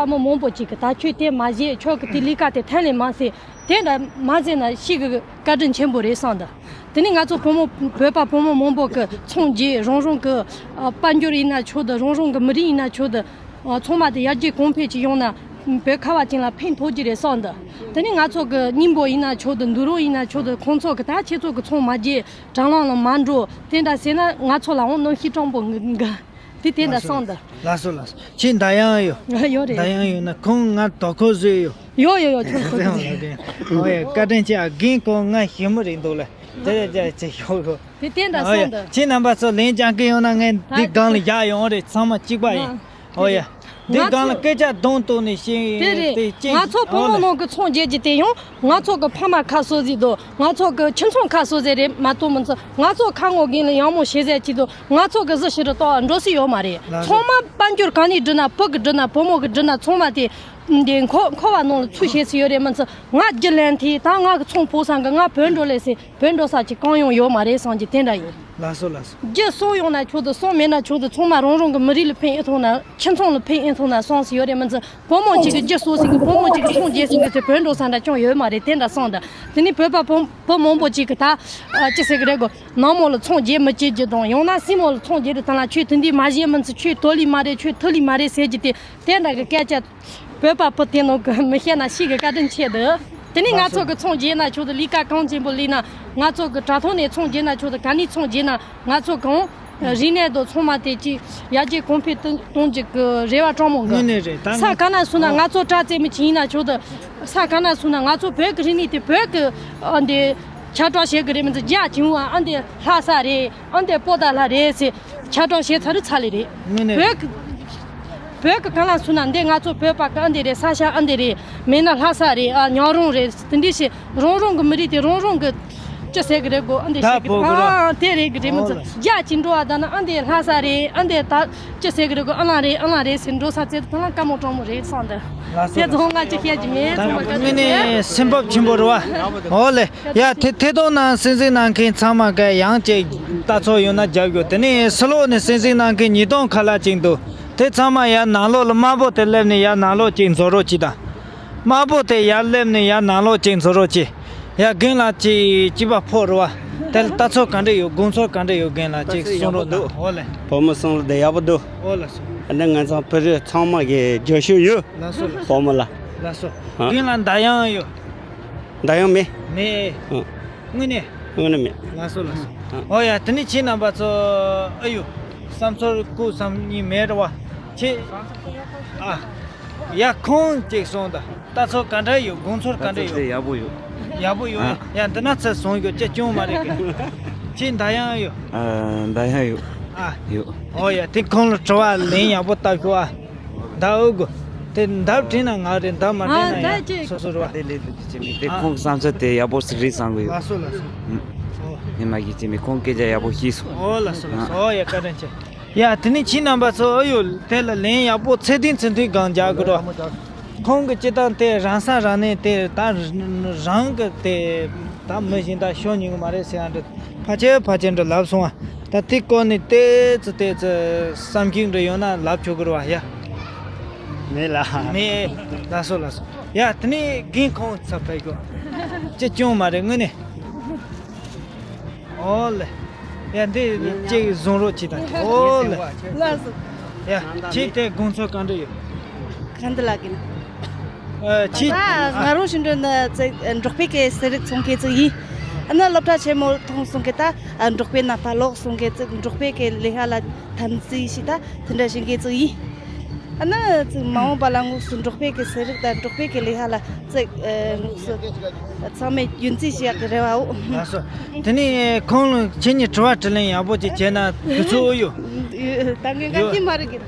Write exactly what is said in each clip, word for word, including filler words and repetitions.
པ་མི་མང་པོ་ཅིག་གིས་ད་ཁྱོད་དེ་མ་བྱེད། ཁྱོད་ཀྱི་དེ་ལས་ཀ་དེ་ཐད་ལས་མ་ཟེར། དེ་འདྲ་མ་ཟེར་ན་ཤི་གི་བཀའ་དྲིན་ཆེན་པོ་རེད་བསམ་འདུག་དེ་ནི་ང་ཚོ་བུ་མོ་བོད་པ་བུ་མོ་མང་པོ་གི་ཚོང་རྒྱག་རང་རང་གི་ཨ་དཔལ་འབྱོར་ཡིན་ན་ཆོག་འདུག་རང་རང་གི་མི་རིགས་ཡིན་ན་ཆོག་འདུག་ཨ་ཚང་མ་དེ་ཡར་རྒྱས་གོང་འཕེལ་ཅིག་ཡོང་ན་བོད་ཁ་བ་ཅན་ལ་ཕན་ཐོགས་ཀྱི་རེད་བསམ་འདུག་དེ་ནི་ང་ཚོ་གི་སྙིང་པོ་ཡིན་ན་ཆོག་འདུག་འདུག་རོགས་ཡིན་ན་ཆོག་འདུག་ཁོང་ཚོ་གི་ད་ཁྱེད་ཚོ་གི་ཚོང་མ་རྒྱག་དྲ་ལམ་ལ་མ་འགྲོ། དེ་འདྲ་ཟེར་ན་ང་ཚོ་ལའང་གནོན་ཤུགས་སྤྲང་པོ་འགའ་དེ་དེ་འདྲ་བསམ་འདུག་ལགས་སོ་ལགས་སོ། ཁྱེད་མདའ་ཡང་ཡོད་རེད། མདའ་ཡང་ཡོད་ན་ཁོང་ང་དོ་ཁུར་བཟོས་ཡོད། ཡོད་ཡོད་ཡོད་ཁྱོད་ཁོ་ཨོ་ཡ་བཀའ་དྲིན་ཆེ། ཨ་རྒན་ཁོང་ང་ཞི་མོ་རེད་འདུག་ལ། དེ་ལ་ཅག་ཅེ་ཤོག་གོ་དེ་དེ་འདྲ་ཨོ་ཡ་བསམ་འདུག་ཁྱེད་རྣམ་པ་ཚོ་ལན་རྒྱག་གི་ཡོང་ན་ངས་འདི་སྒང་ལ་བཞག་ཡོང་རེད། ཚང་མ་གཅིག་པ་ཡིན། ཨོ་ཡ། འདི་ང་སྒང་ལ་ཚོ་སྐད་ཆ་གདོང་གཏུག་ནས་བཤད་དེ་རེད། དེ་ཅེ་ང་ཚོ་བུ་ཨོ་མོ་ལ་ནང་གི་ཚོང་རྒྱག་རྒྱུ་དེ་ཡང་ང་ཚོ་གི་ཕ་མ་ཁ་གསོ་ཟིག་དང་ང་ཚོ་གི་ཁྱིམ་ཚང་ཁ་གསོ་ཟིག་རེད་མ་གཏོགས་མི་ཚོ་ང་ཚོ་ཁ་ངོ་རྒན་ལ་ཡག་མོ་བྱེད་ཟེར་གྱི་དང་ང་ཚོ་གི་གཟི་བྱུ་རུ་ཏོག་འགྲོ་སྲིད་ཡོད་མ་རེད། ལགས་སོ། ཚང་མ་དཔལ་འབྱོར་གང་ནས་བསྒྲུབས་ན་བུ་གི་བསྒྲུབས་ན་བུ་མོ་གི་བསྒྲུབས་ན་ཚང་མ་དེ་འདི་འཁོར་འཁོར་བ་ནང་ལ་ཚུད་བྱེད་སྲིད་ཡོད་རེད། མི་ཚོ་ང་རྒྱུ་ལེན་དེ་ད་ང་གི་ཚོང་ཕོག་སང་གི་ང་བོད་འགྲོ་ལེ་ཟེར་བོད་འགྲོ་ས་ཅིག་གང་ཡང་ཡོད་མ་རེད་བསམ་གྱི་དེ་འདྲ་ཡིན། ལགས་སོ་ལགས་སོ། རྒྱུ་གསོ་ཡོང་ན་ཆོག་འདུག་གསོ་མེད་ན་ཆོག་འདུག་ཚང་མ་རང་རང་གི་མི་རིགས་ལ་ཕན་ཨེ་ཐོགས་ན་ཁྱིམ་ཚང་ལ་ཕན་ཨེ་ཐོགས་ན་བསམ་སྲིད་ཡོད་རེད། མི་ཚོ་བུ་མོ་གཅིག་གི་རྒྱུ་གསོ་ཟིན་གི་བུ་མོ་གཅིག་གི་ཚོང་རྒྱག་ཟིན་གི་ཚེ་བོད་འགྲོ་ས་འདྲ་ཅང་ཡོད་མ་རེད། དེ་འདྲ་བསམ་འདུག་དེ་ནི་བོད་པ་བུ་བུ་མང་པོ་གཅིག་གི་ད་ཨ་ཅི་ཟེར་གི་རེད་གོ་ནང་མོ་ལ་ཚོང་རྒྱག་མི་བྱེད་རྒྱུ་དང་ཡང་ན་སྲིང་མོ་ལ་ཚོང་རྒྱག་རྒྱུ་དང་ལ་ཁྱོད་དེ་འདི་མ་བྱེད་མི་ཚོ་ཁྱོད་དོ་ལི་མ་རེད། ཁྱོད་ཐུ་ལི་མ་རེད་ཟེར་རྒྱུ་དེ་དེ་འདྲ་གི་སྐད་ཆ་བོད་པ་བུ་དེ་ནང་གི་མི་བཤད་ན་ཤི་གི་བཀའ་དྲིན་ཆེ་འདུག་དེ་ནས་ང་ཚོ་གི་ཚོང་རྒྱག་ན་ཆོག་འདུག་ལས་ཀ་གང་ཆེན་པོ་ལས་ན་ང་ཚོ་གི་དྲ་ཐོག་ནས་ཚོང་རྒྱག་ན་ཆོག་འདུག་ག་ནས་ཚོང་རྒྱག་ན་ང་ཚོ་གང་རིག་གནས་དང་ཚང་མ་དེ་ཅིག་ཡར་རྒྱས་གོང་འཕེལ་གཏོང་གཏོང་རྒྱུ་གི་རེ་བ་སྤྲང་མོ་གི་དངོས་གནས་རེད། ད་ས་ག་ན་སོང་ན་ང་ཚོ་དྲ་རྩེད་མི་ཅིག་ཡིན་ན་ཆོག་འདུག་ས་ག་ན་སོང་ན་ང་ཚོ་བོད་ཀྱི་རིག་གནས་དེ་བོད་ཀྱི་ཨ་འདི་ཁྱབ་བསྒྲགས་བྱེད་གི་རེད། མི་ཚོ་རྒྱ་ཆེན་པོ་ཨ་འདི་ལྷ་ས་རེད། ཨ་འདི་པོ་ཏཱ་ལ་རེད་ཟེར་ཁྱབ་བསྒྲགས་བྱས་ཚར་རེད་ཚར་ལེ་རེད། དངོས་གནས་བོད་ཀྱི་བོད་ཀྱི་གང་ལ་སོང་ན་འདི་ང་ཚོ་བོད་པ་གི་ཨ་འདི་རེད། ས་ཆ་ཨ་འདི་རེད། མེད་ན་ལྷ་ས་རེད། ཨ་ཉག་རོང་རེད། དེ་འདྲ་ཞིག་རང་རང་གི་མི་རིགས་དེ་རང་རང་གི་ཅི་ཟེར་གི་རེད་གོ་ཨ་འདི་ཟེར་གི་རེད། ཨ་དེ་རེད་གི་རེད། མི་ཚོ་རྒྱ་ཅིག་འགྲོ་བ་ད་ན་ཨ་འདི་ལྷ་ས་རེད། ཨ་འདི་ད་ཅི་ཟེར་གི་རེད་གོ་ཨ་ལང་རེད། ཨ་ལང་རེད་ཟེར་འགྲོ་ས་ཚེ་ད་ལ་དཀའ་མོ་སྤྲང་མོ་རེད་བསམ་འདི། དེ་ཚོ་ང་ཅི་བཤད་ཀྱི་མེད། ཚང་མ་དངོས་གནས་སེམས་བབ་ཆེན་པོ་རེད་བ། ཨོ་ལེ། ཡ་དེ་དེ་དོན་ནང་གསན་གཟིགས་གནང་མཁན་ཚང་མ་ག་ཡང་ཅིག་ལྟ་ཚོད་ཡོད་ན་རྒྱབ་ཡོད། དེ་ནས་ཕྱི་ལོགས་ནས་གསན་གཟིགས་གནང་མཁན་ཉིས་སྟོང་ཁ་ལག་ཅིག་འདུག་དེ་ཚང་མ་ཡར་ནང་ལོགས་ལ་དམར་པོ་དེ་སླེབས་ནས་ཡར་ནང་ལོགས་ཅིག་འཛུལ་རོགས་གྱིས་དང་། དམར་པོ་དེ་ཡར་སླེབས་ནས་ཡར་ནང་ལོགས་ཅིག་འཛུལ་རོགས་གྱིས། ཡར་རྒན་ལགས་ཅིག་སྐྱིད་པ་ཕོག་རེད་བ། དེ་ལ་ལྟ་ཚོད་ག་འདྲ་ཡོད། དགོངས་ཚུལ་ག་འདྲ་ཡོད། རྒན་ལགས་ཅིག་གསུང་རོགས་གནང་། ཨོ་ལེ། བུ་མོ་གསུང་ལ་དེ་ཡག་པོ་འདུག་ཨོ་ལགས་སོ། ཨ་ནི་ང་ཚང་བོད་རིགས་ཚང་མ་གི་རྒྱབ་སྐྱོར་ཡོད། ལགས་སོ་ལགས་སོ། བུ་མོ་ལ། ལགས་སོ། ཨ། རྒན་ལགས་མདའ་ཡང་ཡོད། མདའ་ཡང་མེད། མེད། ཨ། དངོས་གནས། དངོས་གནས་མེད། ལགས་སོ་ལགས་སོ། ཨ། ཨོ་ཡ་དེ་ནི་ཁྱེད་རྣམ་པ་ཚོ་ཨ་ཡོ། བསམ་ཚོར་སྐུ་བསམ་གཉིས་མེད་རེད་བ། ཁྱེད། ཨ། ཡ་ཁོང་ཅིག་གསུངས་དང་། ལྟ་ཚོད་ག་འདྲ་ཡོད། དགོངས་ཚུལ་ག་འདྲ་ལྟ་ཚོད་ཡོད། དེ་ཡག་པོ་ཡོད། ཡག་པོ་ཡོད། ཨ། ཡ་འདི་ན་ཚེ་བཟུང་ཡོད་ཅེས་སྐྱོན་མ་རེད་གི་ཁྱེད་མདའ་ཡང་ཡོད། ཨ། མདའ་ཡང་ཡོད། ཨ། ཡོད། ཨོ་ཡ་དེ་ཁོང་ལ་དྲི་བ་ལན་ཡག་པོ་བཏབ་ཤོག་ཨ། མདའ་ཨུ་གོ་དེ་མདའ་དྲན་ན་ང་རེད། མདའ་མ་དྲན་ན་ཡ་སོ་སོ་རེད་བ། དེ་ལས་དུ་དེ་བྱེད་མི་དེ་ཨ། ཁོང་བསམ་ཚུལ་དེ་ཡག་པོ་ཞིག་རེད་བསམ་གི་ཡོད། ལགས་སོ་ལགས་སོ། ཨུ། ཨོ། ཡིན་མ་གི་བྱེད་མི་ཁོང་སྐད་ཆ་ཡག་པོ་ཤེས་སོང་། ཨོ་ལགས་སོ་ལགས་སོ། ཨ། ཨོ་ཡ་བཀའ་དྲིན་ཆེ། ཡ་དེ་ནི་ཁྱེད་རྣམ་པ་ཚོ་ཨ་ཡོ་དེ་ལ་ལན་ཡག་པོ་ཚད་ལྡན་ཚད་མཐོའི་སྒང་རྒྱག་དགོས་རོགས། ཁོང་གི་སྤྱི་བཏང་དེ་རང་ས་རང་གནས་དེ་ད་རང་གི་དེ་ད་མི་གཞན་དག་ཤོར་ཉན་གི་མ་རེད་ཟེར་ཡ་འདྲ་ཕལ་ཆེར་ཕལ་ཆེར་འདྲ་ལབ་སོང་ཨ། ད་དེ་སྐོར་ནས་ཏོག་ཙམ་ཏོག་ཙམ་བསམ་གཞིག་འདྲ་ཡོད་ན་ལབ་ཆོག་གི་རེད་བ་ཡ། མེད་ལ། མེད། ལགས་སོ་ལགས་སོ། ཡ་དེ་ནི་རྒན་ཁོང་ཚ་ཕེབས་དགོས། ཅི་སྐྱོན་མ་རེད་དངོས་གནས། ཨོ་ལེ། ཡ་འདི་གཅིག་བཟུང་རོགས་གྱིས་དང་། ཨོ་ལེ། ལགས་སོ། ཡ་ཁྱེད་དེ་དགོངས་ཚུལ་གང་འདྲ་ཡོད། གང་འདྲ་ལགས་ཀྱི་ན། ཨ་ཁྱེད། ད་ང་རང་ཞིག་འགྲོ་ན་ཙི་འབྲོག་པའི་གི་ཟས་རིགས་ཚོང་མཁན་ཙི་ཡིན། ཨ་ནི་སློབ་གྲྭ་ཆེན་མོ་ཐོན་སོང་གི་ད་འབྲོག་པའི་ནང་ཕར་ལོག་སོང་གི་ཙི་འབྲོག་པའི་གི་ལས་ཀ་ལ་དམ་འཛིན་ཞིག་ད་དེ་འདྲ་བྱེད་མཁན་ཙི་ཡིན། ཨ་ནི་ཙི་མ་འོངས་པ་ལ་དངོས་སུ་འབྲོག་པའི་གི་ཟས་རིགས་དང་འབྲོག་པའི་གི་ལས་ཀ་ལ་ཙི་དངོས་སུ་ཚང་མས་རྒྱུན་འཛིན་བྱེད་ཡག་གི་རེ་བའོ། ལགས་སོ། དེ་ནས་ཁོང་ལ་ཁྱེད་གཉིས་དྲི་བ་དྲིས་ལན་ཡག་པོ་ཅིག་བྱས་ན་དུས་ཚོད་ཨེ་ཡོད། ད་ངས་ཡོད། ག་གི་མ་རེད་གི།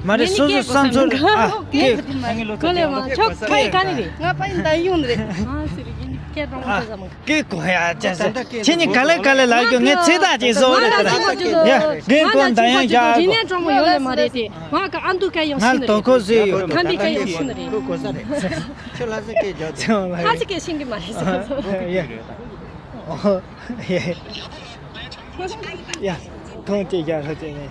མ་རེད་སོ་སོ་བསམ་ཚུལ་ཨ་སྐད། ཁོ་ལས་མ་ཆོག་ཁ་ཡི་ག་ནི་རེད། ང་པ་ཡིན་ད་ཡོང་ནི་རེད། ཨ་སི་རི་ཡིན་སྐད་གྲོང་མོ་ཟ་མ། སྐད་གོ་ཡ་ཅག་ཟེར། ཁྱེད་གཉིས་ག་ལེ་ག་ལེ་ལབ་རྒྱུ་ངས་ཚིག་ཐག་ཅིག་བཟོ་རེད་དེ་ལ། ཡ་རྒན་ཁོང་མདའ་ཡང་རྒྱག་གོ། རིག་གནས་གྲོང་མོ་ཡོད་ལེ་མ་རེད་དེ། ང་ག་ཨ་འདུ་སྐད་ཡང་ཤེས་ནི་རེད། ང་ལ་དོ་ཁུར་བཟོས་ཡོད། ཐ་འདི་སྐད་ཡང་ཤེས་ནི་རེད། ཁྱོད་ལྷ་སའི་སྐད་རྒྱག་ཚེ་ལྷ་སའི་སྐད་ཤེས་གི་མ་རེད་ཟེར་སོང་། ཡ་ཁོང་ཅིག་རྒྱག་རོགས་བྱས་ནས།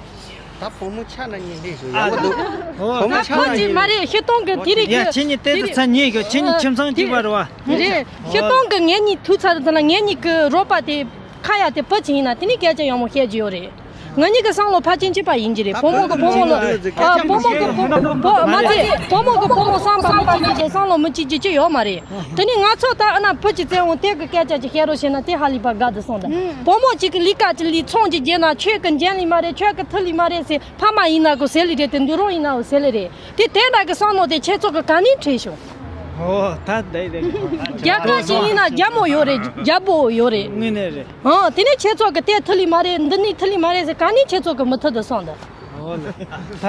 ད་བུ་མོ་ཆ་ན་གཉིས་སླེབས་ཤོག་ཡག་པོ་འདུག་བུ་མོ་ད་ཆ་ཁོ་ན་གཅིག་མ་གཉིས་རེད། ཤི་སྟོང་གི་དེ་རིགས་ཡ་ཀྱི་ཁྱེད་གཉིས་དེ་དེ་དུ་རིགས་ཚ་ཉེ་གི་ཁྱེད་གཉིས་ཁྱིམ་ཚང་གཅིག་པ་རེད་བ། རེད། ཤི་སྟོང་གི་ངེད་གཉིས་ཐུག་ཚར་དུས་ལ་ངེད་གཉིས་ཀྱི་རོགས་པ་དེ་ཁ་ཡ་དེ་བུ་ཅིག་ཡིན་ན་དེ་ནི་སྐད་ཆ་ཡག་མོ་བཤད་རྒྱུ་ཡོད་རེད། ང་གཉིས་ཀྱི་བསམ་བློ་ཕལ་ཆེར་གཅིག་པ་ཡིན་གྱི་རེད། བུ་མོ་གི་བུ་མོ་ལ་ཨ་བུ་མོ་གི་བུ་བུ་མ་རེད། བུ་མོ་གི་བུ་མོ་བསམ་པ་མི་གཅིག་གི་བསམ་བློ་མི་གཅིག་གི་གཅིག་ཡོད་མ་རེད། དེ་ནི་ང་ཚོ་ད་ཨ་ན་བུ་གཅིག་བཙལ་འོང་དེ་གི་སྐད་ཆ་གཅིག་བཤད་རོགས་བྱས་ན་དེ་ཧ་ལས་པ་དགའ་འདུག་སོང་ད། བུ་མོ་གཅིག་གི་ལས་ཀ་གཅིག་ལས་ཚོང་གཅིག་བརྒྱབ་ན་ཁྱོད་ཀྱི་འཇོན་ལི་མ་རེད། ཁྱོད་ཀྱི་ཐུ་ལི་མ་རེད་ཟེར། ཕ་མ་ཡིན་ན་གོ་ཟེར་ལི་རེད། དེ་འདུག་རོགས་ཡིན་ན་འོ་ཟེར་ལི་རེད། དེ་དེ་འདྲ་གི་བསམ་བློ་དེ་ཁྱེད་ཚོ་གི་ག་ནས་འཁྲིད་བྱུང་། ཨོ་ད་དེ་དེ། རྒྱ་གར་ཞིག་ཡིན་ན་རྒྱ་མོ་ཡོད་རེད། རྒྱ་པོ་ཡོད་རེད། དངོས་གནས་རེད། ཨང་དེ་ནས་ཁྱེད་ཚོ་གི་དེ་ཐུ་ལི་མ་རེད། འདི་ནས་ཐུ་ལི་མ་རེད་ཟེར། ག་ནས་ཁྱེད་ཚོ་གི་མི་ཐུ་དུ་སོང་འདི། ཨོ་ལ། ད་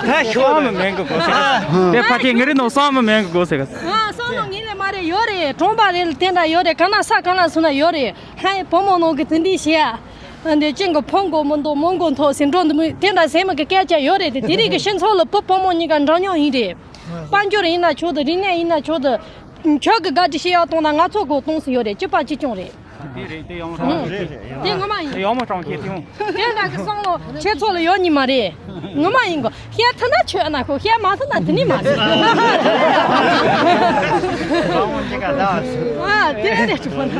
ད་ཤོག་མི་མེད་གི་གོ་ཟེར། དེ་ཕ་ཁྱེད་ངི་རི་ནོ་སོང་མི་མེད་གི་གོ་ཟེར་གི། ཨ་སོང་ནོ་ངི་ལས་མ་རེད། ཡོད་རེད། གྲོང་པ་རེད། དེ་འདྲ་ཡོད་རེད། ག་ན་ས་ག་ན་སུ་ན་ཡོད་རེད། ཧའི་བུ་མོ་ནང་གི་དེ་འདི་བྱས་ཨ། འདི་ཅན་གི་ཕོང་གོ་མི་འདུག་མོང་གོ་མཐོ་ཟེར་འགྲོ་འདི་མོ་དེ་འདྲ་ཟེར་མི་གི་སྐད་ཆ་ཡོད་རེད། དེ་དེ་རིགས་གི་ཤི་ཚོ་ལ་བུ་བུ་མོ་གཉིས་ཀ་འདྲ་མཉམ་ཡིན་རེད། དཔལ་འབྱོར་ཡིན་ན་ཆོག་ཏུ། རིག་གནས་ཡིན་ན་ཆོག་ཏུ། ཁྱོད་ཀྱི་དགའ་སྒྲིག་བྱེད་ཡག་གཏོང་ན་ང་ཚོ་གོ་གཏོང་སྲིད་ཡོད་རེད། གཅིག་པ་གཅིག་རྐྱང་རེད། དེ་རེད། དེ་ཡོང་རང་རེད། དེ་ངོ་མ་ཡིན། དེ་ཡོང་མ་གྲོང་ཁྱེར་དེ་ཡོང་། དེ་འདྲ་གི་བསམ་བློ་ཁྱེད་ཚོ་ལ་ཡོད་ནི་མ་རེད། ངོ་མ་ཡིན་གོ། བཤད་ཐུབ་ན་ཆོད་ན་ཁོ། བཤད་མ་ཐུབ་ན་དེ་ནི་མ་རེད། ཨ་དེ་རེད་ཆུ་ཕོ་ན།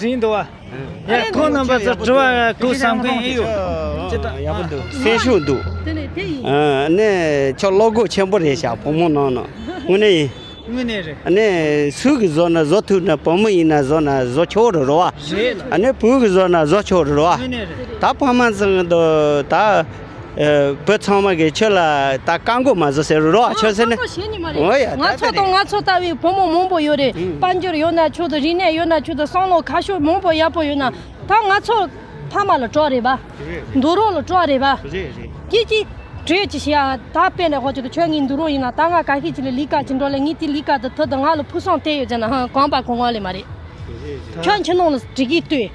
རིང་འདུག་བ། ཡ་ཁོང་རྣམ་པ་ཚོ་དྲི་བ་ཁུག་བསམ་མཁན་ཨེ་ཡོད། ཅི་ལྟ་ཡག་པོ་འདུག་སེམས་ཤུགས་འདུག་དེ་ནས་དེ་ཡིན། ཨ་ནས་ཁྱོད་བློ་སྒོ་ཆེན་པོ་རེད་ཤག་བུ་མོ་ནང་ན་དངོས་གནས་ཡིན། དངོས་གནས་རེད། ཨ་ནས་སུ་གིས་བཟོ་ན་བཟོ་ཐུབ་ན། བུ་མོ་ཡིན་ན་བཟོ་ན་བཟོ་ཆོག་རེད་རོ་བ། རེད་ལ། ཨ་ནས་བུ་གིས་བཟོ་ན་བཟོ་ཆོག་རེད་རོ་བ། དངོས་གནས་རེད། ད་ཕ་མ་ཚང་གི་འདུག་ད། ཨ་བུ་ཚང་མ་གིས་ཁྱོད་ལ་ད་བཀའ་མགོ་མ་བཟོ་ཟེར་རོ་བ། ཁྱོད་ཟེར་ནས། བཀའ་མགོ་བྱེད་ནི་མ་རེད། འོ་ཡ། ད་ང་ཚོ་དེ་དང་རེད། ང་ཚོ་ལྟ་བུའི་བུ་མོ་མང་པོ་ཡོད་རེད། ཨང་། དཔལ་འབྱོར་ཡོད་ན་ཆོག་ཏུ། རིག་གནས་ཡོད་ན་ཆོག་ཏུ། བསམ་བློ་ཁ་ཕྱོགས་མང་པོ་ཡག་པོ་ཡོད་ན། ད་ང་ཚོ་ཕ་མ་ལ་གྲོགས་རེད་པ། རེད། འདུག་རོགས་ལ་གྲོགས་རེད་པ། རེད་རེད། ཀྱི་ཀྱི། གྲོས་ཅི་བྱེད་ཨ། ད་དཔེ་ནས་ཧོ་ཅི་ཏུ་ཁྱོད་ངའི་འདུག་རོགས་ཡིན་ན། ད་ང་ཁ་ཤས་ཅིག་ལ་ལས་ཀ་ཅིག་འགྲོ་ལས། ངའི་དེ་ལས་ཀ་དུ་ཐུ་དུ་ང་ལ་ཕུགས་བསམ་བསྟན་ཡོད་ཟེར་ན་ཧང་གོམ་པ་གོང་བ་ལས་མ་རེད། རེད་རེད། ཁྱོད་ཁྱིམ་ནང་ལ་དྲི་གིས་ལྟོས།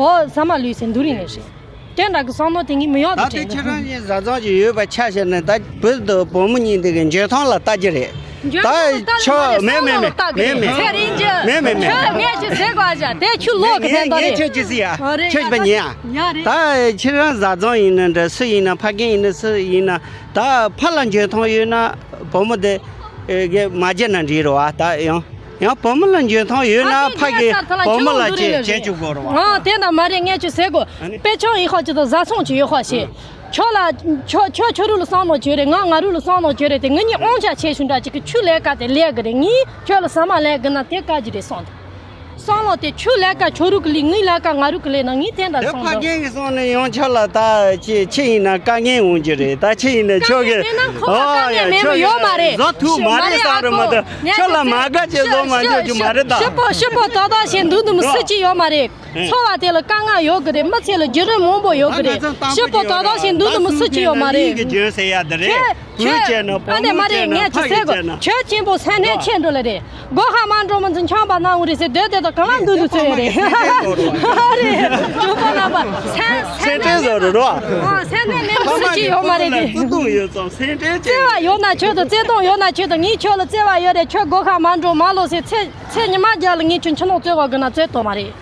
ཨོ་ཟ་མ་ལུས་ཟེར་འདུག་རིང་ནས་རེད། དེ་འདྲ་གི་བསམ་བློ་དེ་ངས་མི་ཡོང་དུ་ད་དེ་དྲན་ཁྱེད་རང་གཉིས་བཟའ་ཚང་ཅིག་ཡོད་པ་ཆ་བཞག་ན། ད་བུ་དང་བུ་མོ་གཉིས་འདི་གི་འཇོན་ཐང་ལ་ལྟ་རྒྱུ་རེད། འཇོན་ཐང་ལ་ལྟ་རྒྱུ་མ་རེད། ད་ཁྱོད་མེད་མེད་མེད་མེད་མེད་ཚེ་རིང་རྒྱུ་མེད་མེད་མེད་ཁྱོད་ངས་ཅི་ཟེར་དགོས་ཨ་ཅག་དེ་ཁྱོད་ལོག་གི་ངས་ཕན་ཐོགས་ངས་རེད། ཁྱོད་ཅི་ཟེར་ཡ། ཨ་རེད། ཁྱོད་པ་ཉན་ཡ། ཡ་རེད། ད་ཁྱེད་རང་བཟའ་ཚང་ཡིན་ན་འདྲ། སུ་ཡིན་ན། ཕ་རྒན་ཡིན་ན། སུ་ཡིན་ན། ད་ཕ་ལ་འཇོན་ཐང་ཡོད་ན་བུ་མོ་དེ་གི་མ་བརྗེད་ན་འགྲིག་རེད་བ། ད་ཡང་ཡང་བུ་མོ་ལ་འཇོན་ཐང་ཡོད་ན་ཕ་གི་བུ་མོ་ལ་བྱེད་བྱེད་བཅུག་དགོས་རེད་བ། ཨང་། དེ་འདྲ་མ་རེད། ངས་ཅི་ཟེར་དགོས། ཨ་ནི། དཔེ་ཆ་ཡིན་ཁ་ཅིག་དང་བཟའ་ཚང་ཅིག་ཡོད་ཁ་ཞེས། ཨ། ཁྱོད་ལ་ཁྱོད་ཁྱོད་ཁྱོད་རུ་ལ་བསམ་ནོ་ཁྱོད་རེད། ང་ང་རུ་ལ་བསམ་ནོ་ཁྱོད་རེད། དེ་ང་གཉིས་དབང་ཆ་ཆེ་ཆུང་འདྲ་ཅིག་གི་ཁྱོད་ལས་ཀ་དེ་ལས་གི་རེད། ངས་ཁྱོད་ལ་ཟ་མ་ལས་གི་ན་དེ་དཀའ་གི་རེད་སོང་། བསམ་བློ་དེ་ཁྱོད་ལས་ཀ་ཁྱོད་རུ་གི་ལས། ངའི་ལས་ཀ་ང་རུ་གི་ལས་ན་ངས་དེ་འདྲ་དེ་སོང་ཕ་དང་། རྒན་གི་སོང་ནས་ཡང་ཁྱོད་ལ་ད་ཅི་ཅི་ཡིན་ན་དཀའ་ངལ་འོང་གི་རེད། ད་ཅི་ཡིན་ན་ཁྱོད་གི། དཀའ་ངལ་མེད་ན་ཁོ་ལ་ཨོ་དཀའ་ངལ་ཡ་མེད་ཁྱོད་མ་ཡོད་མ་རེད། བཟོ་ཐུབ་མ་རེད་བསམ་རེད་མ་གཏོགས་ཁྱོད་ལ་མ་དགའ་ཅེས་བཟོ་མ་འཇོག་རྒྱུ་མ་རེད་ད། ཤི་པོ་ཤི་པོ་ཏག་ཏག་བྱེད་འདུག་འདུག་མི་སྲིད་ཀྱི་ཡོད་མ་རེད། ཨེ། འཚོ་བ་དེ་ལ་དཀའ་ངལ་ཡོད་གི་རེད། མི་ཚེ་ལ་བརྒྱུད་རིམ་མང་པོ་ཡོད་གི་རེད། ཤི་པོ་ཏག་ཏག་བྱེད་འདུག་འདུག་མི་སྲིད་ཀྱི་ཡོད་མ་རེད། ཁྱོད་ཨ་ནེ་མ་རེད། ངས་ཅི་ཟེར་གོ། ཁྱོད་ཁྱེད་ཅན་པོ་ཕ་གི་ཅན་ན། ཁྱོད་ཆེན་པོ་སེམས་ནད་ཆེ་འགྲོ་ལེ་རེད། སྒོ་ཁ་མ་འགྲོ་མི་ཚོ་ཆང་པ་ན་འུ་རེད་ཟེར་སྡོད་སྡོད་དང་གང་ལ་འདུག་འདུག་ཚོད་རེད། ཨ་རེད། གྲོགས་པོ་རྣམ་པ་སེམས་སེམས་ནད་བཟོ་རུ་རོ། ཨ་སེམས་ནད་ནད་མི་སུ་གཅིག་ཡོད་མ་རེད་དེ། བརྩེ་དུང་ཡོད་ཙང་སེམས་ཁྲལ་བྱེད། བརྩེ་བ་ཡོད་ན་ཁྱོད་དང་བརྩེ་དུང་ཡོད་ན་ཁྱོད་དང་ངས་ཁྱོད་ལ་བརྩེ་བ་ཡོད་རེད། ཁྱོད་སྒོ་ཁ་མ་འགྲོ་མ་ལོག་ཟེར་ཚེ་ཚེ་ཉི་མ་རྒྱབ་ལ་ངས་ཁྱོད་ཕྱི་ནང་བཙོས་པ་དགོས་ན་བཙོས་ཐུབ་མ་རེད།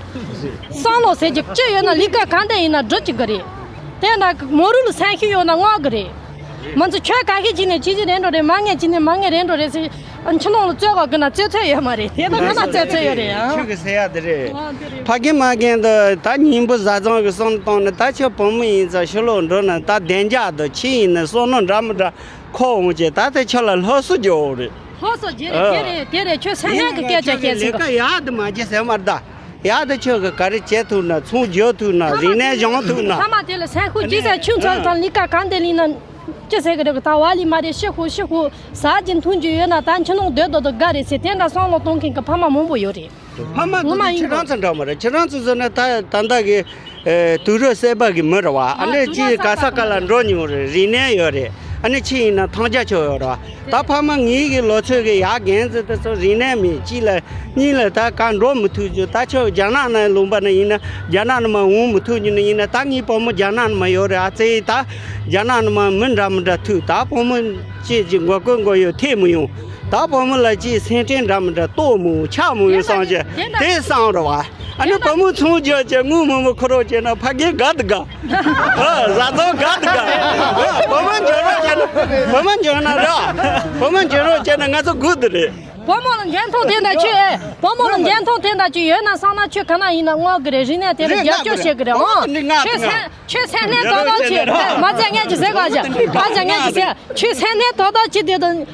བསམ་བློ་ཟེར་རྒྱུ་ཅི་ཡོད་ན་ལས་ཀ་གང་འདྲ་ཡིན་ན་སྒྲུབ་ཀྱི་གི་རེད། དེ་འདྲ་མོ་རུ་ལ་སེམས་ཤུགས་ཡོད་ན་བསྔགས་གི་རེད། མི་ཚོ་ཁྱོད་ག་ཤེད་ཅིག་ནས་ཅི་ཅི་རེད་འགྲོ་རེད། མ་ངས་ཅི་ནས་མ་ངས་རེད་འགྲོ་རེད་ཟེར། ཕྱི་ནང་ལ་བཙོས་ག་གི་ན་བཙོས་ཚོད་ཡོད་མ་རེད། དེ་ད་ང་ན་བཙོས་ཚོད་ཡོད་རེད་ཨ། ཁྱོད་ཀྱི་ཟེར་ཡ་དེ་རེད། ཨ་དེ་རེད། ཕ་རྒན་མ་རྒན་དུ་ད་ཉིན་པོ་བཟའ་ཚང་གི་བསམ་བཏང་ནས་ད་ཁྱོད་བུ་མོ་ཡིན་ཙང་ཕྱི་ལོགས་འགྲོ་ན་ད་བདེ་འཇགས་དུ་ཁྱི་ཡིན་ན་བསོད་ནམས་འདྲ་མི་འདྲ་ཁོ་འོང་ཅེས་ད་ལྟ་ཁྱོད་ལ་སློབ་གསོ་རྒྱོབ་རེད། ལྷོ་སོ་རྗེ་རེད། ཨ། དེ་རེད་དེ་རེད། ཁྱོད་སེམས་ནད་ཀྱི་སྐད་ཆ་བཤད་ཟིན་ག་ལས་ཀ་ཡག་དུ་མ་བྱེད་ཟེར་མ་རེད་ད། ཡག་དུ་ཁྱོད་ཀྱི་ག་རེ་བྱེད་ཐུབ་ན། ཚོང་རྒྱག་ཐུབ་ན། རིག་གནས་སྦྱོང་ཐུབ་ན། ཕ་མ་དེ་ལ་སེམས་ཤུགས་ཅི་ཟེར་ཆུང་ཚོད་དང་ལས་ཀ་གང་དེ་ལས་ན་ཅི་ཟེར་གི་རེད་གི། ད་བ་ལི་མ་རེད། ཤི་ཧུ་ཤི་ཧུ་ཟ་རྒྱུ་འཐུང་རྒྱུ་ཡོད་ན་ད་ཁྱི་ནང་སྡོད་སྡོད་དུ་དགའ་རེད་ཟེར། དེ་འདྲ་བསམ་བློ་གཏོང་མཁན་གི་ཕ་མ་མང་པོ་ཡོད་རེད། ཕ་མ་ངོ་མ་ཚོ་ཡིན་ཁྱེད་རང་ཚོ་འདྲ་མ་རེད། ཁྱེད་རང་ཚོ་ཟེར་ན་ད་ད་ལྟ་གི་ཨེ་དུས་རབས་གསར་པ་གི་མི་རེད་བ། ཨ་ཨ་ནི་དུས་ཅིག་རབས་ག་ས་ག་གསར་པ་ལ་འགྲོ་མྱོང་རེད། རིག་གནས་ཡོད་རེད། ཨ་ནི་ཁྱི་ཡིན་ན་ཐང་རྒྱ་ཆོ་ཡོད་རེད་བ། ད་ཕ་མ་ངེད་ཀྱི་ལོ་ཚོད་ཀྱི་ཡག་རྒན་ཚོ་དེ་ཚོ་རིག་གནས་མེད། གཅིག་ལ་གཉིས་ལ་ད་ག་འགྲོ་མི་ཐུབ་རྒྱུ། ད་ཁྱོད་རྒྱ་ནག་ནང་ལུང་པ་ན་ཡིན་ན་རྒྱ་ནག་ནང་མ་འོང་མི་ཐུབ་རྒྱུ་ནི་ཡིན་ན། ད་ངའི་བུ་མོ་རྒྱ་ནག་ནང་མ་ཡོད་རེད། ཨ་ཙེ་ད་རྒྱ་ནག་ནང་མ་མི་འདྲ་མི་འདྲ་ཐུག་ད་བུ་མོ་ཅེས་ཀྱི་མགོ་སྐོར་མགོ་ཡོད་ཐེ་མི་ཡོང་། ད་བུ་མོ་ལ་ཅིག་སེམས་ཁྲལ་འདྲ་མི་འདྲ་ལྟོགས་མི་འོང་ཆགས་མི་འོང་བསམ་གྱི་དེ་བསམ་རེད་བ། ཨ་ནི་བུ་མོ་ཚོང་རྒྱག་བྱས་དངུལ་མང་པོ་ཁུར་རོགས་བྱས་ན་ཕ་གི་དགའ་དུ་དགའ། ཨ། བཟའ་ཚང་དགའ་དུ་དགའ། ཨ། བུ་མོ་འཇོན་རོགས་བྱས་ན། བུ་མོ་འཇོན་རོགས་བྱས་ན་ར། བུ་མོ་འཇོན་རོགས་བྱས་ན་ང་ཚོ་དགོས་དུ་རེད། བུ་མོ་ལ་འཇོན་ཐང་དེ་འདྲ་ཁྱོད། ཨེ། བུ་མོ་ལ་འཇོན་ཐང་དེ་འདྲ་ཁྱོད་ཡོད་ན་བསམ་ན་ཁྱོད་ག་ན་ཡིན་ན་མངགས་གི་རེད། རིག་གནས་དེ་ལ་རྒྱབ་སྐྱོར་བྱེད་གི་རེད། ཨང་། ཁྱོད་སེམས། ཁྱོད་སེམས་ནད་དོག་དོག་བྱེད། མ་ཚད་ངས་ཅི་ཟེར་ག་ཅི། ཨ་ཅག་ངས་ཅི་ཟེར། ཁྱོད་སེམས་ནད་དོག་དོག་བྱེད་དེ་དང་།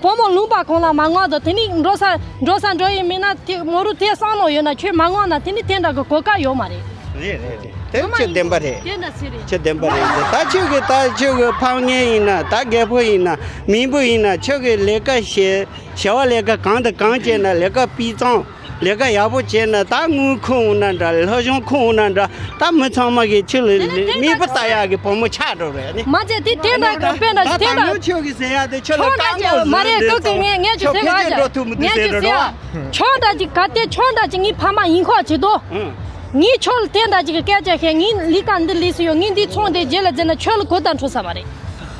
བུ་མོ་ལུང་པ་གང་ལ་མ་མངགས་དང་། དེ་ནི་འགྲོ་ས་འགྲོ་ས་འགྲོ་ཡི་མིན་ན། དེ་མོ་རུ་དེ་བསམ་བློ་ཡོད་ན་ཁྱོད་མ་མངགས་ན་དེ་ནི་དེ་འདྲ་གི་གོ་སྐབས་ཡོད་མ་རེད། རེད་རེད་རེད། དེ་ཁྱོད་བདེན་པ་རེད། དེ་འདྲ་ཟེར་རེད། ཁྱོད་བདེན་པ་རེད། ད་ཁྱོད་ཀྱི་ད་ཁྱོད་ཀྱི་ཕམ་ངན་ཡིན་ན། ད་རྒད་པོ་ཡིན་ན། མི་བུ་ཡིན་ན། ཁྱོད་ཀྱི་ལས་ཀ་བྱེད། བྱ་བ་ལས་ཀ་གང་དང་གང་བྱས་ན། ལས་ཀ་སྤུས་གཙང་། ལས་ཀ་ཡག་པོ་བྱས་ན། ད་དངུལ་ཁུར་འོང་ན་འདྲ། སློབ་སྦྱོང་ཁུར་འོང་ན་འདྲ། ད་མི་ཚང་མ་གིས་ཁྱོད་ལ་དེ་ནི་དེ་མིག་དཔེ་ལྟ་ཡག་གི་བུ་མོ་ཆགས་འགྲོ་རེད་ནི། མ་ཚད་དེ་དེ་འདྲ་གི་དཔེ་འདྲ་ད་དེ་ད་འདྲ། ངོ་ཁྱོད་ཀྱིས་ཟེར་ཡག་དེ་ཁྱོད་ལ་ཆུང་དྲགས་ཀྱི་མ་རེད། ཀུ་ཀུ་ངས་ངས་ཅི་ཟེར་བ་ཡ། ངས་ཅི་ཟེར་ཡ། ཆུང་དྲགས་ཀྱི་ག་དེ་ཆུང་དྲགས་ཀྱི་ངའི་ཕ་མ་ཡིན་ཁོག་ཅི་དོ། ངས་ཁྱོད་ལ་དེ་འདྲ་ཅིག་གི་སྐད་ཆ་བཤད། ངས་ལས་ཀ་འདི་ལས་སུ་ཡོད། ངས་འདི་ཚོང་དེ་རྗེས་ལ་འཛིན་ན་ཁྱོད་ལ་གོ་བརྡ་འཕྲོད་ས་མ་རེད།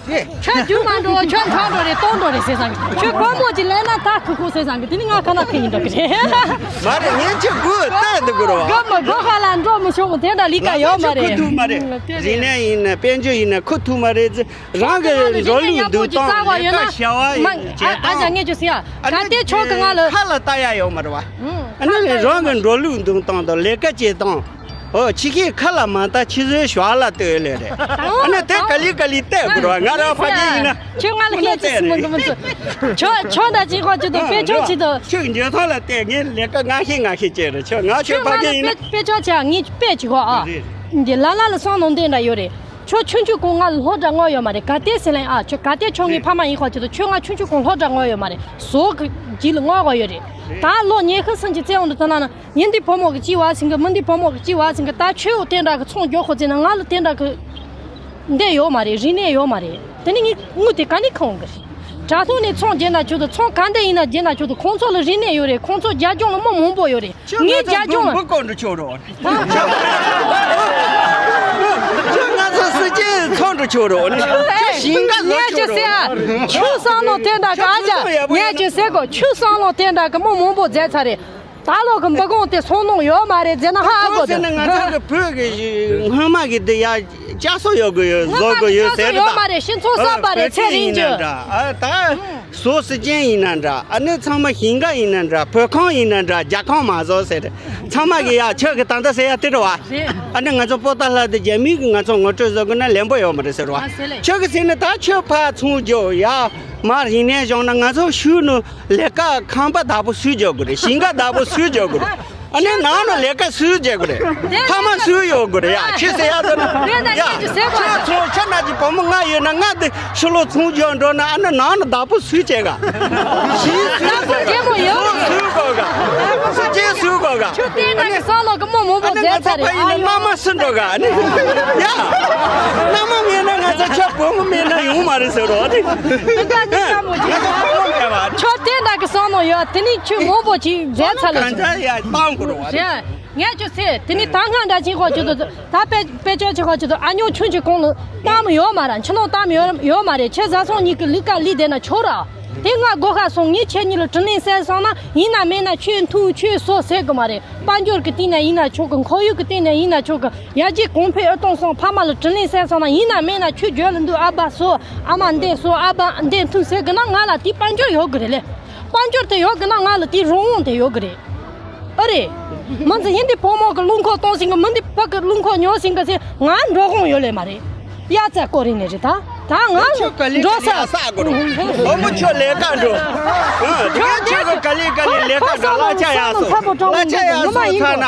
ཁྱོད་རྒྱུ་མ་འགྲོ། ཁྱོད་ཁྲག་འགྲོ་རེད། སྟོང་འགྲོ་རེད་ཟེར་བསམ་གི། ཁྱོད་གོ་མོ་ཅིག་ལེན་ན་ད་ཁུ་ཁུ་ཟེར་བསམ་གི། དེ་ནི་ང་ཁ་ན་ཁེ་ཡིན་འགྲོ་གི་རེད། མ་རེད། ངས་ཁྱོད་དགོས་བལྟས་འདུག་གི་རོ། གོ་མོ་གོ་ཁ་ལ་འགྲོ་མི་ཆོག་མོ་དེ་འདྲ་ལས་ཀ་ཡོད་མ་རེད། ཁུ་ཐུག་མ་རེད། རིག་གནས་ཡིན་ན། དཔལ་འབྱོར་ཡིན་ན་ཁུ་ཐུག་མ་རེད། རང་གི་འགྲོ་ལུགས་འདུག་སྟངས། ལས་ཀ་བྱ་བ་ཡིན། ཨ་ཅག་ངས་ཅི་ཟེར་ཡ། ག་དེ་ཆོག་གི་ང་ལ་ཁ་ལ་ལྟ་ཡ་ཡོད་མ་རེད་བ། ཨ་ནི་རང་གི་འགྲོ་ལུགས་འདུག་སྟངས་དང་ལས་ཀ་བྱེད་སྟངས། ཨོ། ཕྱི་ཁའི་ཁ་ལ་མ་ལྟ། ཕྱི་བཟོའི་ཞོར་ལ་ལྟོས་ལེ་རེད། ཨ་ནི་དེ་ག་ལི་ག་ལི་བལྟས་དགོས་རེད་བ། ང་རང་ཕ་གི་ཡིན་ན། ཁྱོད་ང་ལ་སྐད་ཆ་ཟིན་མི་འདུག་མི་འདུག་ཁྱོད་ཁྱོད་ད་ཅི་ཁོ་ཅི་དང་དཔེ་ཆོག་ཅི་དང་། ཁྱོད་འཇོན་ཐང་ལ་བལྟས། ངས་ལས་ཀ་ང་ཤེས་ང་ཤེས་བྱས་རེད། ཁྱོད་ང་ཁྱོད་ཕ་གི་ཡིན་ན། དཔེ་ཆོག་ཆ་ངས་དཔེ་ཅིག་གོ་ཨ། རེད། འདི་ལ་ལ་ལ་སོང་ནང་དེ་འདྲ་ཡོད་རེད། ཁྱོད་ཆུང་ཆུང་གོང་ང་ལ་སློབ་གྲྭ་མངགས་ཡོད་མ་རེད། ག་དེ་ཟེར་ལེན་ཨ། ཁྱོད་ག་དེ་ཆོག་ངའི་ཕ་མ་ཡིན་ཁོ་ཅི་དང་། ཁྱོད་ང་ཆུང་ཆུང་གོང་སློབ་གྲྭ་མངགས་ཡོད་མ་རེད། ཟོག་གི་རྗེས་ལ་མངགས་གོ་ཡོད་རེད། ད་ལོ་ཉི་ཤུ་སུམ་ཅུ་ཙམ་འོང་དུ་ད་ན་ན། ཡིན་འདི་བུ་མོ་གི་ཅི་བ་ཟིན་གི། མི་འདི་བུ་མོ་གི་ཅི་བ་ཟིན་གི། ད་ཁྱོད་འོ་དེ་འདྲ་གི་ཚོང་རྒྱག་ཁོ་ཚེ་ན་ང་ལ་དེ་འདྲ་གི་འདི་ཡོད་མ་རེད། རིག་གནས་ཡོད་མ་རེད། དེ་ནི་ངའི་དངུལ་དེ་ག་ནས་ཁང་གི་རེད། དྲ་ཐོག་ནས་ཚོང་རྒྱག་ན་ཆོག་དང་། ཚོང་ག་འདྲ་ཡིན་ན་རྒྱག་ན་ཆོག་དང་། ཁོང་ཚོ་ལ་རིག་གནས་ཡོད་རེད། ཁོང་ཚོ་རྒྱབ་ལྗོངས་ལ་མི་མང་པོ་ཡོད་རེད། ངའི་རྒྱབ་ལྗོངས་ལ། ཁྱོད་ང་ཚོ་སྲིད་སྤྱིའི་ཚོང་འགྲོ་ཆོག་རོགས། ཁྱོད་ཞིང་ཁ་བཟོ་ཆོག་རོགས། ཁྱོད་བསམ་བློ་དེ་འདྲ་ག་རྒྱ། ངས་ཅི་ཟེར་གོ། ཁྱོད་བསམ་བློ་དེ་འདྲ་གི་མི་མང་པོ་མཛད་ཚར་རེད། ད་ལོ་གི་འབུ་གོང་དེ་སོང་ནོ་ཡོད་མ་རེད་ཟེར་ན་ཧ་གོ། ཁོང་ཟེར་ན་ང་ཚོ་གི་བོད་ཀྱི་སྔོན་མ་གི་འདི་ཡ་བཅའ་སྲོལ་ཡོད་གི་ཡོད། བཟོ་གི་ཡོད་ཟེར། ཡོད་མ་རེད། སྤྱི་ཚོགས་གསར་པ་རེད། ཚེ་རིང་རྒྱུ། ཨ། ད་བཟོ་སྲིད་ཅན་ཡིན་ན་འདྲ། ཨ་ནི་ཚང་མ་ཞིང་ཁ་ཡིན་ན་འདྲ། བོད་ཁང་ཡིན་ན་འདྲ། རྒྱ་ཁང་མ་བཟོ་ཟེར། ཚང་མ་གི་ཡ་ཁྱོད་ཀྱི་ད་ལྟ་ཟེར་ཡ་དེ་རེད་བ། རེད། ཨ་ནི་ང་ཚོ་པོ་ཏཱ་ལ་དེ་རྒྱ་མི་གི་ང་ཚོ་ངོ་སྤྲོད་བཟོ་དགོས་ན་ལན་པོ་ཡོད་མ་རེད་ཟེར་བ། ཨ་ཟེར་ལེ། ཁྱོད་ཀྱི་ཟེར་ན་ད་ཁྱོད་ཕར་ཚོང་རྒྱོ་ཡ། མར་ཡིན་ནས་བཞག་ན་ང་ཚོ་ཤུལ་ནུ་ལས་ཀ་ཁང་པ་བདག་པོ་སུས་རྒྱག་དགོས་རེད། ཞིང་ཁ་བདག་པོ་སུས་རྒྱག་དགོས་རེད། ཨ་ནི་ནང་ནུ་ལས་ཀ་སུས་རྒྱག་དགོས་རེད། ཕ་མ་སུས་ཡོད་དགོས་རེད་ཡ། ཁྱོད་ཟེར་ཡ་ཟེར་ན་ཡ། ཁྱོད་ཚོ་ཁྱོད་ན་གི་བུ་མོ་ང་ཡོད་ན་ང་དེ་ཕྱི་ལོགས་ཚོང་རྒྱག་འགྲོ་ན། ཨ་ནི་ནང་ནུ་བདག་པོ་སུས་བྱེད་ག། ཞིང་སུས་དགོས་ག། ཚོང་སུས་དགོས་ག། སུ་ཅན་སུས་དགོས་ག། ཁྱོད་བལྟས་ན་གི་བསམ་བློ་གི་མི་མང་པོ་མཛད་ཚར་རེད། ཨ་ཡོ། མནའ་མ་སུ་འགྲོ་ག་ནི་ཡ། མནའ་མ་མེད་ན་ང་ཚོ་ཁྱོད་བུ་མོ་མེད་ན་ཡོང་མ་རེད་ཟེར་རོ་ནི། ང་ཚོ་བུ་མོ་མེད་པ། ཁྱོད་བལྟས་ན་གི་བསམ་བློ་ཡོད། དེ་ནི་ཁྱོད་མང་པོ་ཅིག་མཛད་ཚར་ལ། གང་ཚ་ཡ་བཏང་དགོས་རོ་བ། རེད། ངས་ཁྱོད་ཟེར། དེ་ནི་ད་སྔ་འདྲ་ཅིག་ཁོ་ཁྱོད་དུ་ད་དཔེ་དཔེ་ཆ་ཅིག་ཁོ་ཁྱོད་དུ་ཨ་ཉོ་ཆུང་ཆུང་གོང་ལ་བཏང་མི་ཡོད་མ་ར། ཕྱི་ནང་བཏང་མི་ཡོད་ཡོད་མ་རེད། ཁྱེད་བཟའ་ཚང་གཉིས་ཀྱི་ལུས་ཀ་ལུས་བསྡད་ན་ཆོག་ར། དེ་ང་སྒོ་ཁ་སོང་། ངས་ཁྱེད་གཉིས་ལ་དྲིན་ལན་གསལ་སོང་ན་ཡིན་ན་མིན་ན་ཁྱོད་འཐུང་ཁྱོད་གསོ་ཟེར་གི་མ་རེད། དཔལ་འབྱོར་གི་སྟེང་ནས་ཡིན་ན་ཆོག་གི། ཁོར་ཡུག་གི་སྟེང་ནས་ཡིན་ན་ཆོག་གི། ཡར་རྒྱས་གོང་འཕེལ་ཨེ་གཏོང་སོང་། ཕ་མ་ལ་དྲིན་ལན་གསལ་སོང་ན་ཡིན་ན་མིན་ན་ཁྱོད་རྒྱུ་ལ་འདུག་ཨ་ཕ་གསོ། ཨ་མ་འདི་གསོ། ཨ་ཕ་འདི་འཐུང་ཟེར་གི་ན་ང་ལ་དེ་དཔལ་འབྱོར་ཡོད་གི་རེད་ལེ། དཔལ་འབྱོར་དེ་ཡོད་གི་ན་ང་ལ་དེ་རང་དབང་དེ་ཡོད་གི་རེད། ཨ་རེ། མ་ཚད་ཡིན་འདི་བུ་མོ་གི་རླུང་ཁོག་གཏོང་ཟིན་གི། མི་འདི་ཕ་གི་རླུང་ཁོག་ཉོ་ཟིན་གི་ཟེར་ང་འགྲོ་དགོངས་ཡོད་ལེ་མ་རེད། ཡ་ཙ་ཀོ་རིན་ནས་རེད་ད། ད་ང་ཁྱོད་ག་ལེ་འགྲོ་ག་ལེ་ས། ཡ་ས་གོ་རོ། བུ་མོ་ཁྱོད་ལས་ཀ་འགྲོ། ཨ། དེ་ཁྱོད་ཁྱོད་ག་ག་ལེ་ག་ལེ་ལས་ཀ་འགྲོ། གླ་ཆ་ཡག་སོང་། གླ་ཆ་ཡག་སོང་ཐ་ན།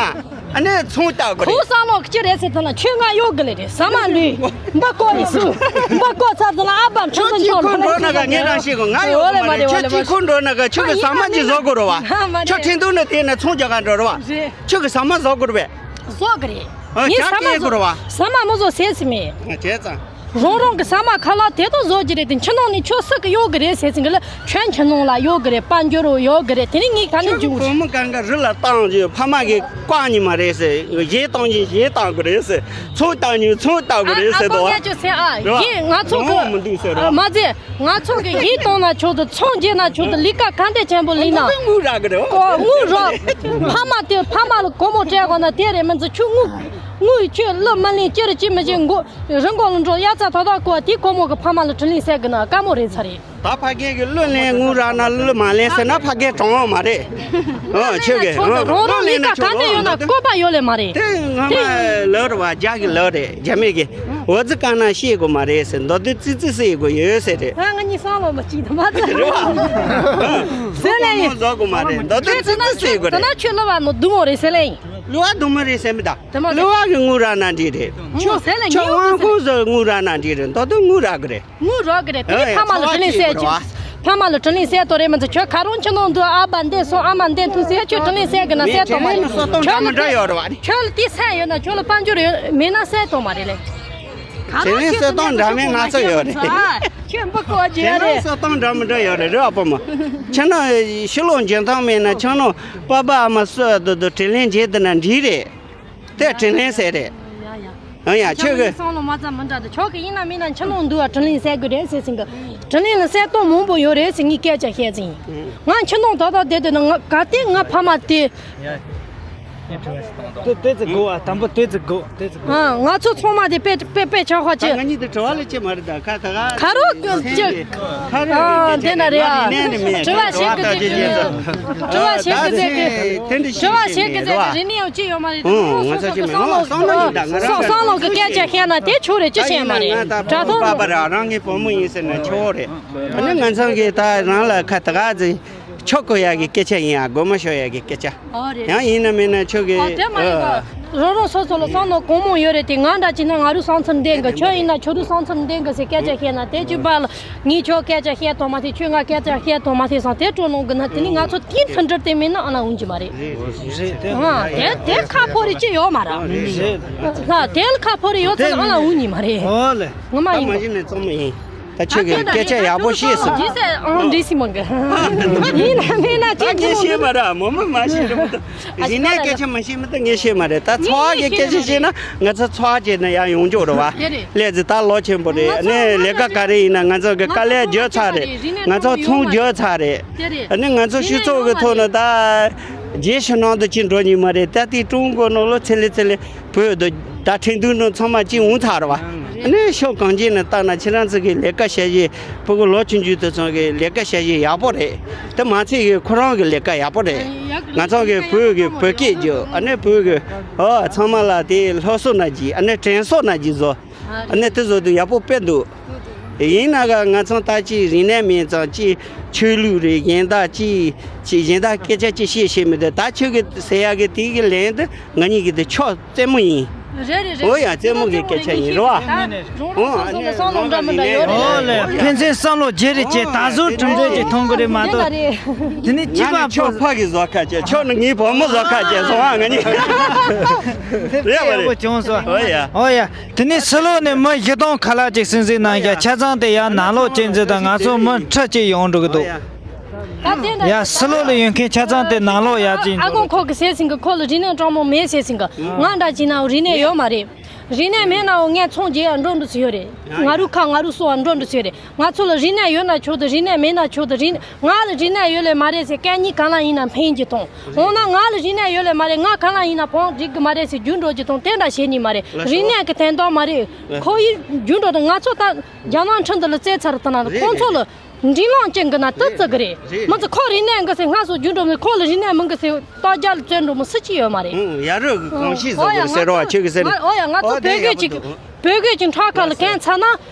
ཨ་ནི་ཚོང་ལྟ་དགོས་རེད། ཁོ་བསམ་བློ་ཅི་རེད་ཟེར་ཐལ་ན་ཁྱོད་ང་གཡོག་གི་ལེ་རེད། ཟ་མ་ལུས། འབའ་ཀོ་ཡི་སུ། འབའ་ཀོ་ཚར་ཟེར་ན་ཨ་ཕ་ཁྱོད་ཁྲིན་ཐུང་ཆོག་ཁོ་འགྲོ་ན་ག་ངས་རང་ཤེས་གོ། ང་ཡོད་གོ་མ་རེད། ཁྱོད་གཅིག་ཁོ་འགྲོ་ན་ག་ཁྱོད་ཀྱི་ཟ་མ་ཅིག་བཟོ་དགོས་རེད་བ། ཁྱོད་ཁྲིན་ཐུང་ནས་དེ་ནས་ཚོང་རྒྱག་ག་འགྲོ་རེད་བ། ཁྱོད་ཀྱི་ཟ་མ་བཟོ་དགོས་རེད་བས། བཟོ་གི་རེད། ཨ། ངས་ཟ་མ་བཟོ་དགོས་རེད་བ། ཟ་མ་མ་བཟོ་ཟེར་སི་མེད། བྱས་ཙང་། རང་རང་གི་ཟ་མ་ཁ་ལག་དེ་དག་བཟོ་རྒྱུ་རེད་དེ། ཕྱི་ནང་ནས་ཁྱོད་སུ་གི་ཡོད་གི་རེད་ཟེར་ཟིན་གི་ལ། ཁྱོད་ཕྱི་ནང་ལ་ཡོད་གི་རེད། དཔལ་འབྱོར་རུ་ཡོད་གི་རེད། དེ་ནས་ངས་ག་ནས་འཇུག་བུ་མོ་གང་ག་རི་ལ་བཏང་རྒྱུ། ཕ་མ་གི་བཀག་ནི་མ་རེད་ཟེར། གཞས་བཏང་རྒྱུ་གཞས་བཏང་གི་རེད་ཟེར། ཚོང་བཏང་རྒྱུ་ཚོང་བཏང་གི་རེད་ཟེར་དོ། ཨ་ཁོ་ངས་ཁྱོད་ཟེར་ཨ། རེད་བ། གཞས་ང་ཚོ་གི་མི་འདུག་ཟེར་རེད་བ། མ་ཟེར། ང་ཚོ་གི་གཞས་བཏང་ན་ཆོག་ཏུ། ཚོང་རྒྱག་ན་ཆོག་ཏུ། ལས་ཀ་ག་འདྲ་ཆེན་པོ་ལས་ན། དངུལ་རག་གི་རེད་བ། དངུལ་རག་ཕ་མ་དེ་ཕ་མ་ལ་སྒོར་མོ་སྤྲད་དགོས་ན་དེ་རེད། མི་ཚོ་ཁྱོད་དངུལ་དངུལ་ཁྱོད་གླུ་མ་ལེན་ཅི་རེད་ཅི་མི་བྱེད། མགོ་རི་མགོ་ལ་འགྲོ་དབྱར་རྩྭ་ཐོག་ཐག་བརྐོ་བ་དེ་སྒོར་མོ་གི་ཕ་མ་ལ་དྲིན་ལན་གསལ་གི་ན་དཀའ་མོ་རེད་ཚར་རེད། ད་ཕ་རྒན་གྱི་གླུ་ལེན་དངུལ་རག་ན་གླུ་མ་ལེན་ཟེར་ན་ཕ་རྒན་གྲོངས་ཡོད་མ་རེད། ཨ་ཆོས་གི་ཆོག་ཏུ། རང་རང་ལས་ཀ་ག་འདྲ་ཡོད་ན་བཀོད་པ་ཡོད་ལེ་མ་རེད། དེ་སྔ་མ་ལབ་རེད་བ། རྒྱ་གི་ལབ་རེད། རྒྱ་མི་གི་འོ་ཙི་ག་ན་ཤེས་དགོས་མ་རེད་ཟེར། མདོ་དོན་ཙི་ཙི་ཟེར་དགོས་ཡོད་ཟེར་རེད། ཨ་ང་གཉིས་སང་ལོ་མ་གཅིག་དུ་མ་ཚད། རེད་བ། ཟེར་ལེ་ཡིན། བཟོ་དགོས་མ་རེད། མདོ་དོན་ཙི་ཙི་ཟེར་དགོས་རེད། ད་ན་ཁྱོད་གླུ་བ་མོ་དུ་མོ་རེད་ཟེར་ལེ་ཡིན། གླུ་བ་དུ་མོ་རེད་ཟེར་མི་ད། དུ་མོ་རེད། གླུ་བ་གི་དངུལ་རག་ན་འགྲིག་རེད། ཁྱོད་ཟེར་ལེ་ཁྱོད་ཡིན་དབང་ཁོངས་སུ་དངུལ་རག་ན་འགྲིག་རེད། མདོ་དོན་དངུལ་རག་གི་རེད། དངུལ་རག་གི་རེད། དེ་ཨེ་ཕ་མ་ལ་དྲིན་ལན་གསལ་རྒྱུ། ཕ་མ་ལ་དྲིན་ལན་གསལ་དོ་རེད། མི་ཚོ་ཁྱོད་ག་རང་ཁྱི་ནང་འདུག་ཨ་བ་འདས་སོང་། ཨ་མ་འདས་ཐུག་ཟེར། ཁྱོད་དྲིན་ལན་གསལ་གི་ན་གསལ་ཐོག་མ་རེད། ཁྱོད་ལ་དེ་ཁྱོད་ལ་དེ་སེམས་ཡོད་ན་ཁྱོད་ལ་དཔལ་འབྱོར་ཡོད་མེད་ན་གསལ་ཐོག་མ་རེད་ལེ། དྲིན་ལན་གསལ་སྟངས་འདྲ་མིན་སྣ་ཚོགས་ཡོད་རེད། ཁྱོད་འབུ་ཀོ་རྒྱུ་རེད། དྲིན་ལན་གསལ་སྟངས་འདྲ་མི་འདྲ་ཡོད་རེད། རེད་བ་བུ་མོ། ཁྱེད་ནང་ཕྱི་ལོགས་འཇོན་ཐང་མེད་ན་ཁྱེད་ནང་པ་ཕ་ཨ་མ་སུ་འདུག་འདུག་དྲིན་ལན་འཇལ་དེ་ན་འགྲིག་རེད། དེ་དྲིན་ལན་ཟེར་རེད། ཡ་ཡ། ཨ་ཡ་ཁྱོད་ཁྱོད་ཀྱི་ཀྱི་བསམ་བློ་མ་ཚང་མི་འདྲ་འདུག་ཁྱོད་ཀྱི་ཡིན་ན་མིན་ན་ཁྱི་ནང་འདུག་བ། དྲིན་ལན་གསལ་དགོས་རེད་ཟེར་ཟིན་གི། དྲིན་ལན་ལ་གསལ་སྟངས་མང་པོ་ཡོད་རེད་ཟེར་ངས་སྐད་ཆ་བཤད་ཟིན། ང་ཁྱི་ནང་ད་ལྟ་བསྡད་དུས་ན་ང་ག་དེ་ང་ཕ་མ་དེ། དེ་དེ་ཙི་དགོ་བ་དང་པོ་དེ་ཙི་དགོ་དེ་ཙི་དགོ་ཨ་ང་ཚོ་ཚང་མ་དེ་དཔེ་དཔེ་དཔེ་ཆ་ཁ་ད་ཅི། ང་གཉིས་དེ་དྲི་བ་ལས་ཅི་མ་རེད། ད་ཁ་ད་ག་ཁ་རོག་ཅི། ཁ་རོག་ཨ་དེ་ན་རེད་ཨ། དྲི་བ་ཞིག་གི་ཟེར་གི། དྲི་བ་ཞིག་གི་ཟེར་གི། དྲི་བ་ཞིག་གི་ཟེར་གི། རིག་གནས་ཡང་ཅི་ཡོད་མ་རེད། ཨོ་ང་ཚོ་ཅི་མེད། ཨོ་བསམ་བློ་ཡིན་ད། ང་རང་བསམ་བློ་གི་སྐད་ཆ་བཤད་ན་དེ་ཆོག་རེད། ཅི་བཤད་མ་རེད། དྲ་ཐོག་པ་པ་ར་རང་གི་བུ་མོ་ཡིན་ཟེར་ན་ཆོག་རེད། ཨ་ནི་ང་ཚང་གི་ད་རང་ལ་ཁ་ད་ག་ཟེ། ཆོག་གོ་ཡ་གི་སྐད་ཆ་ཡིན་ཡ། དགོད་མོ་ཤོར་ཡ་གི་སྐད་ཆ། ཨོ་རེད། ཡང་ཡིན་ན་མིན་ན་ཁྱོད་ཀྱི་ཨོ་དེ་མ་ཡིན་པ། རོ་རོ་སོ་སོ་ལ་བསམ་བློ་གང་མང་ཡོད་རེད་དེ། ང་འདྲ་ཅིག་ན་ང་རུ་བསམ་ཚུལ་འདེང་གི། ཁྱོད་ཡིན་ན་ཁྱོད་རུ་བསམ་ཚུལ་འདེང་གི་ཟེར་སྐད་ཆ་བཤད་ན་དེ་ཅི་པ་ལ་ངས་ཁྱོད་སྐད་ཆ་བཤད་དོ་མ་ཐེ། ཁྱོད་ང་སྐད་ཆ་བཤད་དོ་མ་ཐེ་སང་དེ་སྤྲོ་ལོང་གི་ན། དེ་ནི་ང་ཚོ་དེའི་མཐུན་སྒྲིལ་དེ་མེད་ན་ཨ་ལ་འོང་གི་མ་རེད། རེད་དེ་ཨ་དེ་དེ་ཁ་ཕོ་རེ་ཅི་ཡོད་མ་ར། རེད། ལ་དེ་ལ་ཁ་ཕོ་རེ་ཡོད་ཚེ་ཨ་ལ་འོང་གི་མ་རེད། ཨོ་ལེ། ངོ་མ་ད་ཡིན་མ་གི་གཞི་ནས་བཙོང་མ་ཡིན། ད་ཁྱོད་ཀྱིས་སྐད་ཆ་ཡག་པོ་བཤད་སོང་། ཇི་སྲིད་ཨང་འདྲི་སྲིད་མང་གི། ཡིན་ན་མིན་ན་ད་ཅི་ངས་ཤེས་མ་ར། མོ་མོ་མ་ཤེས་ར། མོ་ད་རིག་གནས་སྐད་ཆ་མ་ཤེས་མི་ད་ངས་ཤེས་མ་རེད། ད་ཚོགས་ཀྱི་སྐད་ཆ་བཤད་ན་ང་ཚོ་ཚོགས་བྱས་ན་ཡང་ཡོང་འཇོག་རེད་བ། དེ་རེད། ལས་ཚེ་ད་ལོ་ཆེན་པོ་རེད། ང་ཚོ་ནས་ལས་ཀ་ག་རེ་ཡིན་ན་ང་ཚོ་གི་དཀའ་ལས་བརྒྱབ་ཚར་རེད། ང་ཚོ་ཚོང་བརྒྱབ་ཚར་རེད། དེ་རེད། ནས་ང་ཚོ་སྤྱི་ཚོགས་ཀྱི་ཐོག་ནས་ད་རྗེས་ཕྱི་ནང་དུ་ཅི་འགྲོ་ཉིན་མ་རེད། ད་དེ་ཀྲུང་གོ་ནང་ལོ་ཚེ་ལེ་ཚེ་ལེ། བོད་དུ་ད་ཁྲིན་ཏུའུ་ནང་ཚང་མ་ཅི་འོང་ཚར་བ། ཨ་ནི་ཕྱོགས་གང་ཅི་ནས་བལྟས་ན་ཁྱེད་རང་ཚོ་གི་ལས་ཀ་བྱ་གཞི། ཕྲུ་གུ་ལོ་ཆུང་ཆུང་དེ་ཚོ་གི་ལས་ཀ་བྱ་གཞི་ཡག་པོ་རེད། དེ་མ་ཚད་གི་ཁོ་རང་གི་ལས་ཀ་ཡག་པོ་རེད། ང་ཚོ་གི་བོད་གི་བོད་སྐད་རྒྱུ། ཨ་ནི་བོད་གི་ཨོ་ཚང་མ་ལ་དེ་སློབ་གསོ་ན་གི། ཨ་ནི་དྲན་གསོ་ན་གི་བཟོ། ཨ་ནི་དེ་བཟོ་དུས་ཡག་པོ་དཔེ་འདུག་ཡིན་ན་ག་ང་ཚོ་ད་ཅི་རིག་གནས་མེད་ཙང་ཅི། ཆོས་ལུགས་རེད། གཞན་དག་ཅི་ཅི་གཞན་དག་སྐད་ཆ་ཅི་བཤད་ཤེས་མི་འདུག་ད་ཁྱོད་ཀྱི་ཟེར་ཡག་གི་དེ་གི་ལན་དུ་ང་གཉིས་ཀྱི་དེ་ཆོག་རྩེད་མོ་ཡིན། རེད་རེད་རེད། འོ་ཡ་རྩེད་མོ་གི་སྐད་ཆ་ཡིན་རེད་བ། རོང་རོང་སོ་སོ་ལ་བསམ་བློ་འདྲ་མི་འདྲ་ཡོད་རེད། འོ་ལེ་ཕན་ཚུན་བསམ་བློ་བརྗེ་རེ་བྱས། ད་གཟོད་གྲུབ་འབྲས་ཅིག་མཐོང་གི་རེད་མ་གཏོགས། དེ་ནི་གཅིག་ང་པ་ནི་ཁྱོད་ཕ་གི་བཟོ་ཁ་བྱས། ཁྱོད་ནི་ངའི་བུ་མོ་བཟོ་ཁ་བྱས་སོང་ཨ། ང་གཉིས་རེད་བ་རེད། ཡག་པོ་བྱུང་སོང་། འོ་ཡ། འོ་ཡ། དེ་ནི་ཕྱི་ལོགས་ནས་མི་བཞི་སྟོང་ཁ་ལག་ཅིག་སིང་སིང་གནང་ཡ། ཆ་ཚང་དེ་ཡང་ནང་ལོགས་ཅིག་འཛུལ་དང་ང་ཚོ་མི་ཁྲི་གཅིག་ཡོང་འགྲོ་གི་འདུག་ཡ་ཕྱི་ལོགས་ལ་ཡོད་མཁན་ཆ་ཚང་དེ་ནང་ལོགས་ཡར་ཅིག་ཨ་ཁོང་ཁོག་གི་ཟས་ཟིན་གི། ཁོ་ལ་རིག་གནས་སྤྲང་མོ་མེད་ཟས་ཟིན་གི། ང་འདྲ་ཅིག་ན་རིག་གནས་ཡོད་མ་རེད། རིག་གནས་མེད་ནའང་ངས་ཚོང་རྒྱག་ཡ་འགྲོ་འགྲོ་སུ་ཡོད་རེད། ང་རུ་ཁ་ང་རུ་གསོ་བ་འགྲོ་འགྲོ་སུ་ཡོད་རེད། ང་ཚོ་ལ་རིག་གནས་ཡོད་ན་ཆོག་ཏུ། རིག་གནས་མེད་ན་ཆོག་ཏུ། རིག་ང་ལ་རིག་གནས་ཡོད་ལེ་མ་རེད་ཟེར་སྐད་གཉིས་གང་ལ་ཡིན་ན་འཕེན་གྱི་ཐོང་། འོ་ན་ང་ལ་རིག་གནས་ཡོད་ལེ་མ་རེད། ང་གང་ལ་ཡིན་ན་བང་སྒྲིག་གི་མ་རེད་ཟེར་རྒྱུ་འགྲོ་གྱི་ཐོང་། དེ་འདྲ་བྱེད་ནི་མ་རེད། རིག་གནས་ཀྱི་དན་རྟགས་མ་རེད། ཁོ་ཡི་རྒྱུ་འགྲོ་དང་ང་ཚོ་ད་རྒྱ་ནག་ཁྲིམས་འདི་ལ་བཙལ་ཚར་ད་ན་ཁོང་ཚོ་ལ་འགྲིག་ལམ་ཅན་གི་ན་ཏི་ཙི་གི་རེད། མི་ཚོ་ཁོ་རིག་གནས་འགི་ཟེར་སྔ་སོ་རྒྱུ་འགྲོ་མི། ཁོ་ལ་རིག་གནས་མི་འགི་ཟེར་ལྟ་རྒྱ་ལ་བཙལ་འགྲོ་མི་སུ་གཅིག་ཡོད་མ་རེད། ཡ་རུ་གི་གང་ཤེས་ཟོ་གི་ཟེར་རོ། ཁྱོད་གི་ཟེར་ནས། ཨོ་ཡ་ང་ཚོ་བོད་སྐད་ཅིག་བོད་སྐད་ཅིག་ཁྲག་ཁ་ལ་གན་ཚ་ན་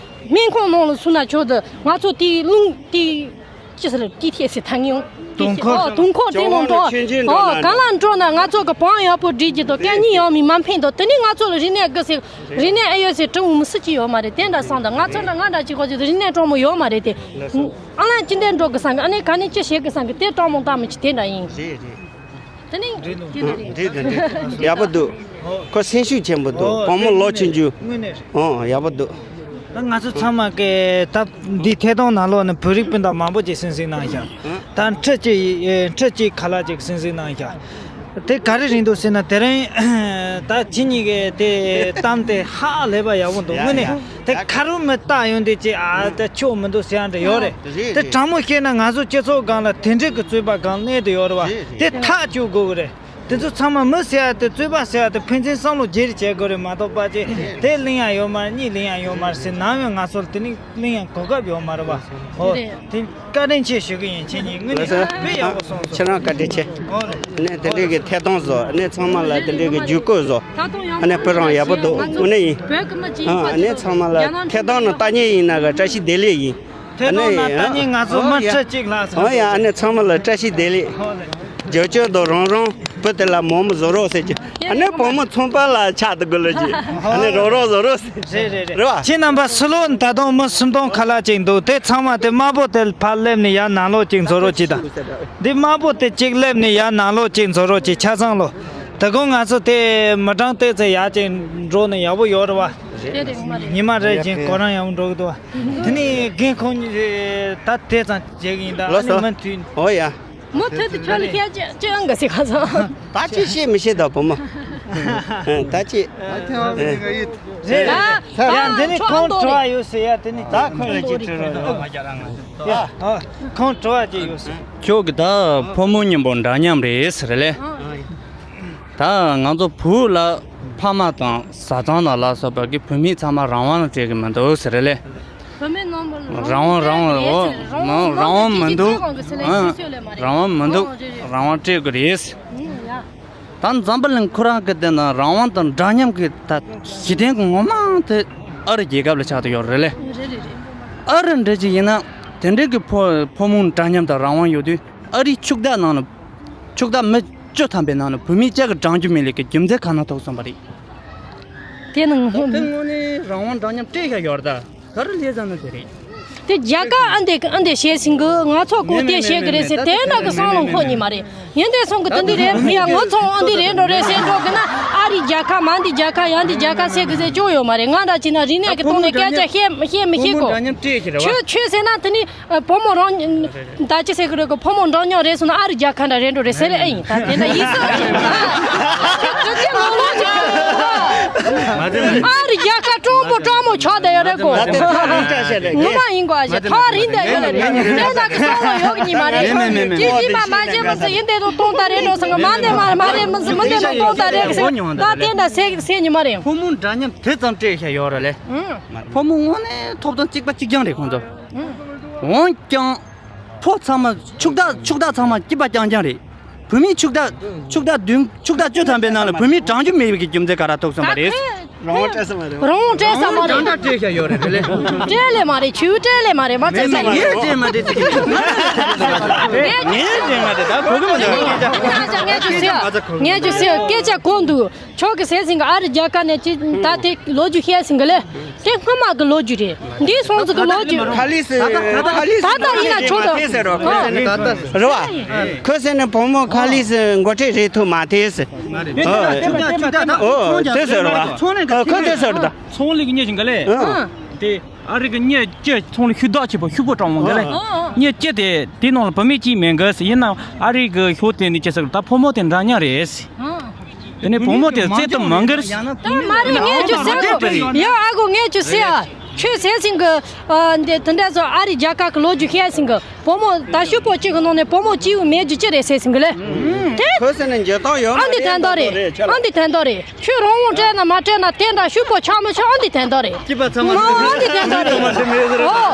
སྨན་ཁང་ནང་ལ་སུ་ན་ཆོག་ཏུ། ང་ཚོ་དེའི་རླུང་དེའི་ཅི་ཟེར་ལ་ཏི་ཐེ་སི་ཐང་ཡོང་། དུང་འཁོར། ཨོ་དུང་འཁོར་དེ་ནང་དུ། ཨོ་ག་ལ་འགྲོ་ན་ང་ཚོ་གི་བང་ཡག་པོ་སྒྲིག་གི་འདུག་སྐད་གཉིས་ཡང་མི་མ་འཕེན་འདུག་དེ་ནི་ང་ཚོ་ལ་རིག་གནས་དགོས་ཟེར། རིག་གནས་ཨེ་ཡོད་ཟེར་དྲི་འུ་མི་སུ་གཅིག་ཡོད་མ་རེད། དེ་འདྲ་སང་ད་ང་ཚོ་འདྲ་ང་འདྲ་གཅིག་གོ་ཅིག་རིག་གནས་སྤྲང་མོ་ཡོད་མ་རེད་དེ། ཨ་ལན་ཅི་འདྲ་འགྲོ་གི་སང་གི། ཨ་ནི་ག་ནས་ཅི་བྱེད་གི་སང་གི། དེ་སྤྲང་མོ་ད་མི་ཅི་དེ་འདྲ་ཡིན། རེད་རེད། དེ་ནི་འགྲིག་འདུག་འགྲིག་འདུག་འགྲིག་འདུག་ཡག་པོ་འདུག་ཁོ་སེམས་ཤུགས་ཆེན་པོ་འདུག་ཨོ་བུ་མོ་ལོ་ཆུང་ཆུང་། དངོས་གནས་རེད། ཨོ་ཡག་པོ་འདུག་ང་ཚོ་ཚང་མ་གི་ད་འདི་ཐད་གཏོང་ནང་ལོགས་ནས་བོད་རིགས་སྤུན་ཟླ་མང་པོ་ཅིག་གསན་གཟིགས་གནང་ཤག་ད་ཁྲི་གཅིག་ཁྲི་གཅིག་ཁ་ལག་ཅིག་གསན་གཟིགས་གནང་ཤག་དེ་ག་རེ་རེད་འདུག་ཟེར་ན། དེ་རིང་ད་ཁྱེད་གཉིས་ཀྱི་དེ་གཏམ་དེ་ཧ་ལས་པ་ཡག་པོ་འདུག་དངོས་གནས་དེ་ཁ་རུ་མི་བལྟ་ཡོང་དུས་ཅིག་ཨ་དེ་ཆོག་མི་འདུག་ཟེར་ཡ་འདྲ་ཡོད་རེད། དེ་དྲང་མོ་བཤད་ན་ང་ཚོ་སྤྱི་ཚོགས་སྒང་ལ་དེ་འདྲའི་གི་རྩོད་པ་སྒང་གནས་དུ་ཡོད་རེད་བ། དེ་ཐག་གཅོད་དགོས་གི་རེད། དེ་ཚོ་ཚང་མ་མི་ཟེར་ཡ་དེ་རྩོད་པ་ཟེར་ཡ་དེ་ཕན་ཚུན་བསམ་བློ་བརྗེ་རེས་བྱེད་དགོས་རེད་མ་གཏོགས་པ་ཅིག་དེ་གླེང་ཡ་ཡོད་མ་རེད། གཉིས་གླེང་ཡ་ཡོད་མ་རེད་ཟེར་ནམ་ཡང་ང་ཚོར་དེ་ནི་གླེང་ཡ་གོ་སྐབས་ཡོད་མ་རེད་བ། ཨོ་རེད། དེ་བཀའ་དྲིན་ཆེ་ཞུ་གི་ཡིན། ཁྱེད་གཉིས་དངོས་གནས་དཔེ་ཡག་པོ་གསུངས་སོང་། ཁྱེད་རང་བཀའ་དྲིན་ཆེ། ཨོ་རེད། ནས་དེ་འདྲའི་གི་ཐད་གཏོང་བཟོ་ནས་ཚང་མ་ལ་དེ་འདྲའི་གི་བརྒྱུད་སྐུལ་བཟོ། ཨ་ནས་བུ་རང་ཡག་པོ་འདུག་དངོས་གནས་ཡིན། ཨ་ནས་ཚང་མ་ལ་ཐད་གཏོང་ནང་ལྟ་མཁན་ཡིན་ན་གི་བཀྲ་ཤིས་བདེ་ལེགས་ཡིན། ཐད་གཏོང་ནང་ལྟ་མཁན་ང་ཚོ་མི་ཁྲི་གཅིག་ལྷག་ཙམ། ཨོ་ཡ། ཨ་ནི་ཚང་མ་ལ་བཀྲ་ཤིས་བདེ་ལེགས། ཨོ་ལེ། རྒྱབ་སྐྱོར་དང་རང་རང་བུ་དེ་ལ་མོ་མོ་བཟོ་རོགས་ཟེར་གྱི། ཨ་ནི་བུ་མོ་ཚོང་པ་ལ་ཆགས་དུ་དགོས་ལོ་གྱི། ཨ་ནི་རང་རང་བཟོ་རོགས་ཟེར། རེད་རེད་རེད། རེད་བ། ཁྱེད་རྣམ་པ་ཕྱི་ལོགས་ད་དུང་མི་སུམ་སྟོང་ཁ་ལག་ཅིག་འདུག་དེ་ཚང་མ་དེ་དམར་པོ་དེ་ཕར་སླེབས་ནས་ཡར་ནང་ལོགས་ཅིག་འཛུལ་རོགས་གྱིས་དང་། འདི་དམར་པོ་དེ་གཅིག་སླེབས་ནས་ཡར་ནང་ལོགས་ཅིག་འཛུལ་རོགས་གྱིས། ཆ་ཚང་ལོ། ད་དགོང་ང་ཚོ་དེ་མི་གྲངས་ཏོག་ཙམ་ཡར་ཅིག་འགྲོ་ནས་ཡག་པོ་ཡོད་རེད་བ། རེད་རེད། ངོ་མ་རེད། ཉི་མ་རེ་བཞིན་ཁོ་རང་ཡང་འགྲོ་གི་འདུག་དེ་ནས་རྒན་ཁོང་གཉིས་ད་དེ་ཙམ་བྱེད་ཀྱི་ཡིན་ད། ཨ་ནི་མུ་མཐུད། ཨོ་ཡ། མུ་མཐུད་དུ་ཁྱོད་ལ་བཤད་ཅི་ཅི་ཡང་གི་ཟིག་ག་ཚོད། ད་ཅི་བཤད་མི་ཤེས་ད་བུ་མོ། ད་ཅི། རེད་རེད། ཡ་འདི་ནི་ཁོང་དྲི་བ་ཡོད་ཟེར་ཡ། དེ་ནི་ད་ཁོང་ལ་ཅི་དྲི་རོགས། ཡ་ཁོང་དྲི་བ་ཅི་ཡོད་ཟེར། ཁྱོད་ཀྱི་ད་ཕོ་མོ་གཉིས་པོ་འདྲ་མཉམ་རེད་ཟེར་ལེ། ད་ང་ཚོ་བོད་ལ་ཕ་མ་དང་བཟའ་ཚང་དང་ལ་སོགས་པ་གི་བུད་མེད་ཚང་མ་རང་དབང་སྤྲད་གི་མི་འདུག་ཟེར་ལེ། བུད་མེད་རྣམས་ལ་རང་དབང་རང་དབང་འོ་རང་དབང་མི་འདུག་རང་དབང་མི་འདུག་རང་དབང་སྤྲད་དགོས་རེད། ད་འཛམ་བུ་གླིང་ཁོ་རང་གི་དེ་ན་རང་དབང་དང་འདྲ་མཉམ་གི་ད་གཞི་རྟེན་གི་ངོ་མ་དེ་ཨ་རི་རྒྱལ་ཁབ་ལ་ཆགས་བསྡད་ཡོད་རེད་ལེ། ཨ་རི་འདྲ་ཅིག་ཡིན་ན་དེ་འདྲའི་གི་ཕོ་ཕོ་མོ་འདྲ་མཉམ་དང་རང་དབང་ཡོད་དུས། ཨ་རིའི་ཕྱུག་བདག་ནང་ལ་ཕྱུག་བདག་མི་བཅུ་ཐམ་པའི་ནང་ལ་བུད་མེད་གཅིག་གི་འགྲང་རྒྱུ་མེད་ལེ་གི་རྒྱུ་མཚན་ག་ན་ཐུག་སོང་བ་རེད། དེ་ནང་དེ་དངོས་གནས་རང་དབང་འདྲ་མཉམ་སྤྲད་ཡ་ཡོད་རེད་ད། ག་རེ་ལས་ཟ་ན་དེ་རེད། དེ་རྒྱལ་ཁབ་ཨ་འདི་ཨ་འདི་བཤད་ཟིན་གི། ང་ཚོ་གོ་དེ་བཤད་གི་རེད་ཟེར་དེ་འདྲ་གི་བསམ་བློ་འཁོར་ཉི་མ་རེད། ཡིན་དེ་སོང་གི་དེ་འདི་རེད། ཡ་ངོ་ཚོང་ཨ་འདི་རེད་འགྲོ་རེད་ཟེར་འགྲོ་གི་ན། ཨ་རི་རྒྱལ་ཁབ་མ་འདི་རྒྱལ་ཁབ་ཡང་འདི་རྒྱལ་ཁབ་ཟེར་གི་ཟེར་ཅོ་ཡོད་མ་རེད། ང་འདྲ་ཅི་ན་རིག་གནས་གི་ཐོག་ནས་སྐད་ཆ་བཤད་བཤད་མི་ཤེས་གོ། ཆོས་ཆོས་ཟེར་ན་དེ་ནི། ཨ། བུ་མོ་རང་ད་ཅི་ཟེར་གི་རེད་གོ། ཕོ་མོ་འདྲ་མཉམ་རེད་སོང་ན་ཨ་རི་རྒྱལ་ཁབ་འདྲ་རེད་འགྲོ་རེད་ཟེར་ལེ། ཨེ་ཡིན་ད་དེ་འདྲ་ཡིན་ཟེར་བ་ཞིག་ཨ་རི་རྒྱལ་ཁབ་སྤྲང་པོ་སྤྲང་མོ་ཆགས་བསྡད་ཡོད་རེད་གོ། ད་དེ་ཐག་རིང་བཀྲ་ཤིས་རེད། ངོ་མ་ཡིན་གོ། ཨ་ཞེ་ཐག་རིང་བསྡད་ཡོད་རེད། དེ་དག་གི་བསམ་བློ་ཡོད་ཀྱི་མ་རེད། མེད་མེད་མེད་མེད། ཅི་ཅི་མ་མ་བྱེད་མི་ཟེར་ཡིན་དེ་དུ་གཏོང་ད་རེད་འགྲོ་ཟེར་གི། མ་ནས་མ་མ་རེད་མི་ཟེར་མི་དེ་དུ་གཏོང་ད་རེད་ཟེར། ད་དེ་འདྲ་ཟེར་ཟེར་ཉི་མ་རེད། ཕོ་མོ་འདྲ་མཉམ་དེ་ཙམ་སྤྲད་བཞག་ཡོད་རེད་ལེ། ཕོ་མོ་དངོས་གནས་ཐོབ་ཐང་གཅིག་པ་གཅིག་རྐྱང་རེད་ཁོང་ཚོ། འོན་ཀྱང་། ཕོ་ཚང་མ་ཕྱུག་བདག་ཕྱུག་བདག་ཚང་མ་སྐྱིད་པ་རྐྱང་རྐྱང་རེད། བུད་མེད་ཕྱུག་བདག་ཕྱུག་བདག་བདུན་ཕྱུག་བདག་བཅུ་ཐམ་པའི་ནང་ལ་བུད་མེད་འགྲང་རྒྱུ་མེད་པའི་རྒྱུ་མཚན་ག་རེ་ཐུག་སོང་བ་རེད། རང་དབང་སྤྲད་ས་མ་རེད། རང་དབང་སྤྲད་ས་མ་རེད། རང་དབང་སྤྲད་ཤ་ཡོད་རེད་རེད་ལེ། སྤྲད་ལེ་མ་རེད། ཆུ་སྤྲད་ལེ་མ་རེད། མ་ཚད་ས་ངས་སྤྲད་མ་སྤྲད་ཅིག་ངས་སྤྲད་མ་སྤྲད་ད་གོ་གི་མ་འདུག་ངས་ཅི་ཟེར་ངས་ཅི་ཟེར་སྐད་ཆ་གོ་འདུག་ཁྱོད་ཀྱི་ཟེར་ཟིན་གི་ཨ་རི་རྒྱལ་ཁབ་ནས་ཅི་ད་དེ་ལོ་རྒྱུས་བཤད་ཟིན་གི་ལེ། དེ་སྔ་མ་གི་ལོ་རྒྱུས་རེད། འདི་སོང་ཟིན་གི་ལོ་རྒྱུས། ཁ་ལིས་ད་ལྟ་ཡིན་ན་ཆོག་ད། རེད་བ། ཁོས་ཟེར་ནས་བུ་མོ་ཁ་ལིས་འགོ་ཁྲིད་རེད་ཐུབ་མ་ཐེ་ཟེར། ཨོ་དེ་ཟེར་བ། ཁོས་དེ་ཟེར་ད། ཚོང་ལས་ཀྱི་གཉེར་ཞིང་གི་ལེ། དེ་ཨ་རི་གི་གཉེར་ཅི་ཚོང་ལས་ཤུགས་དག་ཆེ་པོ་ཤུགས་པོ་དྲང་བ་གི་ལེ། གཉེར་ཅི་དེ་དེ་ནང་ལ་བུད་མེད་ཅིག་མེད་གི་ཟེར། ཡིན་ན་ཨ་རི་གི་ཤོག་དེ་ནི་ཅི་ཟེར་ད་ཕོ་མོ་དེ་འདྲ་མཉམ་རེད་ཟེར། དེ་ནས་བུ་མོ་དེ་བཙལ་དུ་མ་འགུལ། ད་མ་རེད། ངས་ཁྱོད་ཟེར་གོ། ཡ་ཨ་གོ་ངས་ཁྱོད་ཟེར་ཨ། ཁྱོད་ཟེར་ཟིན་གི། ཨ་འདི་དེ་འདྲ་ཚོ་ཨ་རི་རྒྱལ་ཁབ་ཀྱི་ལོ་རྒྱུས་བཤད་ཟིན་གི། བུ་མོ་ད་ཤུག་པོ་གཅིག་གི་ནང་ནས་བུ་མོ་གཅིག་མེད་རྒྱུ་ཅི་རེད་ཟེར་ཟིན་གི་ལེ། དེ་ཁོས་ཟེར་ནས་འཇོན་ཐང་ཡོད་མ་ཨ་འདི་རེད། དན་ཏོ་རེད། ཨ་འདི་དན་ཏོ་རེད། ཁྱོད་རང་དབང་སྤྲད་ན་མ་སྤྲད་ན་དེ་འདྲ་ཤུག་པོ་ཆགས་མི་ཆགས་ཨ་འདི་དན་ཏོ་རེད། སྐྱིད་པ་ཚང་མ་ཨ་འདི་དན་ཏོ་རེད། ཨོ་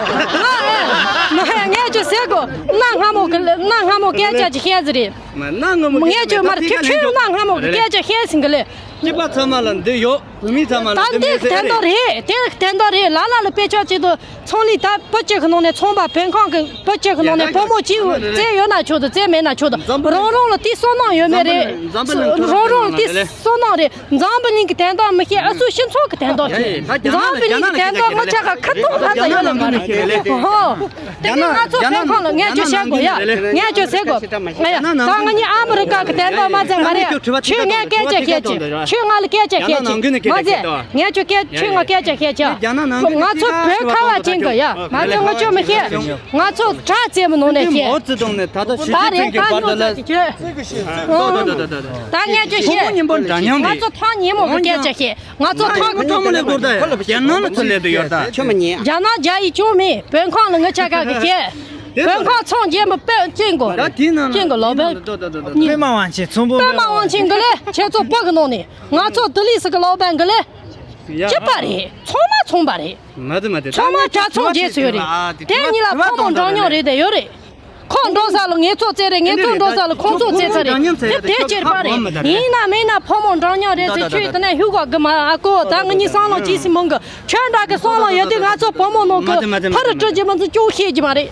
ང་ཨེ་ང་ངས་ཁྱོད་ཟེར་གོ། གནའ་སྔ་མོ་གི་གནའ་སྔ་མོ་སྐད་ཆ་ཅིག་བཤད་ཟིན་རེད། མ་གནའ་སྔ་མོ་ངས་ཁྱོད་མར་ཁྱོད་ཁྱོད་གནའ་སྔ་མོ་གི་སྐད་ཆ་བཤད་ཟིན་གི་ལེ། སྐྱིད་པ་ཚང་མ་ལ་འདི་ཡོད། བུད་མེད་ཚང་མ་ལ་ད་འདི་འདི་མེད་ཟེར་དན་རེད། ཏོ་རེད། དེ་དན་ཏོ་རེད། ལ་ལ་ལ་དཔེ་ཆ་གཅིག་ཏུ་ཚོང་ལས་ད་བུ་གཅིག་གི་ནང་ནས་ཚོང་པ་བོད་ཁང་གི་བུ་གཅིག་གི་ནང་ནས་བུ་མོ་གཅིག་བཙལ་ཡོད་ན་ཆོག་ཏུ་བཙལ་མེད་ན་ཆོག་ཏུ། འཛམ་བུ་རང་རང་ལ་དེ་བསོད་ནམས་ཡོད་མེད་རེད། འཛམ་བུ་གླིང་ཁ་རང་རང་ལ་དེ་ལ་ལས་བསོད་ནམས་རེད། འཛམ་བུ་གླིང་གི་དན་ཏོ་མི་ཤེས། ཨ་སུ་སྤྱི་ཚོགས་ཀྱི་དན་ཏོ་ཤེས། ཡ་ཡ་ད་རྒྱ་ནག་འཛམ་བུ་གླིང་གི་དན་ཏོ་རྒྱ་ནག་མི་ཆགས་ཁ་ཐུག་ཧ་ད་ཡོད་ལ་མ་རེད། ཧོ། དེ་ནས་ང་ཚོ། དཔོན་ཁང་ལ་ངས་ཁྱོད་བཤད་དགོས་ཡ། ངས་ཁྱོད་ཟེར་དགོས། ཨ་ཡ། ད་ང་གཉིས་ཨ་མི་རི་ཀ་གི་དོན་དག་མ་ཚད་མ་རེད། ཁྱོད་ང་ལ་སྐད་ཆ་བཤད་ཅིག་ཁྱོད་ང་ལ་སྐད་ཆ་བཤད་ཅིག་མ་ཚད། ངས་ཁྱོད་སྐད་ཁྱོད་ང་སྐད་ཆ་བཤད་ཅིག་ང་ཚོ་བོད་ཁ་བ་ཅན་གི་ཡ། མ་ཚད་ང་ཁྱོད་མི་ཤེས། ང་ཚོ་དྲག་རྩེད་མོ་ནང་ནས་བཤད། ད་རེད། ད་ཉོ་ཚ་ཅིག་ཁྱོད། ད་ངས་ཁྱོད་བཤད། ང་ཚོ་ཐང་ཉིན་མོ་གི་སྐད་ཆ་བཤད། ང་ཚོ་ཐང་། ཁོ་ཐང་མོ་ལས་སྐོར་ད་ཡ། རྒྱ་ནག་ལ་ཚུར་སླེབས་དུ་ཡོད་ད། ཁྱོད་མི་ཉན། རྒྱ་ནག་རྒྱ་ཡིག་ཅུང་མེད། བོད་ཁང་ལ་ངི་ཆ་ཁ་གི་བཤད། བོད་ཁང་ཚོང་རྒྱན་པ་པད་ཅན་གོ། ད་དེའི་ནང་ཅན་གོ་ལོ་པད། པད་མ་དབང་ཆེན་ཚོང་པོ། པད་མ་དབང་ཆེན་གི་ལས་ཁྱེད་ཚོ་བོད་གི་ནང་ནས་ང་ཚོ་ལྡི་ལི་སི་གི་ལོ་པད་གི་ལས། སྐྱིད་པ་རེད། ཚོང་མ་ཚོང་པ་རེད། མ་དེ་མ་དེ། ཚང་མ་དྲ་ཚོང་རྗེས་སུ་ཡོད་རེད། དེ་གཉིས་ལ་ཕོ་མོ་འདྲ་མཉམ་རེད་དེ་ཡོད་རེད། ཁོ་འགྲོ་ས་ལ་ངེད་ཚོ་རྩེ་རེད། ངེད་ཚོ་འགྲོ་ས་ལ་ཁོང་ཚོ་རྩེ་ཚ་རེད། དེ་དེ་སྐྱེས་པ་རེད། ཡིན་ན་མིན་ན་ཕོ་མོ་འདྲ་མཉམ་རེད་ཟེར། ཁྱོད་དེ་ནས་ཧུ་གོ་གི་མ། ཨ་ཀོ། ད་ང་གཉིས་སང་ལོང་ཅི་སི་མང་གི། ཁྱོད་འདྲ་གི་སང་ལོང་ཡོད་དུས་ང་ཚོ་ཕོ་མོ་ནང་གི་ཕ་རུ་སྤྲོད་རྒྱུ་མ་ཚོ་ཅུང་ཤེས་ཀྱི་མ་རེད།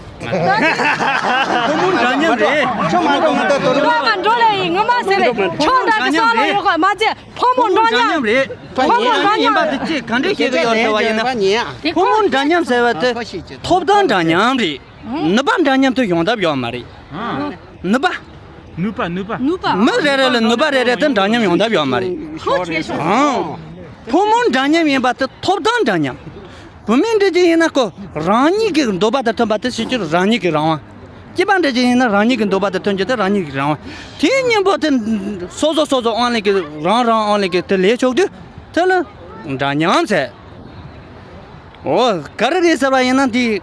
ཕོ་མོ་འདྲ་མཉམ་རེད། ཁྱོད་མ་འགྲོ་མ་ད་དོ་རུ་ང་མ་འགྲོ་ལེ་ཡིན། ང་མ་ཟེར་རེད། ཁྱོད་འདྲ་གི་སང་ལོང་ཡོད་གི་མ་ཚད། ཕོ་མོ་འདྲ་མཉམ་རེད། ཕོ་མོ་འདྲ་མཉམ་ཡིན་པ་དེ་ཅི་ག་འདྲས་ཤེས་ཀྱི་ཡོད་ཟེར་བ་ཡིན་ན། ཕོ་མོ་འདྲ་མཉམ་ཟེར་བ་དེ་ཐོབ་ཐང་འདྲ་མཉམ་རེད། ནུས་པ་འདྲ་མཉམ་དུ་ཡོང་ཐབས་ཡོད་མ་རེད། ནུས་པ། ནུས་པ། ནུས་པ། མི་རེ་རེ་ལ་ནུས་པ་རེ་རེ་དེ་འདྲ་མཉམ་ཡོང་ཐབས་ཡོད་མ་རེད། ཨང་། ཕོ་མོ་འདྲ་མཉམ་ཡིན་པ་དེ་ཐོབ་ཐང་འདྲ་མཉམ། བུད་མེད་འདྲ་ཅིག་ཡིན་ན་ཁོ་རང་ཉིད་ཀྱི་འདོད་པ་དང་མཐུན་པ་དེ་བྱེད་རྒྱུ་རང་ཉིད་ཀྱི་རང་དབང་། སྐྱེས་པ་འདྲ་ཅིག་ཡིན་ན་རང་ཉིད་ཀྱི་འདོད་པ་དང་མཐུན་རྒྱུ་དེ་རང་ཉིད་ཀྱི་རང་དབང་། དེའི་གཉེན་པོ་དེ་སོ་སོ་སོ་སོ་ཨང་ལེ་གི་རང་རང་ཨང་ལེ་གི་དེ་ལས་ཆོག་དུས་དེ་ལ་འདྲ་མཉམ་ཟེར། འོ་ག་རེ་རེད་ཟེར་བ་ཡིན་ན་འདི།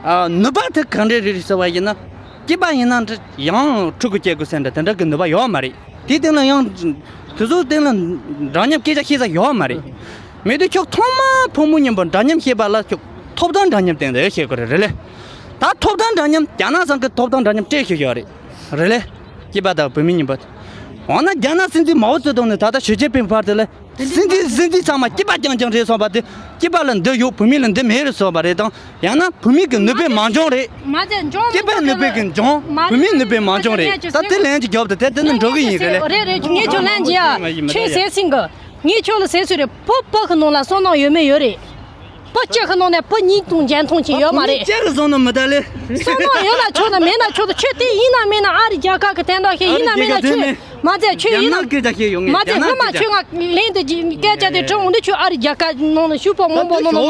ཨ། ནུས་པ་དེ་ག་འདྲས་རེད་ཟེར་བ་ཡིན་ན། སྐྱེས་པ་ཡིན་ན་འདྲ་ཡང་ཕྲུ་གུ་སྐྱེ་དགོས་ཟེར་འདྲ་དེ་འདྲ་གི་ནུས་པ་ཡོད་མ་རེད། དེའི་སྟེང་ལ་ཡང་། དེ་ཚོའི་སྟེང་ལ་འདྲ་མཉམ་སྐད་ཆ་བཤད་ས་ཡོད་མ་རེད། མེད་དུས་ཁྱོད་ཐོག་མ་ཕོ་མོ་གཉིས་པོ་འདྲ་མཉམ་བཤད་པ་ལ་ཁྱོད་ཐོབ་ཐང་འདྲ་མཉམ་སྟེང་དུ་བཤད་དགོས་རེད་རེད་ལེ། ད་ཐོབ་ཐང་འདྲ་མཉམ་རྒྱ་ནག་ཚང་གི་ཐོབ་ཐང་འདྲ་མཉམ་སྤྲད་ཤེས་ཡོད་རེད། རེད་ལེ། སྐྱེས་པ་དང་བུད་མེད་གཉིས་པོ། འོ་ན་རྒྱ་ནག་སྲིད་འཛིན་མའོ་ཙེ་ཏུང་ནས་ད་ལྟ་ཞི་ཅིན་ཕིང་བར་དུ་ལ། སྲིད་འཛིན་སྲིད་འཛིན་ཚང་མ་སྐྱེས་པ་རྐྱང་རྐྱང་རེད་སོང་བ་དེ། སྐྱེས་པ་ལ་འདི་ཡོད་བུད་མེད་ལ་འདི་མེད་རེད་སོང་བ་རེད་དང་། ཡང་ན་བུད་མེད་ཀྱི་ནུས་པའི་མ་འཇོན་རེད། མ་ཚད་འཇོན་མི་སྐྱེས་པའི་ནུས་པའི་གི་འཇོན། མ་བུད་མེད་ནུས་པའི་མ་འཇོན་རེད། ད་དེ་ལན་གྱི་རྒྱབ་ཏུ་དེ་དེ་ནི་འགྲོ་གི་ཡིན་རེད་ལེ། རེད་རེད། ངས་ཁྱོད་ལན་གྱི་ཡ། ཁྱོད་ཟེར་སྲིང་གི། ངས་ཁྱོད་ལ་ཟེར་སྲིད་རེད། བུ་བུ་གི་ནང་ལ་བསོད་ནམས་ཡོད་མེད་ཡོད་རེད། བུ་གཅིག་གི་ནང་ནས་བུ་གཉིས་དང་འཇོན་ཐང་ཅིག་ཡོད་མ་རེད། གཅིག་གི་བསོད་ནམས་མི་ད་ལེ། བསོད་ནམས་ཡོད་ན་ཆོག་ན་མེད་ན་ཆོག་ད་ཁྱོད་དེ་ཡིན་ན་མིན་ན་ཨ་རི་རྒྱལ་ཁབ་ཀྱི་དོན་དག་བཤད་ཡིན་ན་མིན་ན་ཁྱོད། མ་ཚད་ཁྱོད་ཡིན་ན། རྒྱ་ནག་སྐད་ཆ་བཤད་ཡོང་ངས། མ་ཚད་རྒྱ་ནག་སྔོན་མ་སྐད་ཆ། ཁྱོད་ང་ལན་དུ་སྐད་ཆ་དེ་དྲི་འོང་དུས་ཁྱོད་ཨ་རི་རྒྱལ་ཁབ་ནང་ལ་ཤུག་པ་མང་པོ་ནང་ལ་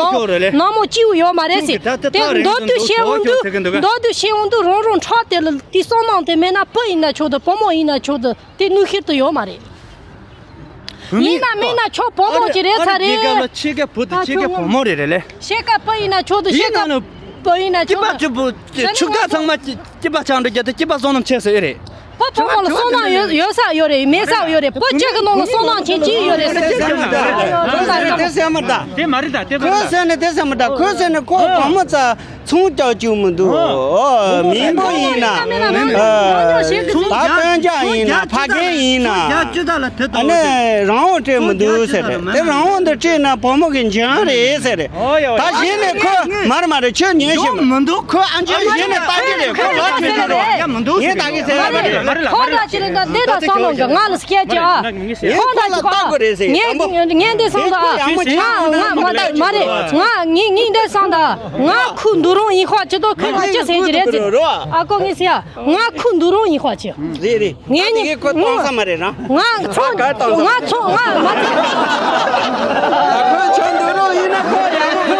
ནང་མོ་སྐྱིད་པོ་ཡོད་མ་རེད་ཟེར། དེ་མདོར་བསྡུས་བཤད་འོང་དུས། མདོར་བསྡུས་བཤད་འོང་དུས་རང་རང་ཕྲག་དེ་ལ་དེ་བསོད་ནམས་དེ་མེད་ན་བུ་ཡིན་ན་ཆོག་ད་བུ་མོ་ཡིན་ན་ཆོག་ད་དེ་གནོད་ཤེས་དུ་ཡོད་མ་རེད། ཡིན་ན་མིན་ན་ཁྱོད་བུ་མོ་ཅིག་རེད་ཚ་རེད། ཨ་རི་རྒྱལ་ཁབ་ལ་ཕྱེད་ཀ་བུ་དང་ཕྱེད་ཀ་བུ་མོ་རེད་རེད་ལེ། ཕྱེད་ཀ་བུ་ཡིན་ན་ཆོག་ཏུ་ཕྱེད་ཀ་བུ་ཡིན་ན་ཆོག་ཏུ། སྐྱིད་པ་ཆུ་བུ་ཕྱུག་ད་ཚང་མ་སྐྱིད་པ་ཆགས་འགྲོ་རྒྱུ་དེ་སྐྱིད་པ་བསོད་ནམས་ཆེ་ཟེར་ཨེ་རེད། བུ་བུ་མོ་ལ་བསོད་ནམས་ཡོད་ཡོད་ས་ཡོད་རེད། མེད་ས་ཡོད་རེད། བུ་གཅིག་གི་ནང་ལ་བསོད་ནམས་ཆེན་གཅིག་ཡོད་རེད་ཟེར་གྱི། དེ་སེམས་མ་ད། དེ་མ་རེད་ད། དེ་མ་རེད་ད། ཁོས་ཟེར་ནས་དེ་སེམས་མ་ད། ཁོས་ཟེར་ནས་ཁོ་བུ་མོ་ཚ། ཚོང་རྒྱག་རྒྱུ་མི་འདུག་ཨོ། མི་འབོར་ཡིན་ན། ཨ། ད་སྤུན་ཀྱག་ཡིན་ན། ཕ་རྒན་ཡིན་ན། ཨ་ནི་རང་དབང་སྤྲད་མི་འདུག་ཟེར་རེད། དེ་རང་དབང་འདི་སྤྲད་ན་བུ་མོ་གི་འཇོན་རེད་ཟེར་རེད། ད་གཞི་ནས་ཁོ་མར་མ་རེད། ཁྱོད་ཉན་ཤེས་མི་འདུག་ཁོ་ཨ་འཇོན་གཞི་ནས་ལྟ་གི་རེད། ཁོ་ལོ་ཆེ་ཆེ་རེད། ངས་ད་གི་ཟེར་ཡ་མ་རེད། ཁོ་ད་ཅི་རེད་ད། འདི་ད་བསམ་བློ་འགའ་ང་ལ་སྐད་ཅིག་ཨ། ངས་ཁོ་ལ་ལྟ་དགོས་རེད་ཟེར། ངས་ངས་འདི་བསམ་བློ་ཨ། ང་ང་མ་ད་མ་རེད། ང་ངས་ངས་འདི་བསམ་ད། ང་ཁུ་འདུག་རུང་ཡིན་ཁ་ཅི་ཏོ་ཁུ་ང་ཅི་ཟེར་གྱི་རེད་ཟེར། ཨ་ཀོ་ངས་ཟེར་ཡ། ང་ཁུ་འདུག་རུང་ཡིན་ཁ་ཅི། རེད་རེད། ངས་ངས་ཁོ་གཏོང་ས་མ་རེད་ར། ང་ཚོ་ང་ཚོ་ང་མ་ཚད། ཁོ་ཆོ་འདུག་རུང་ཡིན་ན་ཁོ་ཡག་པོ།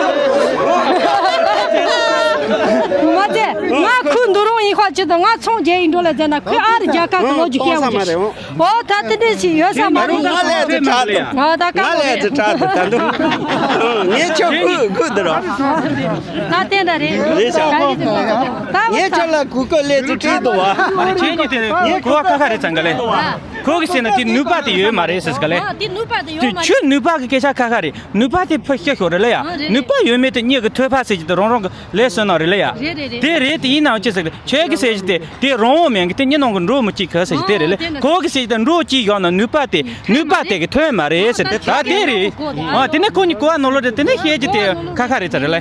མ་ཚད། ང་ཁུ་འདུག་རུང་ཡིན་ཁ་ཅི་ཏོ། ང་ཚོང་རྒྱག་ཡིན་འགྲོ་ལ་ཟེར་ན་ཁོས་ཨ་རི་རྒྱལ་ཁབ་ཀྱི་ལོ་རྒྱུས་བཤད་འོང་ཅི། འོ་ད་དེ་འདྲས་ཞིག་ཡོད་ས་མ་རེད། ང་ལས་དེ་དྲག་འདུག་ང་ད་ང་ལས་དེ་དྲག་འདུག་ད་འདུག་ངས་ཁྱོད་ཁུ་ཁུ་འདི་རོ། ད་དེ་འདྲ་རེད། རེད་ཤག་ད་ངས་ཁྱོད་ལ་གུ་གུ་ལས་དེ་ཁྲིད་འདུག་བ། ཁྱེད་གཉིས་དེ་གོ་བ་ཁ་ཁ་རེད་ཙང་ག་ལེ། ཁོ་གི་ཟེར་ན་དེ་ནུས་པ་དེ་ཡོད་མ་རེད་ཟེར་ག་ལེ། ཨ་དེ་ནུས་པ་དེ་ཡོད་མ་རེད། ཁྱོད་ནུས་པ་གི་སྐད་ཆ་ཁ་ཁ་རེད། ནུས་པ་དེ་ཕ་ཤ་ཤོར་རེད་ལ་ཡ། ཨ་རེད། ནུས་པ་ཡོད་མེད་དེ་གཉིས་ཀྱི་ཐོས་པ་ཟེར་གྱི་དེ་རང་རང་གི་ལས་བསོད་ནམས་རེད་ལ་ཡ། རེད་རེད་རེད། དེ་རེད། དེ་ཡིན་ནའང་ཅི་ཟེར་གི་ཁྱོད་ཀྱི་ཟེར་གྱི་དེ་དེ་རང་དབང་མེད་གི་དེ་གཉིས་ནང་གི་འགྲོ་མི་གཅིག་གི་ཟེར་གྱི་དེ་རེད་ལ། ཨ་དེ་ན་ཁོ་གི་ཟེར་གྱི་དེ་འགྲོ་གཅིག་བཞག་ན་ནུས་པ་དེ་ནུས་པ་དེ་གི་ཐོན་མ་རེད་ཟེར་དེ་ད་དེ་རེད། ཨ་དེ་ནས་ཁོ་གཉིས་གོ་བ་ནོར་ལོ་དེ་དེ་ནས་བཤད་གྱི་དེ་ཁ་ཁ་རེད་ཚ་རེད་ལ།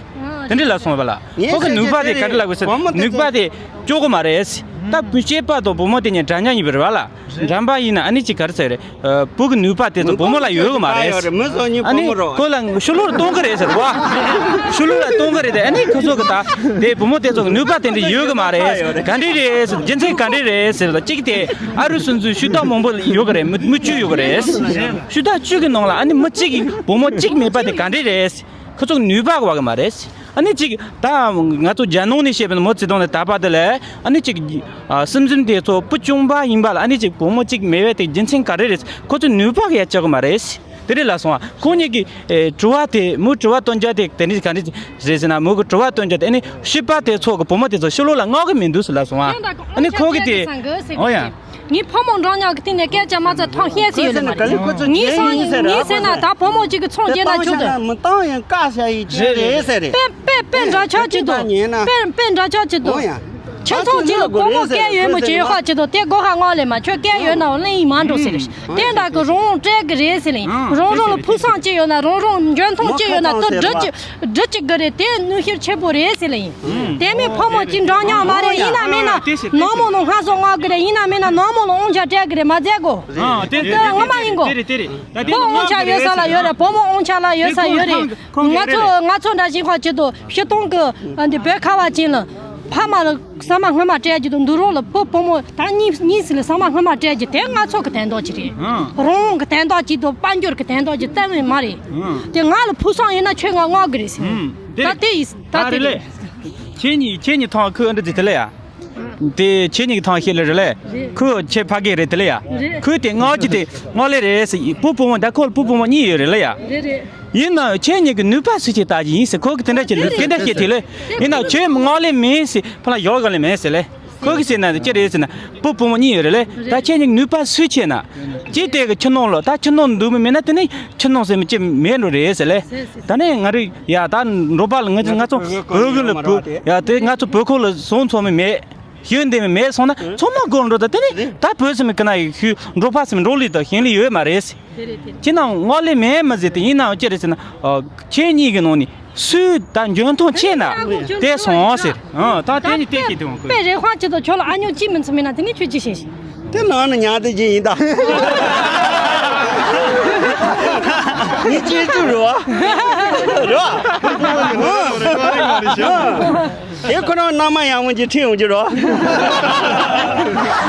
དེ་འདྲ་ལ་སོང་བ་ལ་ཁོ་གི་ནུས་པ་དེ་ག་འདྲ་ལ་གི་ཟེར་ནུས་པ་དེ་ཅོག་གི་མ་རེད། ད་བུ་སྐྱེས་པ་དང་བུ་མོ་དེ་གཉིས་འདྲ་མཉམ་ཡིན་པ་རེད་བ་ལ། འགྲམ་པ་ཡིན་ན་ཨ་ནི་ཅིག་ག་རེ་ཟེར་རེད། ཨ། བུ་གི་ནུས་པ་དེ་ཚོ་བུ་མོ་ལ་ཡོད་གི་མ་རེད། མི་ཚོ་གཉིས་ཨ་ནི་བུ་མོ་རོ། ཁོ་ལ་ཤུ་ལོར་གཏོང་གི་རེད་ཟེར་བ། ཤུ་ལོར་ལ་གཏོང་གི་རེད་དེ། ཨ་ནི་ཁོ་ཚོ་གི་ད་དེ་བུ་མོ་དེ་ཚོ་གི་ནུས་པ་དེ་འདྲ་ཡོད་གི་མ་རེད། ག་འདྲ་རེད་ཟེར། རྒྱུ་མཚན་ག་འདྲ་རེད་ཟེར་ད། གཅིག་དེ་ཨ་རུ་སུན་ཚུན་ཤུ་དག་མང་པོ་ཡོད་གི་རེད། མི་མི་བཅུ་ཡོད་གི་རེད། ཤུ་དག་བཅུ་གི་ནང་ལ་ཨ་ནི་མི་གཅིག་གི་བུ་མོ་གཅིག་མེད་པ་དེ་ག་འདྲ་རེད། ཁོ་ཚོ་ནུས་པ་བ་གི་མ་རེད། ཨ་ནི་ཅིག་ད་ང་ཚོ་རྒྱ་ནང་ནས་བཤད་པའི་མི་ཚེ་ཐོག་ནས་ད་བར་དུ་ལ་ཨ་ནི་ཅིག་ཨ། སིམ་སིམ་དེ་ཚོ་བུ་ཆུང་བ་ཡིན་པ་ལ་ཨ་ནི་ཅིག་བུ་མོ་གཅིག་མེད་པའི་དེ་རྒྱུ་མཚན་ག་རེ་རེད། ཁོ་ཚོ་ནུས་པ་གི་ཡ་ཆག་གི་མ་རེད། དེ་རེད་ལ་སོང་བ། ཁོང་གཉིས་ཀྱི་ཨེ། དྲི་བ་དེ་མོ་དྲི་བ་སྟོན་རྒྱུ་དེ་དེ་ནི་ག་འདྲ་རེད་ཟེར་ན། མོ་གི་དྲི་བ་སྟོན་རྒྱུ་དེ་ཨ་ནི་ཤི་པ་དེ་ཚོ་གི་བུ་མོ་དེ་ཚོ་ཤི་ལོ་ལ་མངགས་གི་མི་འདུག་ཟེར་ལ་སོང་བ། ཨ་ནི་ཁོ་གི་དེ། འོ་ཡ། ངའི་ཕོ་མོ་འགྲོ་ཉག་གི་སྟེང་ནས་སྐད་ཆ་མ་ཚད་ཐང་ཤེས་སུ་ཡོད་ལེ་མ་རེད། ངའི་སང་ངའི་ཟེར་ན་ད་ཕོ་མོ་གཅིག་གི་ཚོང་རྒྱག་ན་ཆོག་ཏུ། མི་བཏང་ཡང་བཀའ་བཞག་ཡི་ཅི་རེད་ཟེར་རེད། དཔེ་དཔེ་དཔེ་འདྲ་ཆགས་ཅི་འདུག། དཔེ་དཔེ་འདྲ་ཆགས་ཅི་འདུག། ཁྱིམ་ཚང་གཅིག་ལ་ཕོ་མོ་སྐལ་ཡོད་མོ་ཅི་ཡོད་ཁ་ཅི་འདུག། དེ་སྒོ་ཁ་མངགས་ལེ་མ་ཁྱོད་སྐལ་ཡོད་ན་གླེང་ཡིན་མ་འགྲོ་ཟེར་རེད། དེ་འདྲ་གི་རང་དབང་སྤྲད་གི་རེད་ཟེར་ལེ། རང་རང་ལ་ཕུགས་བསམ་ཅི་ཡོད་ན། རང་རང་འཇོན་ཐང་ཅི་ཡོད་ན་དུ་སྒྲུབ་ཅི་སྒྲུབ་ཅི་གི་རེད། དེ་གནོན་ཤུགས་ཆེ་པོ་རེད་ཟེར་ལེ་ཡིན། དེ་མིན་ཕོ་མོ་གཅིག་འདྲ་མཉམ་མ་རེད། ཡིན་ན་མིན་ན་ནང་མོ་ལ་སྔ་སོ་མངགས་གི་རེད། ཡིན་ན་མིན་ན་ནང་མོ་ལ་དབང་ཆ་སྤྲད་གི་རེད། མ་མཛད་གོ། ཨ། དེ་དེ་ངོ་མ་ཡིན་གོ། དེ་རེད་དེ་རེད། ད་དེ་བུ་དབང་ཆ་ཡོད་ས་ལ་ཡོད་རེད། བུ་མོ་དབང་ཆ་ལ་ཡོད་ས་ཡོད་རེད། ང་ཚོ་ང་ཚོ་འདྲ་བཞིན་ཁ་ཅིག་ཏུ་ཕྱི་གཏོང་གི་འདི་བོད་ཁ་བ་ཅན་ལ་ཕ་མ་ལ་ཟ་མ་སྔ་མ་སྤྲད་རྒྱུ་དང་། འདི་རོགས་ལ་བུ་བུ་མོ་ད་གཉིས་གཉིས་ཟིག་ལ་ཟ་མ་སྔ་མ་སྤྲད་རྒྱུ་དེ་ང་ཚོ་གི་དན་རྟགས་ཅིག་རེད། རང་དབང་གི་དན་རྟགས་ཅིག་དང་དཔལ་འབྱོར་གི་དན་རྟགས་ཅིག་རྩ་བའི་མ་རེད། དེ་ང་ལ་ཕུགས་བསམ་ཡོད་ན་ཁྱོད་ང་མངགས་གི་རེད་ཟེར། ད་དེ་ཡིས་ད་དེ་རེད། ཁྱེད་གཉིས་ཁྱེད་གཉིས་ཐང་ཁུ་འདྲ་ཅིག་དེ་ལ་ཡ། དེ་ཁྱེད་གཉིས་ཀྱི་ཐང་ཤེས་ལེ་རེད་ལེ། རེད། ཁོས་ཁྱེད་ཕ་གི་རེད་དེ་ལེ་ཡ། རེད། ཁོས་དེ་མངགས་ཀྱི་དེ་མངགས་ལེ་རེད་ཟེར། བུ་བུ་མོ་ད་ཁོ་ལ་བུ་བུ་མོ་གཉིས་ཡོད་རེད་ལེ་ཡ། རེད་རེད། ཡིན་ནའང་ཁྱེད་གཉིས་ཀྱི་ནུས་པ་སུ་ཆེ་ལྟ་གི་ཡིན་ཟེར། ཁོ་གི་དེ་འདྲ་ཁྱེད་ལ་དེ་འདྲ་བཤད་དེ་ལེ། ཡིན་ནའང་ཁྱེད་མངགས་ལེ་མེད་ཟེར། ཕ་ལ་ཡོག་ག་ལེ་མེད་ཟེར་ལེ། ཁོ་གི་ཟེར་ན་ཅི་རེད་ཟེར་ན། བུ་བུ་མོ་གཉིས་ཡོད་རེད་ལེ། ད་ཁྱེད་གཉིས་ཀྱི་ནུས་པ་སུ་ཆེ་ན། ཅི་དེ་གི་ཁྱི་ནང་ལ་ད་ཁྱི་ནང་འདུག་མི་མེད་ན་དེ་ནི་ཁྱི་ནང་ཟེར་མི་ཅི་མེད་འགྲོ་རེད་ཟེར་ལེ། ད་ནི་ང་རེ་ཡ་ད་འགྲོ་པ་ལ་ང་ང་ཚོ་བོད་གི་ལ་བོད་ཡ་དེ་ང་ཚོ་བོད་ཁོག་ལ་སོང་ཚོ་མི་མེད། ཤེས་ཡོན་ལྡན་མི་མེད་སོང་ན་ཚང་མ་སྒོར་འགྲོ། ད་དེ་ནི་ད་བོད་ཟེར་མི་ཀི་ན་ཡི་ཤུ་འགྲོ་པ་ཟེར་མི་འགྲོ་ལི་དང་ཤེས་ལི་ཡོད་མ་རེད། ཅི་ན་མངགས་ལེ་མེད་མི་ཟེར་དེ་ཡིན་ནའང་ཅི་རེད་ཟེར་ན། ཁྱེད་གཉིས་ཀྱི་ནང་ནས་སུས་ད་འཇོན་ཐང་ཆེ་ན་དེ་སོང་ཟེར། ཨ། ད་དེ་ནི་དེ་ཤེས་དེ་འོང་གི། པེ་རེ་ཧོན་ཅི་དང་ཁྱོད་ལ་ཨ་ཉོ་ཅི་མིན་ཚུལ་མིན་ན་དེ་ནི་ཁྱོད་ཅི་ཤེས་ཤེས། དེ་ནང་ནས་ཉར་དེ་ཅི་ཡིན་ད། ངས་ཅི་ཅི་རེད་བ། རེད་བ། དེ་ཁོ་རང་མནའ་མ་ཡག་མོ་ཅིག་ཁྲིད་འོང་རྒྱུ་རེད་བ།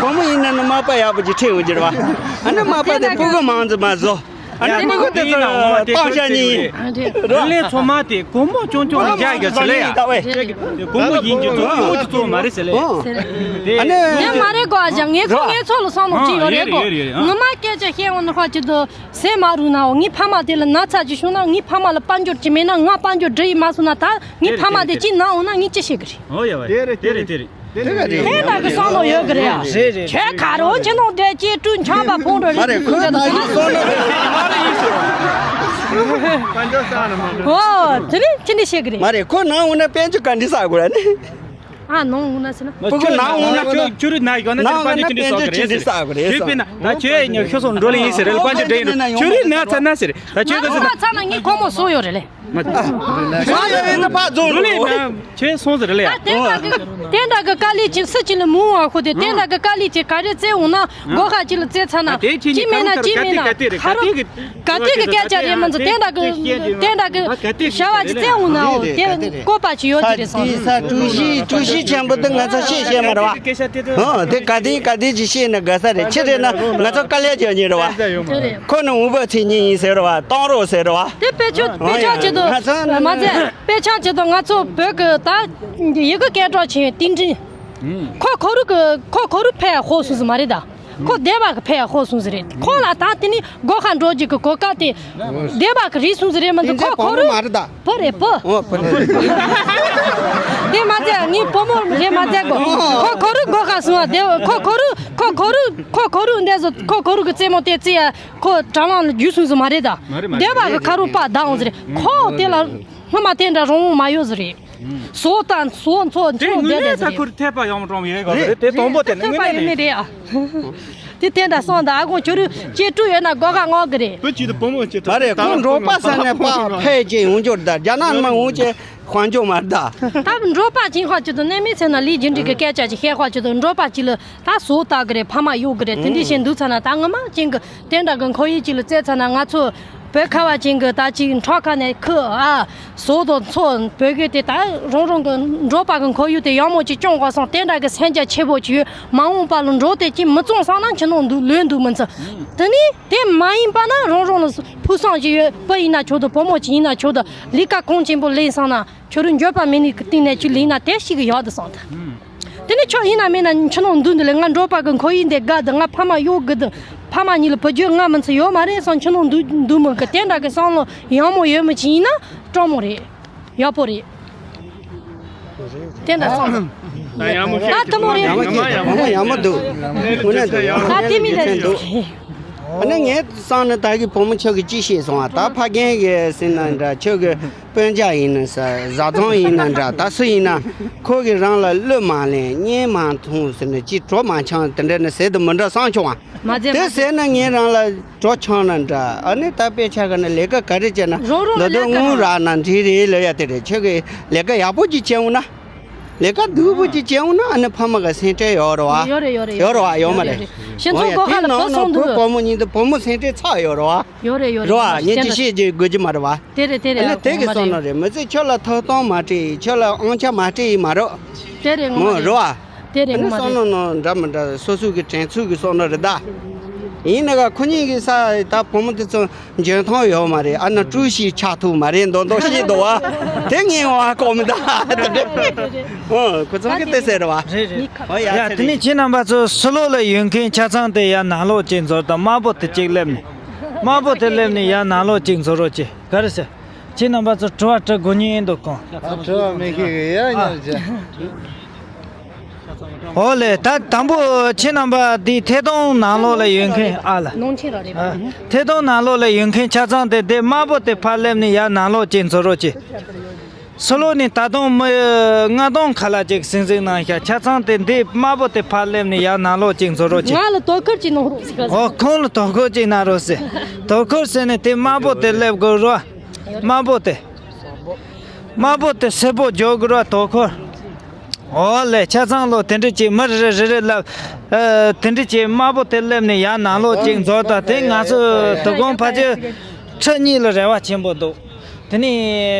བུ་མོ་ཡིན་ན་ནི་མ་པ་ཡག་པོ་ཅིག་ཁྲིད་འོང་རྒྱུ་རེད་བ། ཨ་ནི་མ་པ་དེ་སྤུ་གུ་མང་ཙམ་མ་བཟོ། ཨ་ནི་སྤུ་གུ་དེ་ཚོ་སྟོང་ཤ་གཉིས་ཡིན། རེད་ལེ། ཚོ་མ་དེ་སྒོར་མོ་ཆུང་ཆུང་ལ་རྒྱག་གི་ཟེར་ལེ་ཡ། སྒོར་མོ་ཡིན་རྒྱུ་ཚོ་སྤུ་གུ་དེ་ཚོ་མ་རེད་ཟེར་ལེ། ཨ་ནི་ངས་མ་རེད་གོ། ཨ་ཅག་ངས་ཁོ་ངས་ཚོ་ལ་བསམ་བློ་ཅིག་ཡོད་རེད་གོ། ངོ་མ་སྐད་ཆ་བཤད་འོང་ན་ཁ་ཅིག་ཏུ་ཟས་མ་རུང་ནའོ། ངའི་ཕ་མ་དེ་ལ་ན་ཚ་ཅིག་བྱུང་ན་ངའི་ཕ་མ་ལ་དཔལ་འབྱོར་ཅིག་མེད་ན་ང་དཔལ་འབྱོར་འདྲི་ཡི་མ་སོང་ན། ད་ངའི་ཕ་མ་དེ་ཅིག་ན་འོང་ན་ངས་ཅི་བྱེད་གི་རེད། ཨོ་ཡ་བ་དེ་རེད་དེ་རེད་དེ་རེད། དེ་ག་རེད། དེ་ལྟ་གི་བསམ་བློ་ཡོད་གི་རེད་ཨ། རེད་རེད། ཁྱོད་ག་རོ་ཁྱི་ནང་བསྡད་ཀྱི་སྤྲུལ་འཁྱམ་པ་ཕོང་འགྲོ་མ་རེད། ཁོས་ད་ཡིག་སོང་ནོ། ཨོ་དེ་ནི་ཅི་འདྲ་བཤད་གི་རེད། མ་རེད། ཁོ་ནང་འོང་ན་དཔལ་འབྱོར་ག་འདྲ་བསགས་དགོས་ར་ནི། ཨ་ནང་འོང་ན་ཟེར་ན། ཕྲུ་གུ་ནང་འོང་ན། ཁྱོད་ཁྱོད་རིག་ན་ཡོད་ན་ནང་དཔལ་འབྱོར་ཅི་འདྲ་བསགས་གི་རེད་ཟེར། ཁྱོད་དཔེར་ན་ད་ཁྱོད་ཉོ་ཤོ་སོང་འགྲོ་ལེ་ཡིན་ཟེར་རེད། དཔལ་འབྱོར་འདྲ་ཡིན་ན་ཁྱོད་རིག་ན་ཚ་ན་ཟེར། ད་ཁྱོད་ག་ཟེར་ན། ང་ཚོ་ཚ་ན་ངའི་ཁོ་མོ་སོ་ཡོད་རེད་ལེ། མ་ཡ་ཡིན་ན་ཕ་རྫོང་འགྲོ་ལེ་ན་ཁྱེད་སོང་ཟེར་ལེ་ཡ། ད་དེ་འདྲ་གི་དེ་འདྲ་གི་དཀའ་ལས་ཅིག་སུ་ཅིག་ལ་མི་འོང་བ་ཁོ་དེ། དེ་འདྲ་གི་དཀའ་ལས་ཅིག་ག་རེ་བཙལ་འོང་ན་སྒོ་ཁ་ཅིག་ལ་བཙལ་ཚར་ན། ཅི་མེད་ན་ཅི་མེད་ན་ཁ་རུ་ག་དེ་གི་སྐད་ཆ་རེད་མ་ཚོ། དེ་འདྲ་གི་དེ་འདྲ་གི་བྱ་བ་ཅིག་བཙལ་འོང་ནའོ། དེ་བཀོད་པ་ཅིག་ཡོད་ཀྱི་རེད་སོང་། ས་ཀྲུའུ་ཞི་ཀྲུའུ་ཞི་ཆེན་པོ་དེ་ང་ཚོ་ཤེས་ཤེས་མ་རེད་བ། ཨོ་དེ་ག་དེ་ག་དེ་ཅིག་ཤེས་ན་དགའ་ས་རེད། ཅི་རེད་ན་ང་ཚོ་དཀའ་ལས་རྒྱག་མཁན་རེད་བ། ཁོ་ནི་འུ་བ་ཚིག་གཉིས་ཡིན་ཟེར་བ། གཏོང་རོགས་ཟེར་བ། དེ་དཔེ་ཆ་དཔེ་ཆ་ཅིག་ཏུ་མ་ཚད། དཔེ་ཆ་ཅིག་ཏུ་ང་ཚོ་བོད་ཀྱི་ད་ཡི་གེ་སྐད་གྲགས་ཆེན་ཏིང་ཀྲིན། ཁོ་ཁོ་རུ་གི་ཁོ་ཁོ་རུ་ཕེ་ཧོ་སུ་སུ་མ་རེད་ད། ཁོ་སྡེ་བ་གི་ཕེ་ཧོ་སུ་སུ་རེད། ཁོ་ལ་ད་དེ་ནི་སྒོ་ཁ་འགྲོ་རྒྱུ་གི་གོ་སྐབས་དེ་སྡེ་བ་གི་རིགས་སུ་སུ་རེད་མ་འདུག། ཁོ་ཁོ་རུ་བུ་རེད་བུ། དེ་མ་ཚད་ངའི་བུ་མོ་རེད་མ་ཚད་གོ། ཁོ་ཁོ་རུ་སྒོ་ཁ་སོང་བ་དེ། ཁོ་ཁོ་རུ་ཁོ་ཁོ་རུ་ཁོ་ཁོ་རུ་འདས་སོ། ཁོ་ཁོ་རུ་གི་རྩེད་མོ་དེ་རྩེ་ཡ་ཁོ་དྲ་ལམ་ལ་རྒྱུས་སུ་སུ་མ་རེད་ད། སྡེ་བ་གི་ཁ་རུ་པ་བདག་འོང་ཟེར། ཁོ་དེ་ལ་སྔོན་མ་དེ་འདྲ་རང་དབང་མ་ཡོད་ཟེར་རེད། བཟོ་དང་བཟོ་ཚོ་དེ་ཚོ་དངོས་གནས་ད་ཁུར་ཐེབས་པ་ཡོང་འགྲོ་ཡོད་ག་རེད། དེ་དང་པོ་དེ་ནི་དངོས་གནས་རེད། དེ་དེ་འདྲ་སོང་ད་ཨ་ཁོང་ཁྱོད་རུ་ཅེ་ཀྲུ་ཡོད་ན་སྒོ་ཁ་མངགས་གི་རེད། བུ་གཅིག་དང་བུ་མོ་གཅིག་ད་རེད། ཁོང་འབྲོག་པ་ས་ནས་པ་ཕལ་ཆེར་ཡོང་འབྱོར་ད་རྒྱ་ནག་མ་འོང་ཅེ། དཔལ་འབྱོར་མ་རེད་ད། ད་འབྲོག་པ་ཅིག་ཧ་ཅི་ཏུ་གནས་མི་ཚེ་ན་ལས་རྒྱུ་འབྲས་ཀྱི་སྐད་ཆ་ཅིག་བཤད་ཧ་ཅི་ཏུ་འབྲོག་པ་ཅིག་ལ་ད་བཟོ་ལྟ་གི་རེད། ཕ་མ་གཡོག་གི་རེད། དེ་འདྲ་བྱས་འདུག་ཚ་ན་ད་ངོ་མ་ཅན་གི་དེ་འདྲ་གི་ཁོར་ཡུག་ཅིག་ལ་བཙལ་ཚ་ན། ང་ཚོ་བོད་ཁ་བ་ཅན་གི་ད་ཅིག་འཕྲོ་ཁ་ནས་ཁུ་ཨ་བཟོ་དང་འཚོ་བོད་གི་དེ་ད་རང་རང་གི་འབྲོག་པ་གི་ཁོར་ཡུག་དེ་ཡག་མོ་ཅིག་སྐྱོང་དགོས་སོང་། དེ་འདྲ་གི་སེམས་རྒྱ་ཆེ་པོ་ཅིག་ཡོད། མ་འོངས་པ་ལ་འབྲོག་དེ་ཅིག་མི་བཙོང་སོང་ན་ཕྱི་ནང་འདུག་ལོས་འདུག་མི་ཚེ་དེ་ནི། དེ་མ་ཡིན་པ་ན་རང་རང་ལ་ཕུགས་བསམ་ཅིག་ཡོད། བུ་ཡིན་ན་ཆོག་དང་བུ་མོ་ཅིག་ཡིན་ན་ཆོག་དང་ལས་ཀ་གང་ཆེན་པོ་ལས་སོང་ན་ཁྱོད་རང་འགྱོད་པ་མེད་ནི་གི་སྟེང་ནས་ཅིག་ལས་ན་དེ་ཞིག་གི་ཡག་དུ་སོང་ད། དེ་ནི་ཆོག་ཡིན་ན་མིན་ན་ཕྱི་ནང་འདུག་འདི་ལས་ང་འབྲོག་པ་གི་ཁོར་ཡུག་འདི་དགའ་དང་ང་ཕ་མ་གཡོག་གི་དང་ཕ་མ་གཉིས་ལ་བུ་རྒྱུད་ང་མི་ཚེ་ཡོད་མ་རེད་སོང་། ཕྱི་ནང་འདུག་འདུག་མི་གི་དེ་འདྲ་གི་བསམ་བློ་ཡག་མོ་ཡོད་མི་ཅིག་ཡིན་ན་སྤྲང་མོ་རེད། ཡག་པོ་རེད། དེ་འདྲ་སོང་། ད་ཡག་མོ་ད་བཤད་དུ་མོ་རེད། ཡག་མོ་ཡག་མོ་ཡག་མོ་འདུག་དངོས་གནས་འདུག་ད་དེ་མི་འདྲ་ཡག་མོ་འདུག་ཨ་ནི་ངས་བསམ་ནི་ད་གི་བུ་མོ་ཁྱོད་ཀྱི་ཅི་ཤེས་སོང་ཨ། ད་ཕ་རྒན་གི་ཟིན་ན་འདྲ། ཁྱོད་ཀྱི་སྤུན་ཀྱག་ཡིན་ན་ས་བཟའ་ཚང་ཡིན་ན་འདྲ། ད་སུ་ཡིན་ན་ཁོ་གི་རང་ལ་བློས་མ་ལེན་གཉེན་མ་མཐོང་ཟེར་ན་ཅི་གྲོ་མ་འཆང་དེ་འདྲ་ནི་ཟེར་དུ་མི་འདྲ་བསམ་བྱུང་ཨ། མ་ཟད་དེ་མ་ཟེར་ན་ངས་རང་ལ་གྲོ་འཆང་ན་འདྲ། ཨ་ནི་ད་དཔེ་ཆ་ག་ན་ལས་ཀ་ག་རེ་བྱས་ན་རོགས་རོགས་འདོད་འདོད་ལས་ཀ་དངུལ་རག་ན་འགྲིག་རེད་ལབ་ཡ་དེ་རེད། ཁྱོད་ཀྱི་ལས་ཀ་ཡག་པོ་ཅིག་བྱས་འོང་ན། ལས་ཀ་སྡུག་པོ་ཅིག་བྱས་འོང་ན་ཨ་ནི་ཕ་མ་ག་སེམས་ཁྲལ་ཡོད་རེད་བ། ཡོད་རེད་ཡོད་རེད་ཡོད་རེད་བ། ཡོད་མ་རེད། ཡོད་རེད། ཤིང་ཚོང་སྒོ་ཁ་ལ་བུད་སོང་འདུག་བུ་བུ་མོ་གཉིས་འདུག་བུ་མོ་སེམས་ཁྲལ་ཚ་ཡོད་རེད་བ། ཡོད་རེད་ཡོད་རེད་རེད་བ། ངས་ཅི་ཤེས་ཀྱི་དགོས་ཀྱི་མ་རེད་བ། དེ་རེད་དེ་རེད། ཨ་ནི་དེ་གི་བསམ་ན་རེད། མི་ཚེ་ཁྱོད་ལ་ཐོབ་ཐང་མ་སྤྲད་ཡི། ཁྱོད་ལ་དབང་ཆ་མ་སྤྲད་ཡི་མ་རེད། དེ་རེད་ངོ་མ་རེད། རེད་བ། དེ་རེད་ཨ་ནི་ངོ་མ་བསམ་རེད། ན་ནོ་འདྲ་མི་འདྲ་སོ་སོ་གི་དྲན་ཚུལ་གི་བསམ་ན་རེད་ད། ཡིན་ན་ག་ཁོ་གཉིས་ཀྱི་ས་ད་བུ་མོ་དེ་ཚོ་འཇོན་ཐང་ཡོད་མ་རེད། ཨ་ན་ཀྲུའུ་ཞིག་ཆགས་ཐུབ་མ་རེད་མདོག་མདོག་བཤད་འདུག་བ། དེ་ངས་བ་གོ་མི་ད་དེ་འདྲ། ཨོ་ཁོ་ཚང་གི་དེ་ཟེར་བ། རེད་རེད། ཨོ་ཡ་ཡ་ཚེ་དེ་ནི་རིང་ཁྱེད་རྣམ་པ་ཚོ་ཕྱི་ལོགས་ལ་ཡོད་མཁན་ཆ་ཚང་དེ་ཡར་ནང་ལོགས་ཅིག་འཛུལ་དང་། དམར་པོ་དེ་གཅིག་སླེབས་ནས། དམར་པོ་དེ་སླེབས་ནས་ཡར་ནང་ལོགས་ཅིག་འཛུལ་རོགས་གྱིས། ག་རེ་ཟེར། ཁྱེད་རྣམ་པ་ཚོ་དྲི་བ་དྲི་དགོས་མཁན་འདུག་གོ། དྲི་བ་མེད་མཁན་གི་ཡ་ཉར་བྱ། ཨོ་ལེ། ད་དང་པོ་ཁྱེད་རྣམ་པ་འདི་ཐད་གཏོང་ནང་ལོགས་ལ་ཡོད་མཁན་ཨ་ལ། ནང་ཆེན་ར་རེད་པ། ཨ། ཐད་གཏོང་ནང་ལོགས་ལ་ཡོད་མཁན་ཆ་ཚང་དེ་དེ་དམར་པོ་དེ་ཕར་སླེབས་ནས་ཡར་ནང་ལོགས་ཅིག་འཛུལ་རོགས་གྱིས། ཕྱི་ལོགས་ནས་ད་དུང་མི་ལྔ་སྟོང་ཁ་ལ་ཅིག་སིང་སིང་གནང་ཤག་ཆ་ཚང་དེ་འདི་དམར་པོ་དེ་ཕར་སླེབས་ནས་ཡར་ནང་ལོགས་ཅིག་འཛུལ་རོགས་གྱིས། ང་ལ་དོ་ཁུར་ཅིག་གནང་རོགས་ཟེར་ག་ཟེར། ཨོ་ཁོང་ལ་དོ་ཁུར་ཅིག་གནང་རོགས་ཟེར། དོ་ཁུར་ཟེར་ནས་དེ་དམར་པོ་དེ་སླེབས་དགོས་རོགས། དམར་པོ་དེ། དམར་པོ་དེ་སེར་པོ་འཇོག་དགོས་རོགས་དོ་ཁུར། ཨོ་ལེ། ཆ་ཚང་ལོ་དེ་འདྲ་ཅིག་མི་རེ་རེ་རེ་རེ་ལབ། ཨ། དེ་འདྲ་ཅིག་དམར་པོ་དེ་སླེབས་ནས་ཡར་ནང་ལོགས་ཅིག་འཛུལ་ད། དེ་ང་ཚོ་དོ་དགོང་ཕལ་ཆེར་ཁྲི་གཉིས་ལ་རེ་བ་ཆེན་པོ་འདུག་དེ་ནས་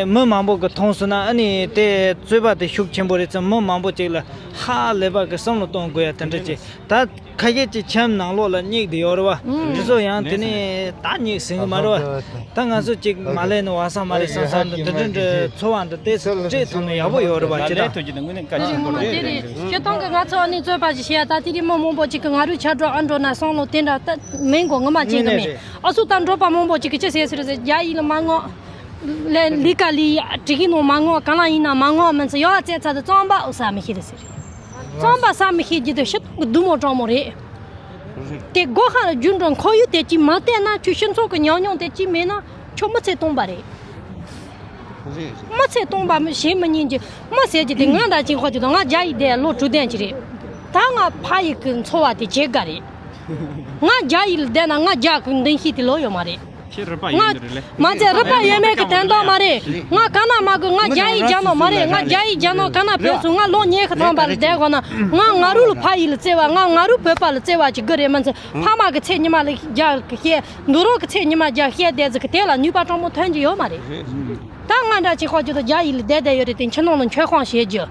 མི་མང་པོ་གི་མཐོང་སོང་ན་ཨ་ནི་དེ་རྩོད་པ་དེ་ཤུགས་ཆེན་པོ་རེད་ཙང་མི་མང་པོ་ཅིག་ལ་ཧ་ལས་པ་གི་བསམ་བློ་གཏོང་དགོས་ཡ་དེ་འདྲ་ཅིག་ད་ཁ་ཤས་ཅིག་ཁྱིམ་ནང་ལོགས་ལ་སྙེག་བསྡད་ཡོད་རེད་བ། ཨུམ། དེ་ཚོ་ཡང་དེ་ནས་ད་སྙེག་ཟིན་གི་མ་རེད་བ། ད་ང་ཚོ་ཅིག་མ་ལས་ནི་བ་ས་མ་རེད་བསམ་བསམ་འདི་འདི་འདྲ་འདྲ་ཚོར་བ་འདི་དེ་སྤྲད་ཐུབ་ན་ཡག་པོ་ཡོད་རེད་བ། ཅི་ད། དེ་རེད་ངོ་མ་དེ་རེད། སྤྱིར་བཏང་གི་ང་ཚོ་ཨ་ནི་རྩོད་པ་ཞིག་བྱེད་ཡ་ད་དེ་རིང་མི་མང་པོ་ཅིག་གི་ང་རུ་ཆ་འགྲོ་ཨ་འགྲོ་ན་བསམ་བློ་དེ་འདྲ་ད་མིན་གོ་ངོ་མ་ཅིག་གི་མིན། ཨ་སུ་ད་འགྲོ་པ་མང་པོ་ཅིག་གི་ཅི་ཟེར་ཟེར་ཟེར་རྒྱ་ཡིག་ལ་མ་ངོ་ལས་ལི་ཀ་ལི་ཡ་དྲི་གི་ནོ་མ་ངོ་ག་ལ་ཡིན་ན་མ་ངོ་མིན་ཚེ་ཡོ་ཨ་ཙེ་ཚ་དུ་རྩོམ་པ་ཨུ་ས་མི་ཤེས་རེད་ཟེར། རྩོམ་པ་ས་མི་ཤེས་རྒྱུ་དེ་ཤི་ཐོག་གི་སྡུག་མོ་གྲང་མོ་རེད། དེ་སྒོ་ཁ་ལ་རྒྱུ་འགྲོ་ཁོར་ཡུག་དེ་ཅིག་མ་བལྟས་ན་ཁྱོད་སྤྱི་ཚོགས་ཀྱི་ཉམས་མྱོང་དེ་ཅིག་མེད་ན་ཁྱོད་མི་ཚེ་སྟོང་པ་རེད། མི་ཚེ་སྟོང་པ་མི་ཞེ་མི་ཉན་གྱི་མི་ཟེར་གྱི་དེ་ང་འདྲ་ཅིག་ཁོ་ཅིག་དང་ང་རྒྱ་ཡིག་དེ་ལོ་དྲུག་ལྡན་ཅིག་རེད། ད་ང་ཕ་ཡིག་གི་འཚོ་བ་དེ་བྱེད་དགའ་རེད། ང་རྒྱ་ཡིག་ལ་བསྡད་ན་ང་རྒྱ་གི་འདོན་ཤེས་དེ་ལོ་ཡོད་མ་རེད། ཁྱེད་རུ་པ་ཡོད་ནི་རེད་ལེ། མ་ཚད་རུ་པ་ཡོད་མེད་ཀྱི་དོན་དག་མ་རེད། ང་ག་ན་མ་དགོས། ང་རྒྱ་ཡིག་སྦྱང་ནོ་མ་རེད། ང་རྒྱ་ཡིག་སྦྱང་ནོ་ག་ན་ཕེབས་སོང་། ང་ལོ་ཉི་ཤུ་ཐམ་པ་ལ་བསྡད་དགོས་ན་ང་ང་རུ་ལ་ཕ་ཡིག་ལ་བརྩེ་བ། ང་ང་རུ་བོད་པ་ལ་བརྩེ་བ་ཅིག་དགོས་རེད། མ་ཚད་ཕ་མ་གི་ཚེ་ཉི་མ་ལ་རྒྱ་གི་བཤད། འདུག་རོགས་ཀྱི་ཚེ་ཉི་མ་རྒྱ་བཤད་བསྡད་ཟིག་གི་དེ་ལ་ནུས་པ་གྲང་མོ་ཐོན་གྱི་ཡོད་མ་རེད། ད་ང་འདྲ་ཅིག་ཁོ་ཅིག་ཏུ་རྒྱ་ཡིག་ལ་བསྡད་བསྡད་ཡོད་རེད་དེ་ཕྱི་ནང་ལ་མཆོད་ཁང་བྱེད་རྒྱུ།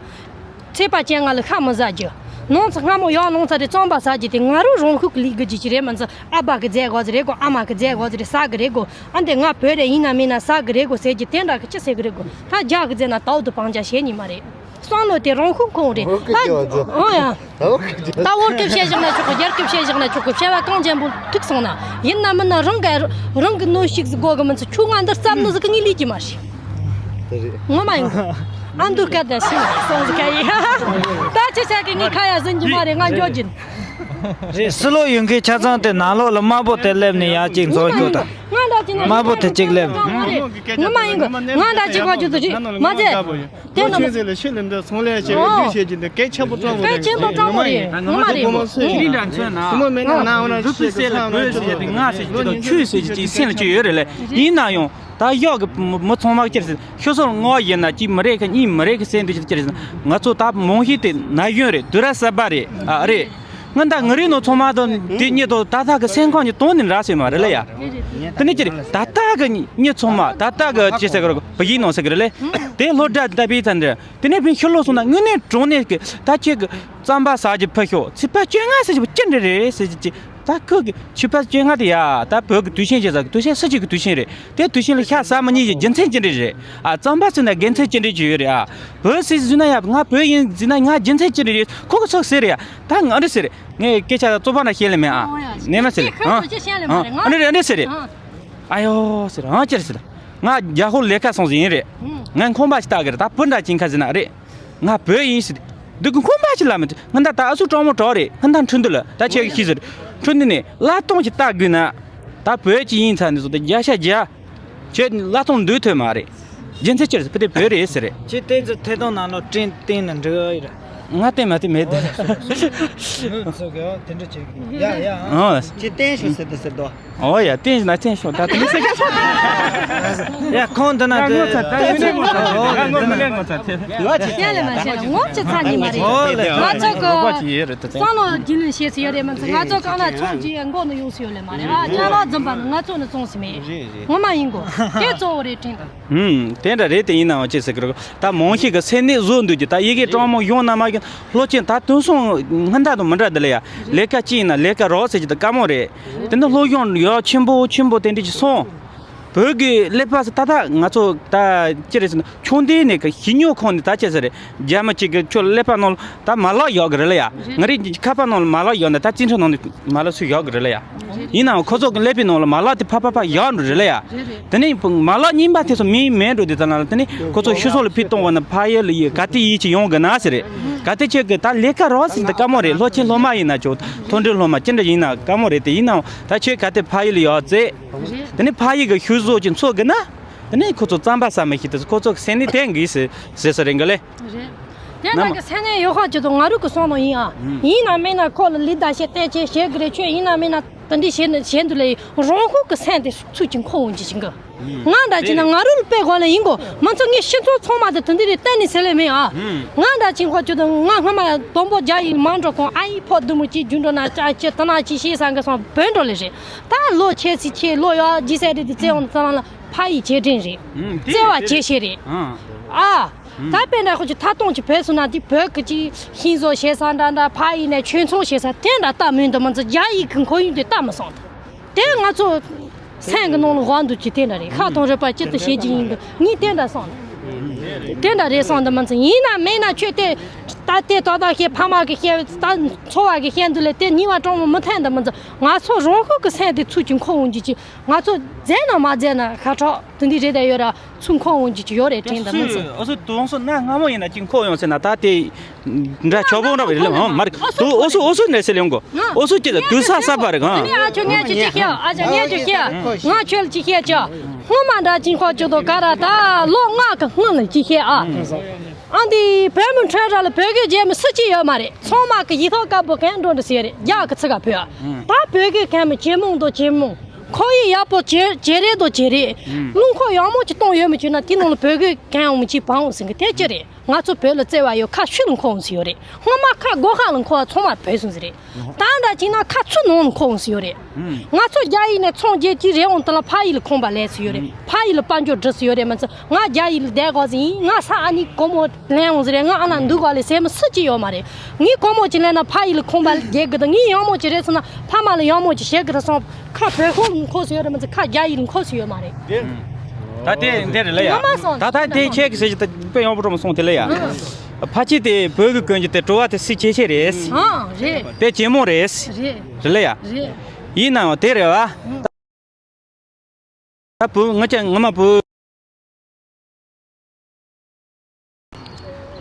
ཚེས་པ་ཅན་ང་ལ་ཤ་མི་ཟ་རྒྱུ། ནང་ཚ་སྔ་མོ་ཡང་ནང་ཚ་དེ་རྩམ་པ་ཟ་རྒྱུ་དེ་ང་རུ་རང་ཤུགས་ཀྱི་ལས་དགོས་རྒྱུ་ཅིག་རེད། མ་ཚད་ཨ་ཕ་གི་རྫས་དགོས་ཟིག་རེད་གོ། ཨ་མ་གི་རྫས་དགོས་ཟིག་རེད། ཟ་གི་རེད་གོ། ཨ་འདི་ང་བོད་རེད། ཡིན་ན་མིན་ན་ཟ་གི་རེད་གོ་ཟེར་རྒྱུ་དེ་འདྲ་གི་ཅི་ཟེར་གི་རེད་གོ། ད་རྒྱ་གི་རྫས་ན་དའུ་དུ་བང་ཆ་བྱེད་ཉི་མ་རེད། བསམ་བློ་དེ་རང་ཤུགས་ཁོང་རེད། ཨོ་ཀེ་ད་ཀྱི་བ་ཚོ། ཨོ་ཡ། ད་ཨོ་ཀེ་ཀྱི་ད་ཨོ་ཀེ་བཤད་བཞག་ན་ཆོག་གི། རྒྱ་སྐད་བཤད་བཞག་ན་ཆོག་གི། བཤད་པ་གང་ཅན་པོ་ཐུག་སོང་ན། ཡིན་ན་མིན་ན་རང་གི་རང་གི་ནོར་ཞིག་ཟིག་དགོས་གི། མིན་ཚེ་ཁྱོད་ང་འདིར་བརྩམས་ནི་ཟིག་གི་ངས་ལས་ཀྱི་མ་རེད། དེ་རེད། ངོ་མ་ཡིན། ཨ་འདུག་སྐད་ད་ཤི་སོང་ཟིག་ག་ཡིན། ད་ཅི་བྱ་གི། ངས་ཁ་ཡ་ཟིན་གྱི་མ་རེད། ང་འགྱོ་གྱིན། རེད། ཕྱི་ལོགས་ཡོད་མཁན་ཆ་ཚང་དེ་ནང་ལོགས་ལ་དམར་པོ་དེ་སླེབས་ནས་ཡར་ཅིག་འཛུལ་རྒྱུ་དང་། ང་ད། དམར་པོ་དེ་གཅིག་སླེབས། ངོ་མ་ཡིན་གི། ང་འདྲ་གཅིག་ག་ཅིག་ཏུ་ཅིག་མ་ཚད། དེ་ནི་ཆོས་ཟེར་ལ་ཤི་ལ་འདི་ཚོང་ལས་བྱེད་ཨོ། རྒྱུ་བྱེད་ཀྱི་འདི་སྐད་ཆེན་པོ་སྤྲང་པོ་སྐད་རེད། ཆེན་པོ་སྤྲང་པོ་རེད། ངོ་མ་རེད། ངོ་མ་རེད། ཁྱེད་རང་འདྲ་མཚོན་ན་འདི་དུས་སེ་ལ་བོད་ཟེར་ཡ་དེ་ང་ཟེར་གྱི་དང་ཆོས་ཟེར་གྱི་ཅིག་སེམས་ལ་ཅིག་ཡོད་རེད་ལེ། ཡིན་ན་ཡང་ད་གཡག་གི་མི་ཚང་མ་ཅི་རེད་ཟེར། ཤོ་སོར་ངོ་ཡིན་ན་གཅིག་མི་རེད་གི་གཉིས་མི་རེད་གི་ཟེར་འདི་ཅི་རེད་ཟེར། ང་ཚོ་ད་མང་ཤོས་དེ་ན་གཞོན་རེད། དུས་རབས་གསར་པ་རེད། ཨ་རེད། ང་ད་ང་རེ་ནོ་ཚང་མ་དང་དེ་གཉིས་དང་ད་ལྟ་གི་སེམས་ཁམས་ཀྱི་དོན་ནི་འདྲ་ཟེར་མ་རེད་ལ་ཡ། དེ་ནི་ཅི་རེད། ད་ལྟ་གི་མྱི་ཚང་མ་ད་ལྟ་གི་ཅི་ཟེར་གི་རེད། བུ་ཡིན་ནོ་ཟེར་གི་རེད་ལེ། དེ་སློབ་གྲྭ་ལྟ་བུའི་ཚན་འདིར་དེ་ནས་ཕན་ཤུ་ལོ་སོང་ན་དངོས་གནས་གྲོང་ནས་གི་ད་ཁྱེད་གི་རྩམ་པ་ཟ་རྒྱུ་ཕུལ་ཤོག་ཚིག་པ་བཅོ་ལྔ་ཟེར་གྱི་བུ་ཅི་འདྲ་རེད་ཟེར་གྱི་ཅི། ད་ཁོ་གི་ཆུ་ཕ་སྐྱེ་ང་དེ་ཡ། ད་བོད་ཀྱི་དུས་ཆེན་ཅེས་ཟེར་གི་དུས་ཆེན་སུ་གཅིག་གི་དུས་ཆེན་རེད། དེ་དུས་ཆེན་ལ་ཤ་ཟ་མི་ཉན་གྱི་རྒྱུ་མཚན་ཅི་འདྲ་རེད། ཨ་རྩམ་པ་ཟོས་ན་དགེ་མཚན་ཅི་འདྲ་ཅིག་ཡོད་རེད། ཨ་བོད་ཟེར་ཟེར་ན་ཡ། ང་བོད་ཡིན་ཟེར་ན་ང་རྒྱུ་མཚན་ཅི་འདྲ་རེད། ཁོ་གི་ཚོགས་ཟེར་རེད་ཡ། ད་ང་འདྲ་ཟེར་རེད། ངས་སྐད་ཆ་རྩོད་པ་འདྲ་བཤད་ལེ་མེད་ཨ། ཨོ་ཡ། ནས་མ་ཟེར་ལེ། ཁྱེད་ཁོ་ཚོས་བཤད་ལེ་མ་རེད། ང་ཨ་འདྲ་རེད། འདྲ་ཟེར་རེད། ཨ། ཨ་ཡོ་ཟེར། ཨང་ཅི་རེད་ཟེར། ང་རྒྱ་ཧོར་ལས་ཀ་སོང་ཟིན་ཡིན་རེད། ཨུ། ང་ཁང་པ་ཞིག་ལྟ་གི་རེད། ད་བུ་འདྲ་ཅིག་ཁ་ཟེར་ན་རེད། ང་བོད་ཡིན་ཟེར། འདི་གི་ཁང་པ་ཅི་ལ་མི་ང་ད་ད་ཨ་སུ་གྲོགས་མོ་གྲོགས་རེད། ང་ད་འཁྲུ་འདི་ལ་ད་ཁྱེད་ཀྱི་ཤི་ཟེར། འཁྲུ་འདི་ནས་ལ་སྟོང་ཞིག་ལྟ་དགོས་ན། ད་བོད་ཅི་ཡིན་ཚ་འདི་ཚོ་ད་རྒྱ་ཤ་རྒྱ། ཁྱེད་ལ་སྟོང་འདུག་ཐོས་མ་རེད། རྒྱུ་མཚན་ཅི་རེད་ཟེར། བུ་དེ་བོད་རེད་ཟེར་རེད། ཁྱེད་དེ་ཚོ་ཐད་གཏོང་ནང་ལོགས་བསྟན་བསྟན་ནས་འགྲོ་ཡི་རེད། ང་བསྟན་མ་བསྟན་མེད་དེ། ངོས་ཚོ་གི་དེ་འདྲ་བྱེད་གི་ཡ་ཡ། ཨང་། ཁྱེད་བསྟན་ཤོག་ཟེར་དེ་ཟེར་དོ། ཨོ་ཡ། བསྟན་ན་བསྟན་ཤོག་ད་དེ་ནི་ཟེར་ག་ཡ་ཁོང་འདི་ན་དེ་ད་ཡིན་ནི་ངོ་ཚ་ད་ཡིན་ནི་ངོ་ཚ་ད་ཡིན་ནི་ངོ་ཚ་དེ། ཡོད་ཅི་ཡ་ལེ་མ་བྱས་ན་ངོ་ཅི་ཚ་ཉི་མ་རེད། ཨོ་ལེ། ང་ཚོ་གི་བསམ་བློ་རྒྱུས་ལོན་བྱེད་སུ་ཡོད་རེད་མ་ཚད། ང་ཚོ་གང་ལ་ཚོང་རྒྱུ་ཡ་འགོ་ནས་ཡོང་སུ་ཡོད་ལེ་མ་རེད། ཨ་ཅག་ལག་འཛིན་པ་ནི་ང་ཚོ་ནི་བཙོང་སུ་མེད། ངོ་མ་ཡིན་གོ། དེ་གཙོ་བོ་རེད་དྲན་དང་། ཧུམ། དེ་འདྲ་རེད། དེ་ཡིན་ནའང་ཅི་ཟེར་གི་རེད། ད་མང་ཤོས་ཀྱི་སེམས་ནད་བཟོ་འདུག་གི། ད་ཡི་གེ་གྲངས་མང་ཡོང་ན་མ་ཡོང་། སློབ་ཆེན་ད་དེང་སང་སྔོན་ད་དང་མི་འདྲ་འདི་ལ་ཡ། ལས་ཀ་ཅི་ཡིན་ན་ལས་ཀ་རོགས་ཟེར་གྱི་ད་དཀའ་མོ་རེད། དེ་འདི་སློབ་སྦྱོང་ཡག་ཆེན་པོ་ཆེན་པོ་དེ་འདྲ་ཅིག་སོང་། བོད་ཀྱི་ཀླད་པ་ད་ད་ང་ཚོ་ད་ཅི་རེད་ཟེར་ན་ཆུང་དུས་ནས་ཀྱི་ཤི་ཉོ་ཁང་ནས་ད་ཅི་ཟེར་རེད། རྒྱ་མི་གཅིག་གི་ཁྱོད་ཀླད་པ་ནང་ལ་ད་མ་ལག་ཡག་གི་རེད་ལ་ཡ། ང་རའི་ཁ་པར་ནང་ལ་མ་ལག་ཡག་ན་ད་རྩིས་ཁྲ་ནང་ནས་མ་ལག་སུ་ཡག་གི་རེད་ལ་ཡ། ཡིན་ནའང་ཁོ་ཚོ་གི་ཀླད་པའི་ནང་ལ་མ་ལག་དེ་ཕ་ཕ་ཕ་ཡག་འགྲོ་རེད་ལ་ཡ། དེ་ནས་མ་ལག་རྙིང་པ་དེ་ཚོ་མི་མེད་འགྲོ་དེ་ད་ན་ལ་དེ་ནས་ཁོ་ཚོ་ཤི་སོགས་ལ་ཕི་གཏོང་བ་ན་ཕ་ཡུལ་ལ་ཡི་ག་དེ་ཡིད་ཆེས་ཡོང་གི་ན་ཟེར་རེད། ག་དེ་ཁྱོད་ཀྱི་ད་ལས་ཀ་རོགས་ཟེར་ད་དཀའ་མོ་རེད། སློབ་ཆེན་སློབ་མ་ཡིན་ན་ཆོག་མཐོ་འབྲིང་སློབ་མ་ཅི་འདྲ་ཡིན་ན་དཀའ་མོ་རེད། དེ་ཡིན་ནའང་ད་ཁྱོད་ག་དེ་ཕ་ཡུལ་ལ་ཡག་ཙེ། དེ་ནས་ཕ་ཡུལ་གྱི་ཤུལ་བཟོ་ཅིག་འཚོལ་གི་ན། དེ་ནས་ཁོ་ཚོ་རྩམ་པ་ཟ་མི་ཤེས་དེ་ཁོ་ཚོ་གི་སེམས་ནི་དེ་འགིས་ཟེར་ཟེར་ས་རེད་འགའ་ལེ། རེད། དེ་ན་ནམ། གི་སེམས་ནད་ཡོད་ཁ་ཅིག་དང་ང་རུ་གི་སོང་ནོ་ཡིན་ཨ། ཨུམ། ཡིན་ན་མིན་ན་ཁོ་ལ་ལི་ད་བཤད་བསྟན་ཆེ་བྱེད་གི་རེད། ཁྱོད་ཡིན་ན་མིན་ན་དེ་འདྲ་བྱེད་ནི་བྱེད་འདུག་ལེ། རང་ཁུག་གི་སེམས་དེ་ཚུལ་གྱིས་འཁོར་འོང་གི་ཅིག་གི། ང་འདྲ་ཅིག་ན་ང་རུ་ལ་དཔེ་གོ་ལ་ཡིན་གོ། མ་ཚོ་ངས་ཤི་ཚོ་ཚང་མ་དེ་དེ་འདྲ་རེད་གཏན་ནས་ཟེར་ལེ་མིན་ཨ། ཨུམ། ང་འདྲ་ཅིག་ཁོ་ཁྱོད་དང་ང་སྔ་མ་དང་པོ་རྒྱ་ཡིག་མ་འགྲོ་གོང་ཨ་ཡིག་ཕོ་བདུད་མོ་གཅིག་རྒྱུ་འགྲོ་ན་ཅག་ཅི་ད་ན་ཅི་ཤེས་ས་འགའ་སོང་བོད་འགྲོ་ལེ་རེད། ད་ལོ་ཁྱེད་ཚི་ཁྱེད་ལོ་ཡོད་རྗེས་ཟེར་རེད་དེ་བཙན་འོང་ཙང་ལ་ཕ་ཡི་རྗེས་དྲན་རེད། ཨུམ། དེ་བརྩེ་བ་རེད། དེ་རེད། བྱེད་ཤེས་རེད། ཨང་། ཨ། ཨུམ། ད་དཔེ་འདྲ་ཁོ་ཅིག་ཐ་སྟོང་ཅིག་བོད་སོང་ན་དེ་བོད་ཀྱི་ཅིག་ཤིང་བཟོ་བྱེད་ས་འདྲ་འདྲ་ཕ་ཡི་ནས་ཆོས་ཚོང་བྱེད་ས་དེ་འདྲ་ལྟ་མིན་འདུག་མ་ཚོ་རྒྱ་ཡིག་གི་ཁོར་ཡུག་དེ་ལྟ་མི་སོང་། དེ་ང་ཚོ་སེམས་ཀྱི་ནང་ལ་དབང་འདུག་ཅིག་དེ་འདྲ་རེད། ཁ་གཏོང་རེད་པ་ཅི་ལྟར་བྱེད་ཀྱི་ཡིན་འདུག་ངས་དེ་འདྲ་སོང་། དེ་འདྲ་རེད་སོང་འདུག་མ་ཚོ་ཡིན་ན་མིན་ན་ཁྱོད་དེ་ད་དེ་ད་ད་བཤད་ཕ་མ་གི་བཤད་ད་འཚོ་བ་གི་བཤད་འདུག་ལས་དེ་ཉེས་པ་གྲོང་མོ་མི་འཐེན་འདུག་མ་ཚོ་ང་ཚོ་རང་ཤུགས་ཀྱི་སེམས་དེ་ཚུལ་གྱིས་འཁོར་འོང་རྒྱུ་ཅིག་ང་ཚོ་མཛད་ན་མ་མཛད་ན་ཤ་ཁྲག་དེ་འདི་རེད་ད་ཡོད་ར་ཚུར་འཁོར་འོང་རྒྱུ་ཅིག་ཡོད་རེད་དྲན་འདུག་མ་ཚོ། ཨོ་སུ་དུང་སུ་ན་སྔ་མོ་ཡིན་ན་ཅིག་འཁོར་ཡོང་ཟེར་ན་ད་དེ། འདྲ་ཆོག་པོ་འདྲ་བ་རེད་ལ་ཨང་མ་རེད། ཨོ་སུ་ཨོ་སུ་ཨོ་སུ་ནས་སེ་ལེང་གོ། ཨོ་སུ་ཅི་ལ་དུས་ས་ས་པ་རེད་ཨང་། ཨ་ཆོ་ངས་ཆོ་ཅི་ཤེས་ཨ་ཆོ་ངས་ཆོ་ཤེས་ང་ཆོ་ལ་ཅི་ཤེས་ཆོ། སྔོན་མ་འདྲ་ཅིག་ཁོ་ཆོ་དོ་ག་ར་ད་ལོ་ལྔ་གི་སྔོན་ལ་ཅི་ཤེས་ཨ། ཨ་འདི་བོད་མི་ཁྲོད་ར་ལ་བོད་སྐད་རྒྱལ་མི་སུ་གཅིག་ཡོད་མ་རེད། ཚང་མ་གི་ཡིག་ཐོག་དཀར་པོ་གན་འགྲོ་འདྲ་ཟེར་རེད། རྒྱ་གི་ཚིག་ག་བོད་ཨ། ད་བོད་སྐད་གན་མི་ཇེ་མང་དུ་ཇེ་མང་། ཁོར་ཡུག་ཡག་པོ་ཇེ་ཇེ་རེད་དོ་ཇེ་རེད། རླུང་འཁོར་ཡག་མོ་ཅིག་གཏོང་ཡོད་མི་བྱུང་ན་དེ་ནང་ལ་བོད་སྐད་གན་འོང་མི་གཅིག་བང་འོང་ཟེར་གི་དེ་ཅི་རེད། ང་ཚོ་བོད་ལ་བརྩེ་བ་ཡོད་ཁ་ཤུལ་ལ་འཁོར་འོང་ཟེར་ཡོད་རེད། སྔོན་མ་ཁ་སྒོ་ཁ་ལ་འཁོར་བ་ཚང་མ་བོད་སོང་ཟེར་རེད། ད་འདྲ་བྱས་ན་ཁ་ཚུར་ནང་ལ་འཁོར་འོང་ཟེར་ཡོད་རེད། ང་ཚོ་རྒྱ་ཡིག་ནས་ཚོང་རྒྱག་གི་རེད་འོང་དེ་ལ་ཕ་ཡིག་ལ་ཁོམ་པ་ལས་ཟེར་ཡོད་རེད། ཕ་ཡིག་ལ་དཔལ་འབྱོར་འགྲོ་ཟེར་ཡོད་རེད་མ་ཚད། ང་རྒྱ་ཡིག་ལ་བསྡད་དགོས་ཟེར་ཡིན། ང་ས་ཨ་ནི་སྒོར་མོ་ལེན་འོང་ཟེར་རེད། ང་ཨ་ན་འདུག་ག་ལེ་ཟེར་མི་སུ་གཅིག་ཡོད་མ་རེད། ངས་སྒོར་མོ་ཅིག་ལེན་ན་ཕ་ཡིག་ལ་ཁོམ་པ་རྒྱག་གི་དང་ངས་ཡག་མོ་ཅིག་རེད་ཟེར་ན་ཕ་མ་ལ་ཡག་མོ་ཅིག་བྱེད་གི་དང་སོང་ཁ་བོད་ཁོ་འཁོར་ཟེར་ཡོད་རེད་མ་ཚད། ཁ་རྒྱ་ཡིག་ལ་འཁོར་ཟེར་ཡོད་མ་རེད། ད་དེ་འདི་རེད་ལ་ཡ། ངོ་མ་སོང་ད་ད་དེ་ཁྱེད་ཀྱི་ཟེར་གྱི་ད་དཔེ་ཡག་པོ་འགྲོ་མ་སོང་དེ་ལ་ཡ། ཕ་ཆེ་དེ་བོད་ཀྱི་གོན་རྒྱུ་དེ་བྲོ་བ་དེ་སྲིད་ཆེ་ཆེ་རེད། ཨང་རེད། དེ་ཇེ་མང་རེད། རེད། རེད་ལ་ཡ། རེད། ཡིན་ནའང་དེ་རེད་བ། ད་བུ་ང་ཅག་ངོ་མ་བུ།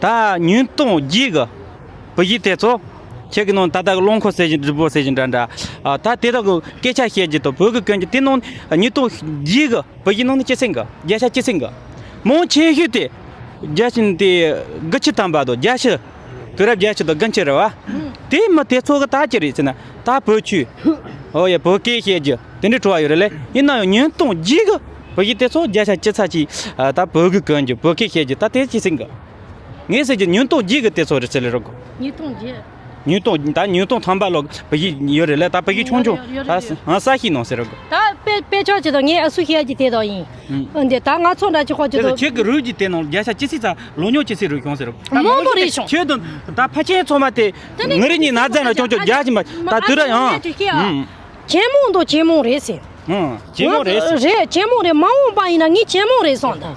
ད་ཉིས་སྟོང་བརྒྱད་གི་བུ་གཞི་དེ་ཚོ་ ཁྱེད་ཀྱི་ནང་ད་ལྟ་རླངས་འཁོར་ཟེར་བཞིན་སྒྲིག་པོ་ཟེར་བཞིན་འདྲ་འདྲ། ཨ། ད་དེ་དག་གི་སྐད་ཆ་བཤད་རྒྱུ་དང་བོད་ཀྱི་གན་རྒྱ་དེ་ནང་ཉིས་སྟོང་བརྒྱད་གི་བོད་ཀྱི་ནང་ནས་སྤྱི་ཚན་གི་བརྒྱ་ཆ་བཅུ་ཚན་གི་མང་ཆེ་ཤོས་དེ་བརྒྱ་ཆ་དེ་དགུ་བཅུ་ཐམ་པ་དང་བརྒྱད་ཅུ། དུས་རབས་བརྒྱད་ཅུ་དང་དགུ་བཅུ་རེད་བ། དེ་མི་དེ་ཚོ་གི་ད་ཅི་རེད་ཟེར་ན་ད་བོད་ཆོས། ཨོ་ཡ། བོད་སྐད་བཤད་རྒྱུ་དེ་འདྲའི་བྲོ་བ་ཡོད་རེད་ལེ། ཡིན་ན་ཡང་ཉིས་སྟོང་བརྒྱད་གི་བོད་ཀྱི་དེ་ཚོ་བརྒྱ་ཆ་བཅུ་ཚ་གཅིག་ད་བོད་ཀྱི་གན་རྒྱ་བོད་སྐད་བཤད་རྒྱུ་ད་དེ་སྤྱི་ཚན་གི། ངས་ཟེར་རྒྱུ་ཉིས་སྟོང་བརྒྱད་གི་དེ་ཚོ་རེད་ཟེར་ལེ་རོགས། ཉིས་སྟོང་བརྒྱད། ཉིས་སྟོང་ད་ཉིས་སྟོང་ཐམ་པ་ལོ་བོད་ཡིག་ཡོད་རེད་ལ། ད་བོད་ཡིག་ཆུང་ཆུང་ཡོད་རེད། ད་ཡོད་རེད། ས་ཤི་ནང་ཟེར་རོགས། ད་དཔེ་དཔེ་ཆ་ཅིག་དང་ངས་ཨ་སུ་བཤད་རྒྱུ་དེ་དག་ཡིན། ཨ་འདི་ད་ང་ཚོ་འདྲ་ཅིག་ཁོ་ཅིག་དེ་ཚོ་ད་ཁྱེད་ཀྱི་རུས་ཀྱི་དེ་ནང་བརྒྱ་ཆ་ཅི་སྲིད་ཚ་ལོ་ཉོ་ཅི་སྲིད་རུས་བྱུང་ཟེར་རོགས། ད་མང་པོ་རེད་བྱུང་། ཁྱོད་དང་ད་ཕ་ཆེན་ཚང་མ་དེ་དེ་ནས་ངི་རི་ཉི་ན་ཛ་ན་ཅོང་ཅོ་རྒྱ་ཅི་མ་ད་དུ་ར་ཡང་། ཨ་ཅེ་མོང་དང་ཅེ་མོང་རེད་ཟེར། ཨང་། ཇེ་མོ་རེད། རེད། ཇེ་མོ་རེད། མ་འོངས་པ་ཡིན་ན་ངས་ཇེ་མོ་རེད་སོང་ད།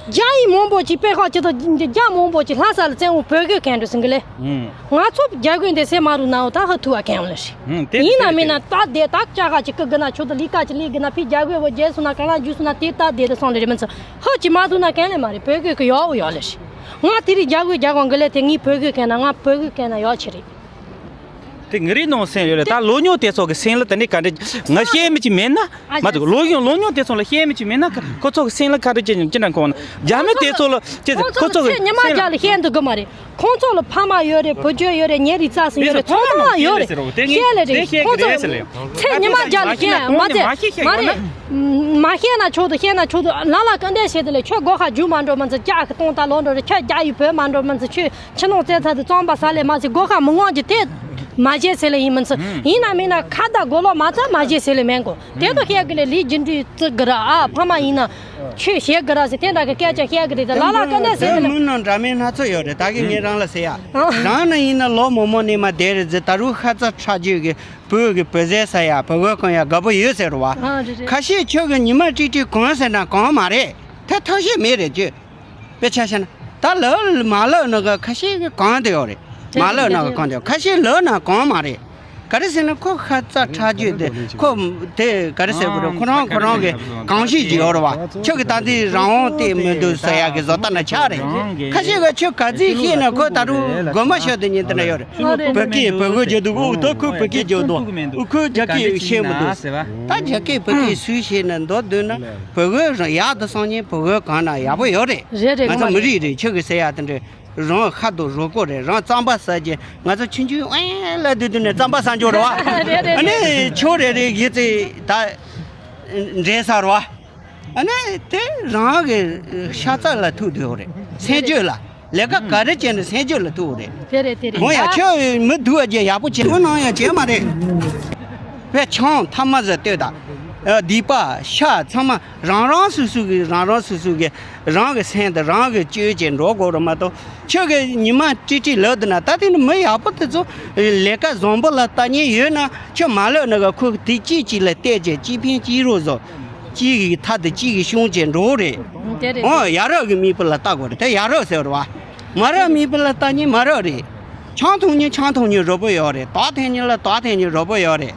རྒྱ་ཡིག་མང་པོ་ཅིག་དཔེ་ཁག་ཅིག་ཏུ་རྒྱ་མང་པོ་ཅིག་ལྷ་ས་ལ་བཙན་འོང་བོད་སྐད་གན་འགྲོ་ཟིན་གི་ལེ། ང་ཚོ་རྒྱ་གོས་འདི་སེ་མ་རུ་ནའོ་ད་ཧ་ཐུ་བ་གན་ལ་ཧྲི། ཡིན་ན་མིན་ན་ད་དེ་ད་ཅག་ཁ་ཅིག་ཀི་གི་ན་ཆུ་ཏུ་ལི་ཀ་ཅིག་ལི་གི་ན་ཕི་རྒྱ་གོས་བོ་རྒྱལ་སོང་ན་ག་ལ་རྒྱུ་སོང་ན་དེ་ད་དེ་དུ་སོང་རེ་རེ་མི་ཚོ་ཧ་ཅི་མ་ཐུ་ན་གན་ལེ་མ་རེད། བོད་སྐད་གི་ཡོག་ཡོག་ལེ་ཧྲི། ང་དེ་རིང་རྒྱ་གོས་རྒྱ་གོ་གི་ལེ་དེ་ངས་བོད་སྐད་གན་ན་ང་བོད་སྐད་གན་ན་ཡོག་ཆེ་རེད། དེ་ངི་རི་ནང་སེམས་ཡོད་རེད། ད་ལོ་ཉོ་དེ་ཚོ་གི་སེམས་ལ་དེ་འདྲའི་ག་འདྲ་ང་ཤེས་མི་ཅིག་མེད་ན། མ་གཏོགས་ལོ་ཉོ་ལོ་ཉོ་དེ་ཚོ་ལ་ཤེས་མི་ཅིག་མེད་ན་ཁོ་ཚོ་གི་སེམས་ལ་ག་འདྲ་ཅི་ཅི་འདྲ་འཁོར་ན་རྒྱ་མི་དེ་ཚོ་ལ་ཅི་ཁོ་ཁོ་ཚོ་ཚོ་གི་ཚེ་ཉི་མ་སེམས་རྒྱ་ལ་ལ་ཤེས་འདུག་གི་མ་རེད། ཁོང་ཚོ་ལ་ཕ་མ་ཡོད་རེད། བུ་རྒྱུད་ཡོད་རེད། ཉེ་རིགས་རྩ་སུ་ཡོད་རེད། ཚང་མ་ཡོད་རེད། ཤེས་ལེ་རེད། ཁོང་ཚོ་ཚེ་ཉི་མ་རྒྱ་ལ་ཤེས་མ་ཚེ་མ་ཤེས་མ་རེད། མ་ཤེས་ན་ཆོག་ཏུ་ཤེས་ན་ཆོག་ཏུ་ལ་ལ་ག་འདྲ་བྱེད་དུ་ལེ། ཁྱོད་སྒོ་ཁ་རྒྱུ་མ་འགྲོ་མ་ཚེ་རྒྱ་གི་སྟོང་ད་ལོ་འགྲོ་རེད། ཁྱོད་རྒྱ་ཡི་བོད་མ་འགྲོ་མ་ཚེ་ཁྱོད། ཕྱི་ནང་བཙན་ཚ་དེ་གཙང་པ་ས་ལས་མ་ཟེར་སྒོ་ཁ་མི་དབང་གི་དེ་མ་བྱེད་ཟེར་ལེ་ཡིན་མི་ཚེ། ཡིན་ན་མིན་ན་ཁ་བརྡ་གོ་ལོག་མ་ཚ་མ་བྱེད་ཟེར་ལེ་མེན་གོ། དེ་དོ་ཤེས་གི་ལེ་ལི་ཇིན་དུ་བརྩི་གི་ར་ཨ་ཕ་མ་ཡིན་ན་ཆོས་བྱེད་གི་ར་ཟེར་དེ་འདྲ་གི་སྐད་ཆ་བཤད་གི་རེད། དེ་ལ་ལ་ཀ་འདྲ་ཟེར་གི་ལེ། མི་ནང་འདྲ་མིན་སྣ་ཚོགས་ཡོད་རེད། ད་གི་ངས་རང་ལ་ཟེར་ཡ། རང་ནི་ཡིན་ན་ལོ་མོ་མོ་ནས་མ་བསྡད་རེད་ཟེར། ད་རུང་ཁ་ཚ་ཁྲག་རྒྱུད་གི་བོད་གི་བོད་ཟས་ཟ་ཡ་བོད་གོས་གོན་ཡ་དགའ་པོ་ཡོད་ཟེར་བ། ཁ་ཤས་ཁྱོད་གི་ཉི་མ་ཀྲིག་ཀྲིག་གོན་ཟེར་ན་གོན་མ་རེད། དེ་ཐབས་ཤེས་མེད་རེད་ཅེས། དཔེ་ཆ་བཤད་ན་ད་ལབ་མ་ལབ་ན་ག་ཁ་ཤས་ཀྱི་གང་དེ་ཡོད་རེད། མ་ལབ་ན་ག་གང་དེ་ཡོད། ཁ་ཤས་ལབ་ན་གང་མ་རེད། ག་རེ་ཟེར་ན་ཁོ་ཁ་ཚ་ཁྲག་རྒྱུད་དེ་ཁོ་དེ་ག་རེ་ཟེར་དགོས་རེད། ཁོ་རང་ཁོ་རང་གི་གང་ཤེས་ཀྱི་ཡོད་རེད་བ། ཁྱོད་ཀྱི་ད་འདི་རང་དབང་དེ་མི་འདུག་ཟེར་ཡ་གི་བཟོ་ལྟ་ན་ཆགས་རེད། ཁ་ཤས་ཀྱི་ཁྱོད་ག་ཚོད་ཤེས་ན་ཁོ་ད་རུང་དགོད་མ་ཤོར་དུ་ཉིན་དེ་འདྲ་ཡོད་རེད། བོད་སྐད་བོད་གོས་རྒྱག་འདུག་ཨུ་ཐུ་ཁོས་བོད་སྐད་རྒྱག་འདུག་ཨུ་ཁོས་རྒྱ་སྐད་ཤེས་མི་འདུག་ད་རྒྱ་སྐད་བོད་སྐད་སུས་ཤེས་ན་མདོར་བསྡུས་ན་བོད་གོས་རང་ཡག་ཏུ་སོང་ཉིན་བོད་གོས་གང་ན་ཡག་པོ་ཡོད་རེད། རེད་རེད། ང་ཚོ་མི་རིགས་རེད། ཁྱོད་ཀྱི་ཟེར་ཡག་དེ་འདྲ་རང་ཧ་དོ་རོ་ཀོ་རེད། རང་རྩམ་པ་ཟ་གྱི་ང་ཚོ་ཆུང་ཆུང་ཨེ་ལ་དུས་དུས་ནས་རྩམ་པ་ཟ་འཇོག་རེད་བ། རེད་རེད། ཨ་ནི་ཆོ་རེ་རེ་ཡི་ཙི་ད་འདྲེ་ཟ་རེད་བ། ཨ་ནི་དེ་རང་གི་ཤ་ཚ་ལ་ཐུག་དུས་རེད། སེམས་རྒྱུད་ལ། ལས་ཀ་ག་རེ་བྱས་ནས་སེམས་རྒྱུད་ལ་ཐུག་རེད། དེ་རེད་དེ་རེད། འོ་ཡ། ཁྱོད་མི་སྡུག་པ་བྱས་ཡག་པོ་བྱས་ཁོ་ནང་ཡང་བྱས་མ་རེད། བས་ཆང་ཐ་མ་ཟ་ལྟོས་དང་། སྡིག་པ་ཤ་ཚང་མ་རང་རང་སོ་སོ་གི་རང་རང་སོ་སོ་གི་རང་གི་སེམས་དང་རང་གི་སྤྱོད་བྱས་འགྲོ་དགོས་རེད་མ་གཏོགས་ཁྱོད་ཀྱི་ཉི་མ་ཀྲིག་ཀྲིག་ལབ་འདུག་ན་ད་དེ་ནི་མི་ཡག་པོ་དེ་ཚོ་ལས་ཀ་བཟང་པོ་ལ་ལྟ་ཉེན་ཡོད་ན་ཁྱོད་མ་ལབ་ན་ག་ཁོ་དེ་གཅིག་གཅིག་ལ་བལྟས་བྱས་གཅིག་ཕན་གཅིག་རོགས་བཟོ། གཅིག་གི་ཐད་དུ་གཅིག་གི་ཤུང་བྱས་འགྲོ་རེད། དེ་རེད། འོ་ཡ་རབས་ཀྱི་མིག་དཔེ་ལ་ལྟ་དགོས་རེད། དེ་ཡ་རབས་ཟེར་བ་རེད་བ། མ་རབས་མིག་དཔེ་ལ་ལྟ་ཉིན་མ་རབས་རེད། ཆང་འཐུང་ཉིན་ཆང་འཐུང་ཉིན་རོགས་པོ་ཡོད་རེད། དོག་འཐེན་ཉིན་ལ་དོག་འཐེན་ཉིན་རོགས་པོ་ཡོད་རེད།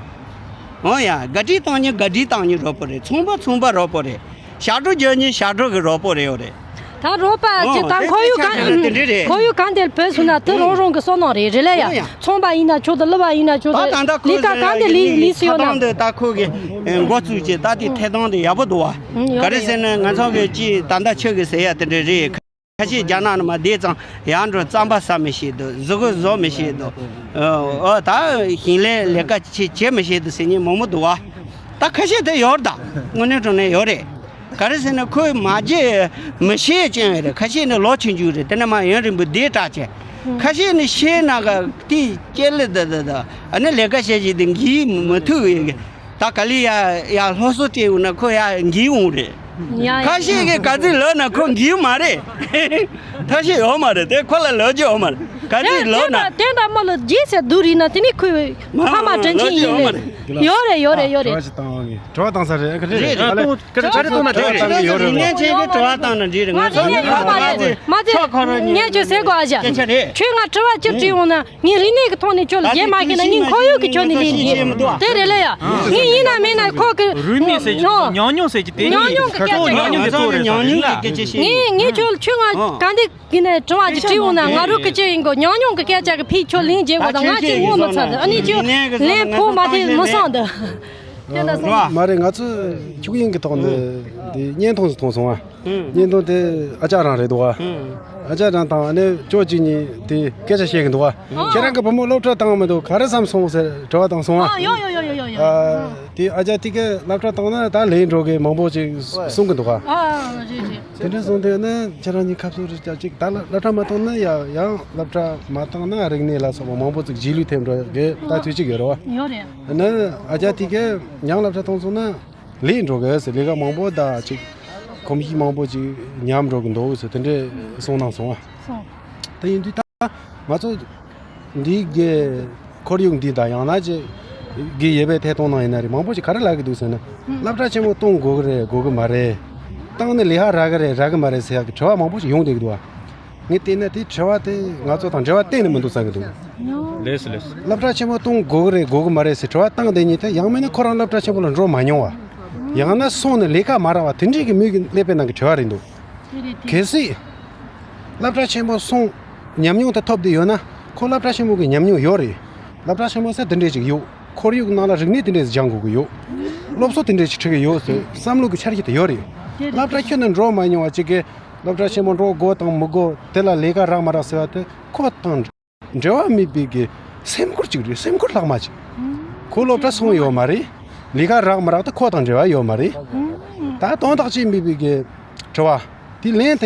འོ་ཡ། ག་དྲི་བཏང་ཉིན་ག་དྲི་བཏང་ཉིན་རོགས་པོ་རེད། ཚོང་པ་ཚོང་པ་རོགས་པོ་རེད། ཞབས་བྲོ་རྒྱག་ཉིན་ཞབས་བྲོ་གི་རོགས་པོ་རེད་ཡོད་རེད། ད་རོགས་པ་ཅི་ད་ཁོར་ཡུག་གང་དེ་འདྲ་རེད། ཁོར་ཡུག་གང་དེར་བོད་སོང་ན་དེ་རང་རང་གི་བསོད་ནམས་རེད། རེད་ལ་ཡ། འོ་ཡ། ཚོང་པ་ཡིན་ན་ཆོག་ཏུ་གླུ་བ་ཡིན་ན་ཆོག་ཏུ་ད་ད་ལྟ་ཁོ་ལི་ཀ་གང་དེ་ལི་ལི་སི་ཡོད་ན། ད་ད་ཁོ་གི་འགོ་བཙུགས་ཀྱི་ད་དེ་ཐད་གཏོང་དེ་ཡག་པོ་འདུག་བ། ག་རེ་ཟེར་ན་ང་ཚོ་གི་ཅི་ད་ལྟ་ཆོས་གི་ཟེར་ཡ་དེ་འདྲ་རེད། ཁ་ཤས་རྒྱ་ནག་ནང་མ་བསྡད་ཙང་ཡར་འགྲོ་རྩམ་པ་ཟ་མི་ཤེས་འདུག་གཟུགས་པོ་བཟོ་མི་ཤེས་འདུག་ཨོ་ད་ཞིང་ལས་ལས་ཀ་ཅི་བྱེད་མི་ཤེས་འདུག་ཟེར་མཁན་མང་པོ་འདུག་བ། ད་ཁ་ཤས་དེ་ཡོད་རེད། ད་དངོས་གནས་དྲང་གནས་ཡོད་རེད། ག་རེ་ཟེར་ན་ཁོས་མ་བརྗེད་མི་ཤེས་ཅན་ཡོད་རེད། ཁ་ཤས་ནི་ལོ་ཆུང་ཆུང་རེད། དེ་ནས་མ་ཡུན་རིང་པོ་བསྡད་དྲགས་ཅན། ཁ་ཤས་ནི་ཤེས་ན་ག་དེ་སྐྱེ་ལེ་ད་ད་ད་ཨ་ནི་ལས་ཀ་བྱེད་བྱེད་དེ་འགྱིག་མི་ཐུག་ཡོད་གི། ད་ག་ལི་ཡ་ཡ་སློབ་གསོ་སྤྲད་འོང་ན་ཁོ་ཡ་འགྱིག་འོང་རེད། ཡ་ཡ། ཁ་ཤས་ཀྱིས་ག་ཚོད་ལབ་ན་ཁོ་འགྱིག་མ་རེད། ཐབས་ཤེས་ཡོད་མ་རེད། དེ་ཁོ་ལ་ལབ་རྒྱུ་ཡོད་མ་རེད། ག་ཚོད་ལབ་ན། དེ་འདྲ་མ་ལ་རྗེས་ཟེར་སྡུག་རིག་ན་དེ་ནི་ཁོའི་ཕ་མ་དྲིན་ཆེན་ཡིན་ནི། ཡོད་རེད་ཡོད་རེད་ཡོད་རེད། དྲི་བ་བཏང་བ་ངས་དྲི་བ་བཏང་ས་རེད། ཨ་ཁ་རེད་རེད། ད་ལ་ཁ་རེད་གཏོང་ན་དྲི་བ་རེད། རིག་གནས་ཅན་གྱི་དྲི་བ་བཏང་ན་འགྲིག་རེད། ང་ཚོ་ངས་ཁ་མ་རེད། མ་ཚད་ངས་ཁྱོད་ཟེར་དགོས་ཨ་ཅག་ཁྱོད་ང་དྲི་བ་ཅི་དྲིས་འོང་ན། ངས་རིག་གནས་ཀྱི་ཐོག་ནས་ཁྱོད་ལ་རྒྱས་མ་ཤེས་ན་ངས་ཁོར་ཡུག་གི་ཁྱོད་ནས་ལས་ཉེས་དེ་རེད་ལ་ཡ། ངས་ཡིན་ན་མིན་ན་ཁོ་གི་རུས་མིག་ཟེར་གྱི་ཉོ་ཉོ་ཟེར་གྱི་དེ་ཉོ་ཉོ་གི་སྐད་ཆ་ཉོ་ཉོ་གི་ཐོག་རེད་ཟེར་ལ། ངས་ངས་ཁྱོད་ཁྱོད་ང་ག་འདི་ཡིན་ནའི་དྲི་བ་ཅིག་དྲིས་འོང་ན་ང་རུ་སྐད་ཆ་ཡིན་གོ། ཉུང་ཉུང་གི་སྐད་ཆ་གི་ཕིག་ཁྱོད་ལན་བརྗེད་དགོས་དང་ང་ཅིག་ངོ་མི་ཚ་ཟེར། ཨ་ནི་ཁྱོད་ལན་ཕོག་མ་ཐེ་མི་སོང་འདི། དེ་འདྲ་སོང་། མ་རེད། ང་ཚོས་འཁྱུག་དབྱིངས་ཀྱི་ཐོག་ནས་དེ་བརྙན་ཐུང་ཞིག་མཐོང་སོང་ཨ། བརྙན་ཐུང་དེ་ཨ་ཅག་རང་རེད་འདུག་ཨ། ཨ་ཅག་རང་དང་ཨ་ནེ་ཅོ་གཅིག་གཉིས་དེ་སྐད་ཆ་བཤད་གི་འདུག་ཨ། ཁྱེད་རང་གི་བུ་མོ་སློབ་གྲྭ་བཏང་མི་འདུག་ག་རེ་བསམ་སོང་ཟེར་དྲི་བ་བཏང་སོང་ཨ། ཨ་ཡོ་ཡོ་ཡོ་ཡོ་ཡོ་ཡོ། ཨ། དེ་ཨ་ཅག་དེ་ག་སློབ་གྲྭ་བཏང་ན་ད་ལས་འགྲོ་གི་མང་པོ་ཅིག་གསུང་གི་འདུག་ཨ། ཨ་རེད་རེད། དེ་འདྲ་སོང་དུས་ནི་ཁྱེད་རང་གཉིས་ཁ་གསོ་རེ་བྱ་ཅིག་ད་ལ་སློབ་གྲྭ་མ་བཏང་ན་ཡ་ཡང་སློབ་གྲྭ་མ་བཏང་ན་རིག་གནས་ལ་སོགས་པ་མང་པོ་ཅིག་རྗེས་ལུས་ཐེབས་འགྲོ་གི་ལྟ་ཚུལ་ཅིག་ཡོད་རེད་བ། ཡོད་རེད། ནི་ཨ་ཅག་དེ་ག་ཡང་སློབ་གྲྭ་བཏང་སོང་ན་ལས་འགྲོ་གི་ཟེར། ལས་ཀ་མང་པོ་ད་ཅིག་གོམས་གཤིས་མང་པོ་ཅིག་ཉམས་འགྲོ་གི་འདུག་ཟེར་དེ་འདྲའི་གསུང་གནང་སོང་བ། སོང་། དེ་ཡིན་དུས་ད་ང་ཚོ་འདི་གི་ཁོར་ཡུག་འདི་དང་ཡང་ན་ཅིག་གི་ཡོད་པའི་ཐད་གཏོང་ནང་ཡིན་ན་རེད། མང་པོ་ཅིག་ག་རེ་ལབ་གི་འདུག་ཟེར་ན། སློབ་གྲྭ་ཆེན་མོ་གཏོང་དགོས་གི་རེད་དགོས་གི་མ་རེད། བཏང་ནས་ལས་ཀ་རག་གི་རེད་རག་གི་མ་རེད་ཟེར་ཡག་གི་དྲི་བ་མང་པོ་ཞིག་ཡོང་བསྡད་ཀྱི་འདུག་བ། ངས་བལྟས་ན་དེ་དྲི་བ་དེ་ང་ཚོ་དང་འབྲེལ་བ་གཏན་ནས་མི་འདུག་བསམ་གི་འདུག་ལེས་ལེས། སློབ་གྲྭ་ཆེན་མོ་གཏོང་དགོས་གི་རེད་དགོས་གི་མ་རེད་ཟེར་དྲི་བ་བཏང་བསྡད་མཁན་དེ་ཡང་མིན་ན་ཁོ་རང་སློབ་གྲྭ་ཆེན་མོ་ལ་འགྲོ་མ་མྱོང་བ། ཡང་ན་སོང་ནས་ལས་ཀ་མ་རག་པ་དེ་འདྲའི་གི་མི་གི་སླེབས་པའི་ནང་གི་དྲི་བ་རེད་འདུག་དེ་རེད་དེ། གལ་སྲིད་སློབ་གྲྭ་ཆེན་མོ་སོང་ཉམས་མྱོང་དེ་ཐོབ་བསྡད་ཡོད་ན་ཁོ་སློབ་གྲྭ་ཆེན་མོ་གི་ཉམས་མྱོང་ཡོད་རེད། སློབ་གྲྭ་ཆེན་མོ་ཟེར་དེ་འདྲས་ཅིག་ཡོད། ཁོར་ཡུག་ནང་ལ་རིག་གནས་དེ་འདྲས་སྦྱང་དགོས་ཀྱི་ཡོད། སློབ་གསོ་དེ་འདྲས་ཅིག་ཁྲིད་ཀྱི་ཡོད་ཟེར་བསམ་བློ་གི་འཆར་གཞི་དེ་ཡོད་རེད། དེ་རེད། སློབ་གྲྭ་ཁྱོན་ནས་འགྲོ་མ་མྱོང་བ་ཅིག་གིས་སློབ་གྲྭ་ཆེན་མོ་འགྲོ་དགོས་དང་མི་དགོས་དེ་ལ་ལས་ཀ་རག་མ་རག་ཟེར་བ་དེ་ཁོ་དང་འབྲེལ་བ་མེད་པའི་གི་སེམས་ཁུར་ཅིག་རེད། སེམས་ཁུར་ལྷག་མ་ཅིག་ཁོ་སློབ་གྲྭ་སོང་ཡོད་མ་རེད། ལས་ཀ་རག་མ་རག་དེ་ཁོ་དང་འབྲེལ་བ་ཡོད་མ་རེད། ད་དོན་དག་ཅིག་མེད་པའི་གི་དྲི་བ་དེ་ལན་དེ།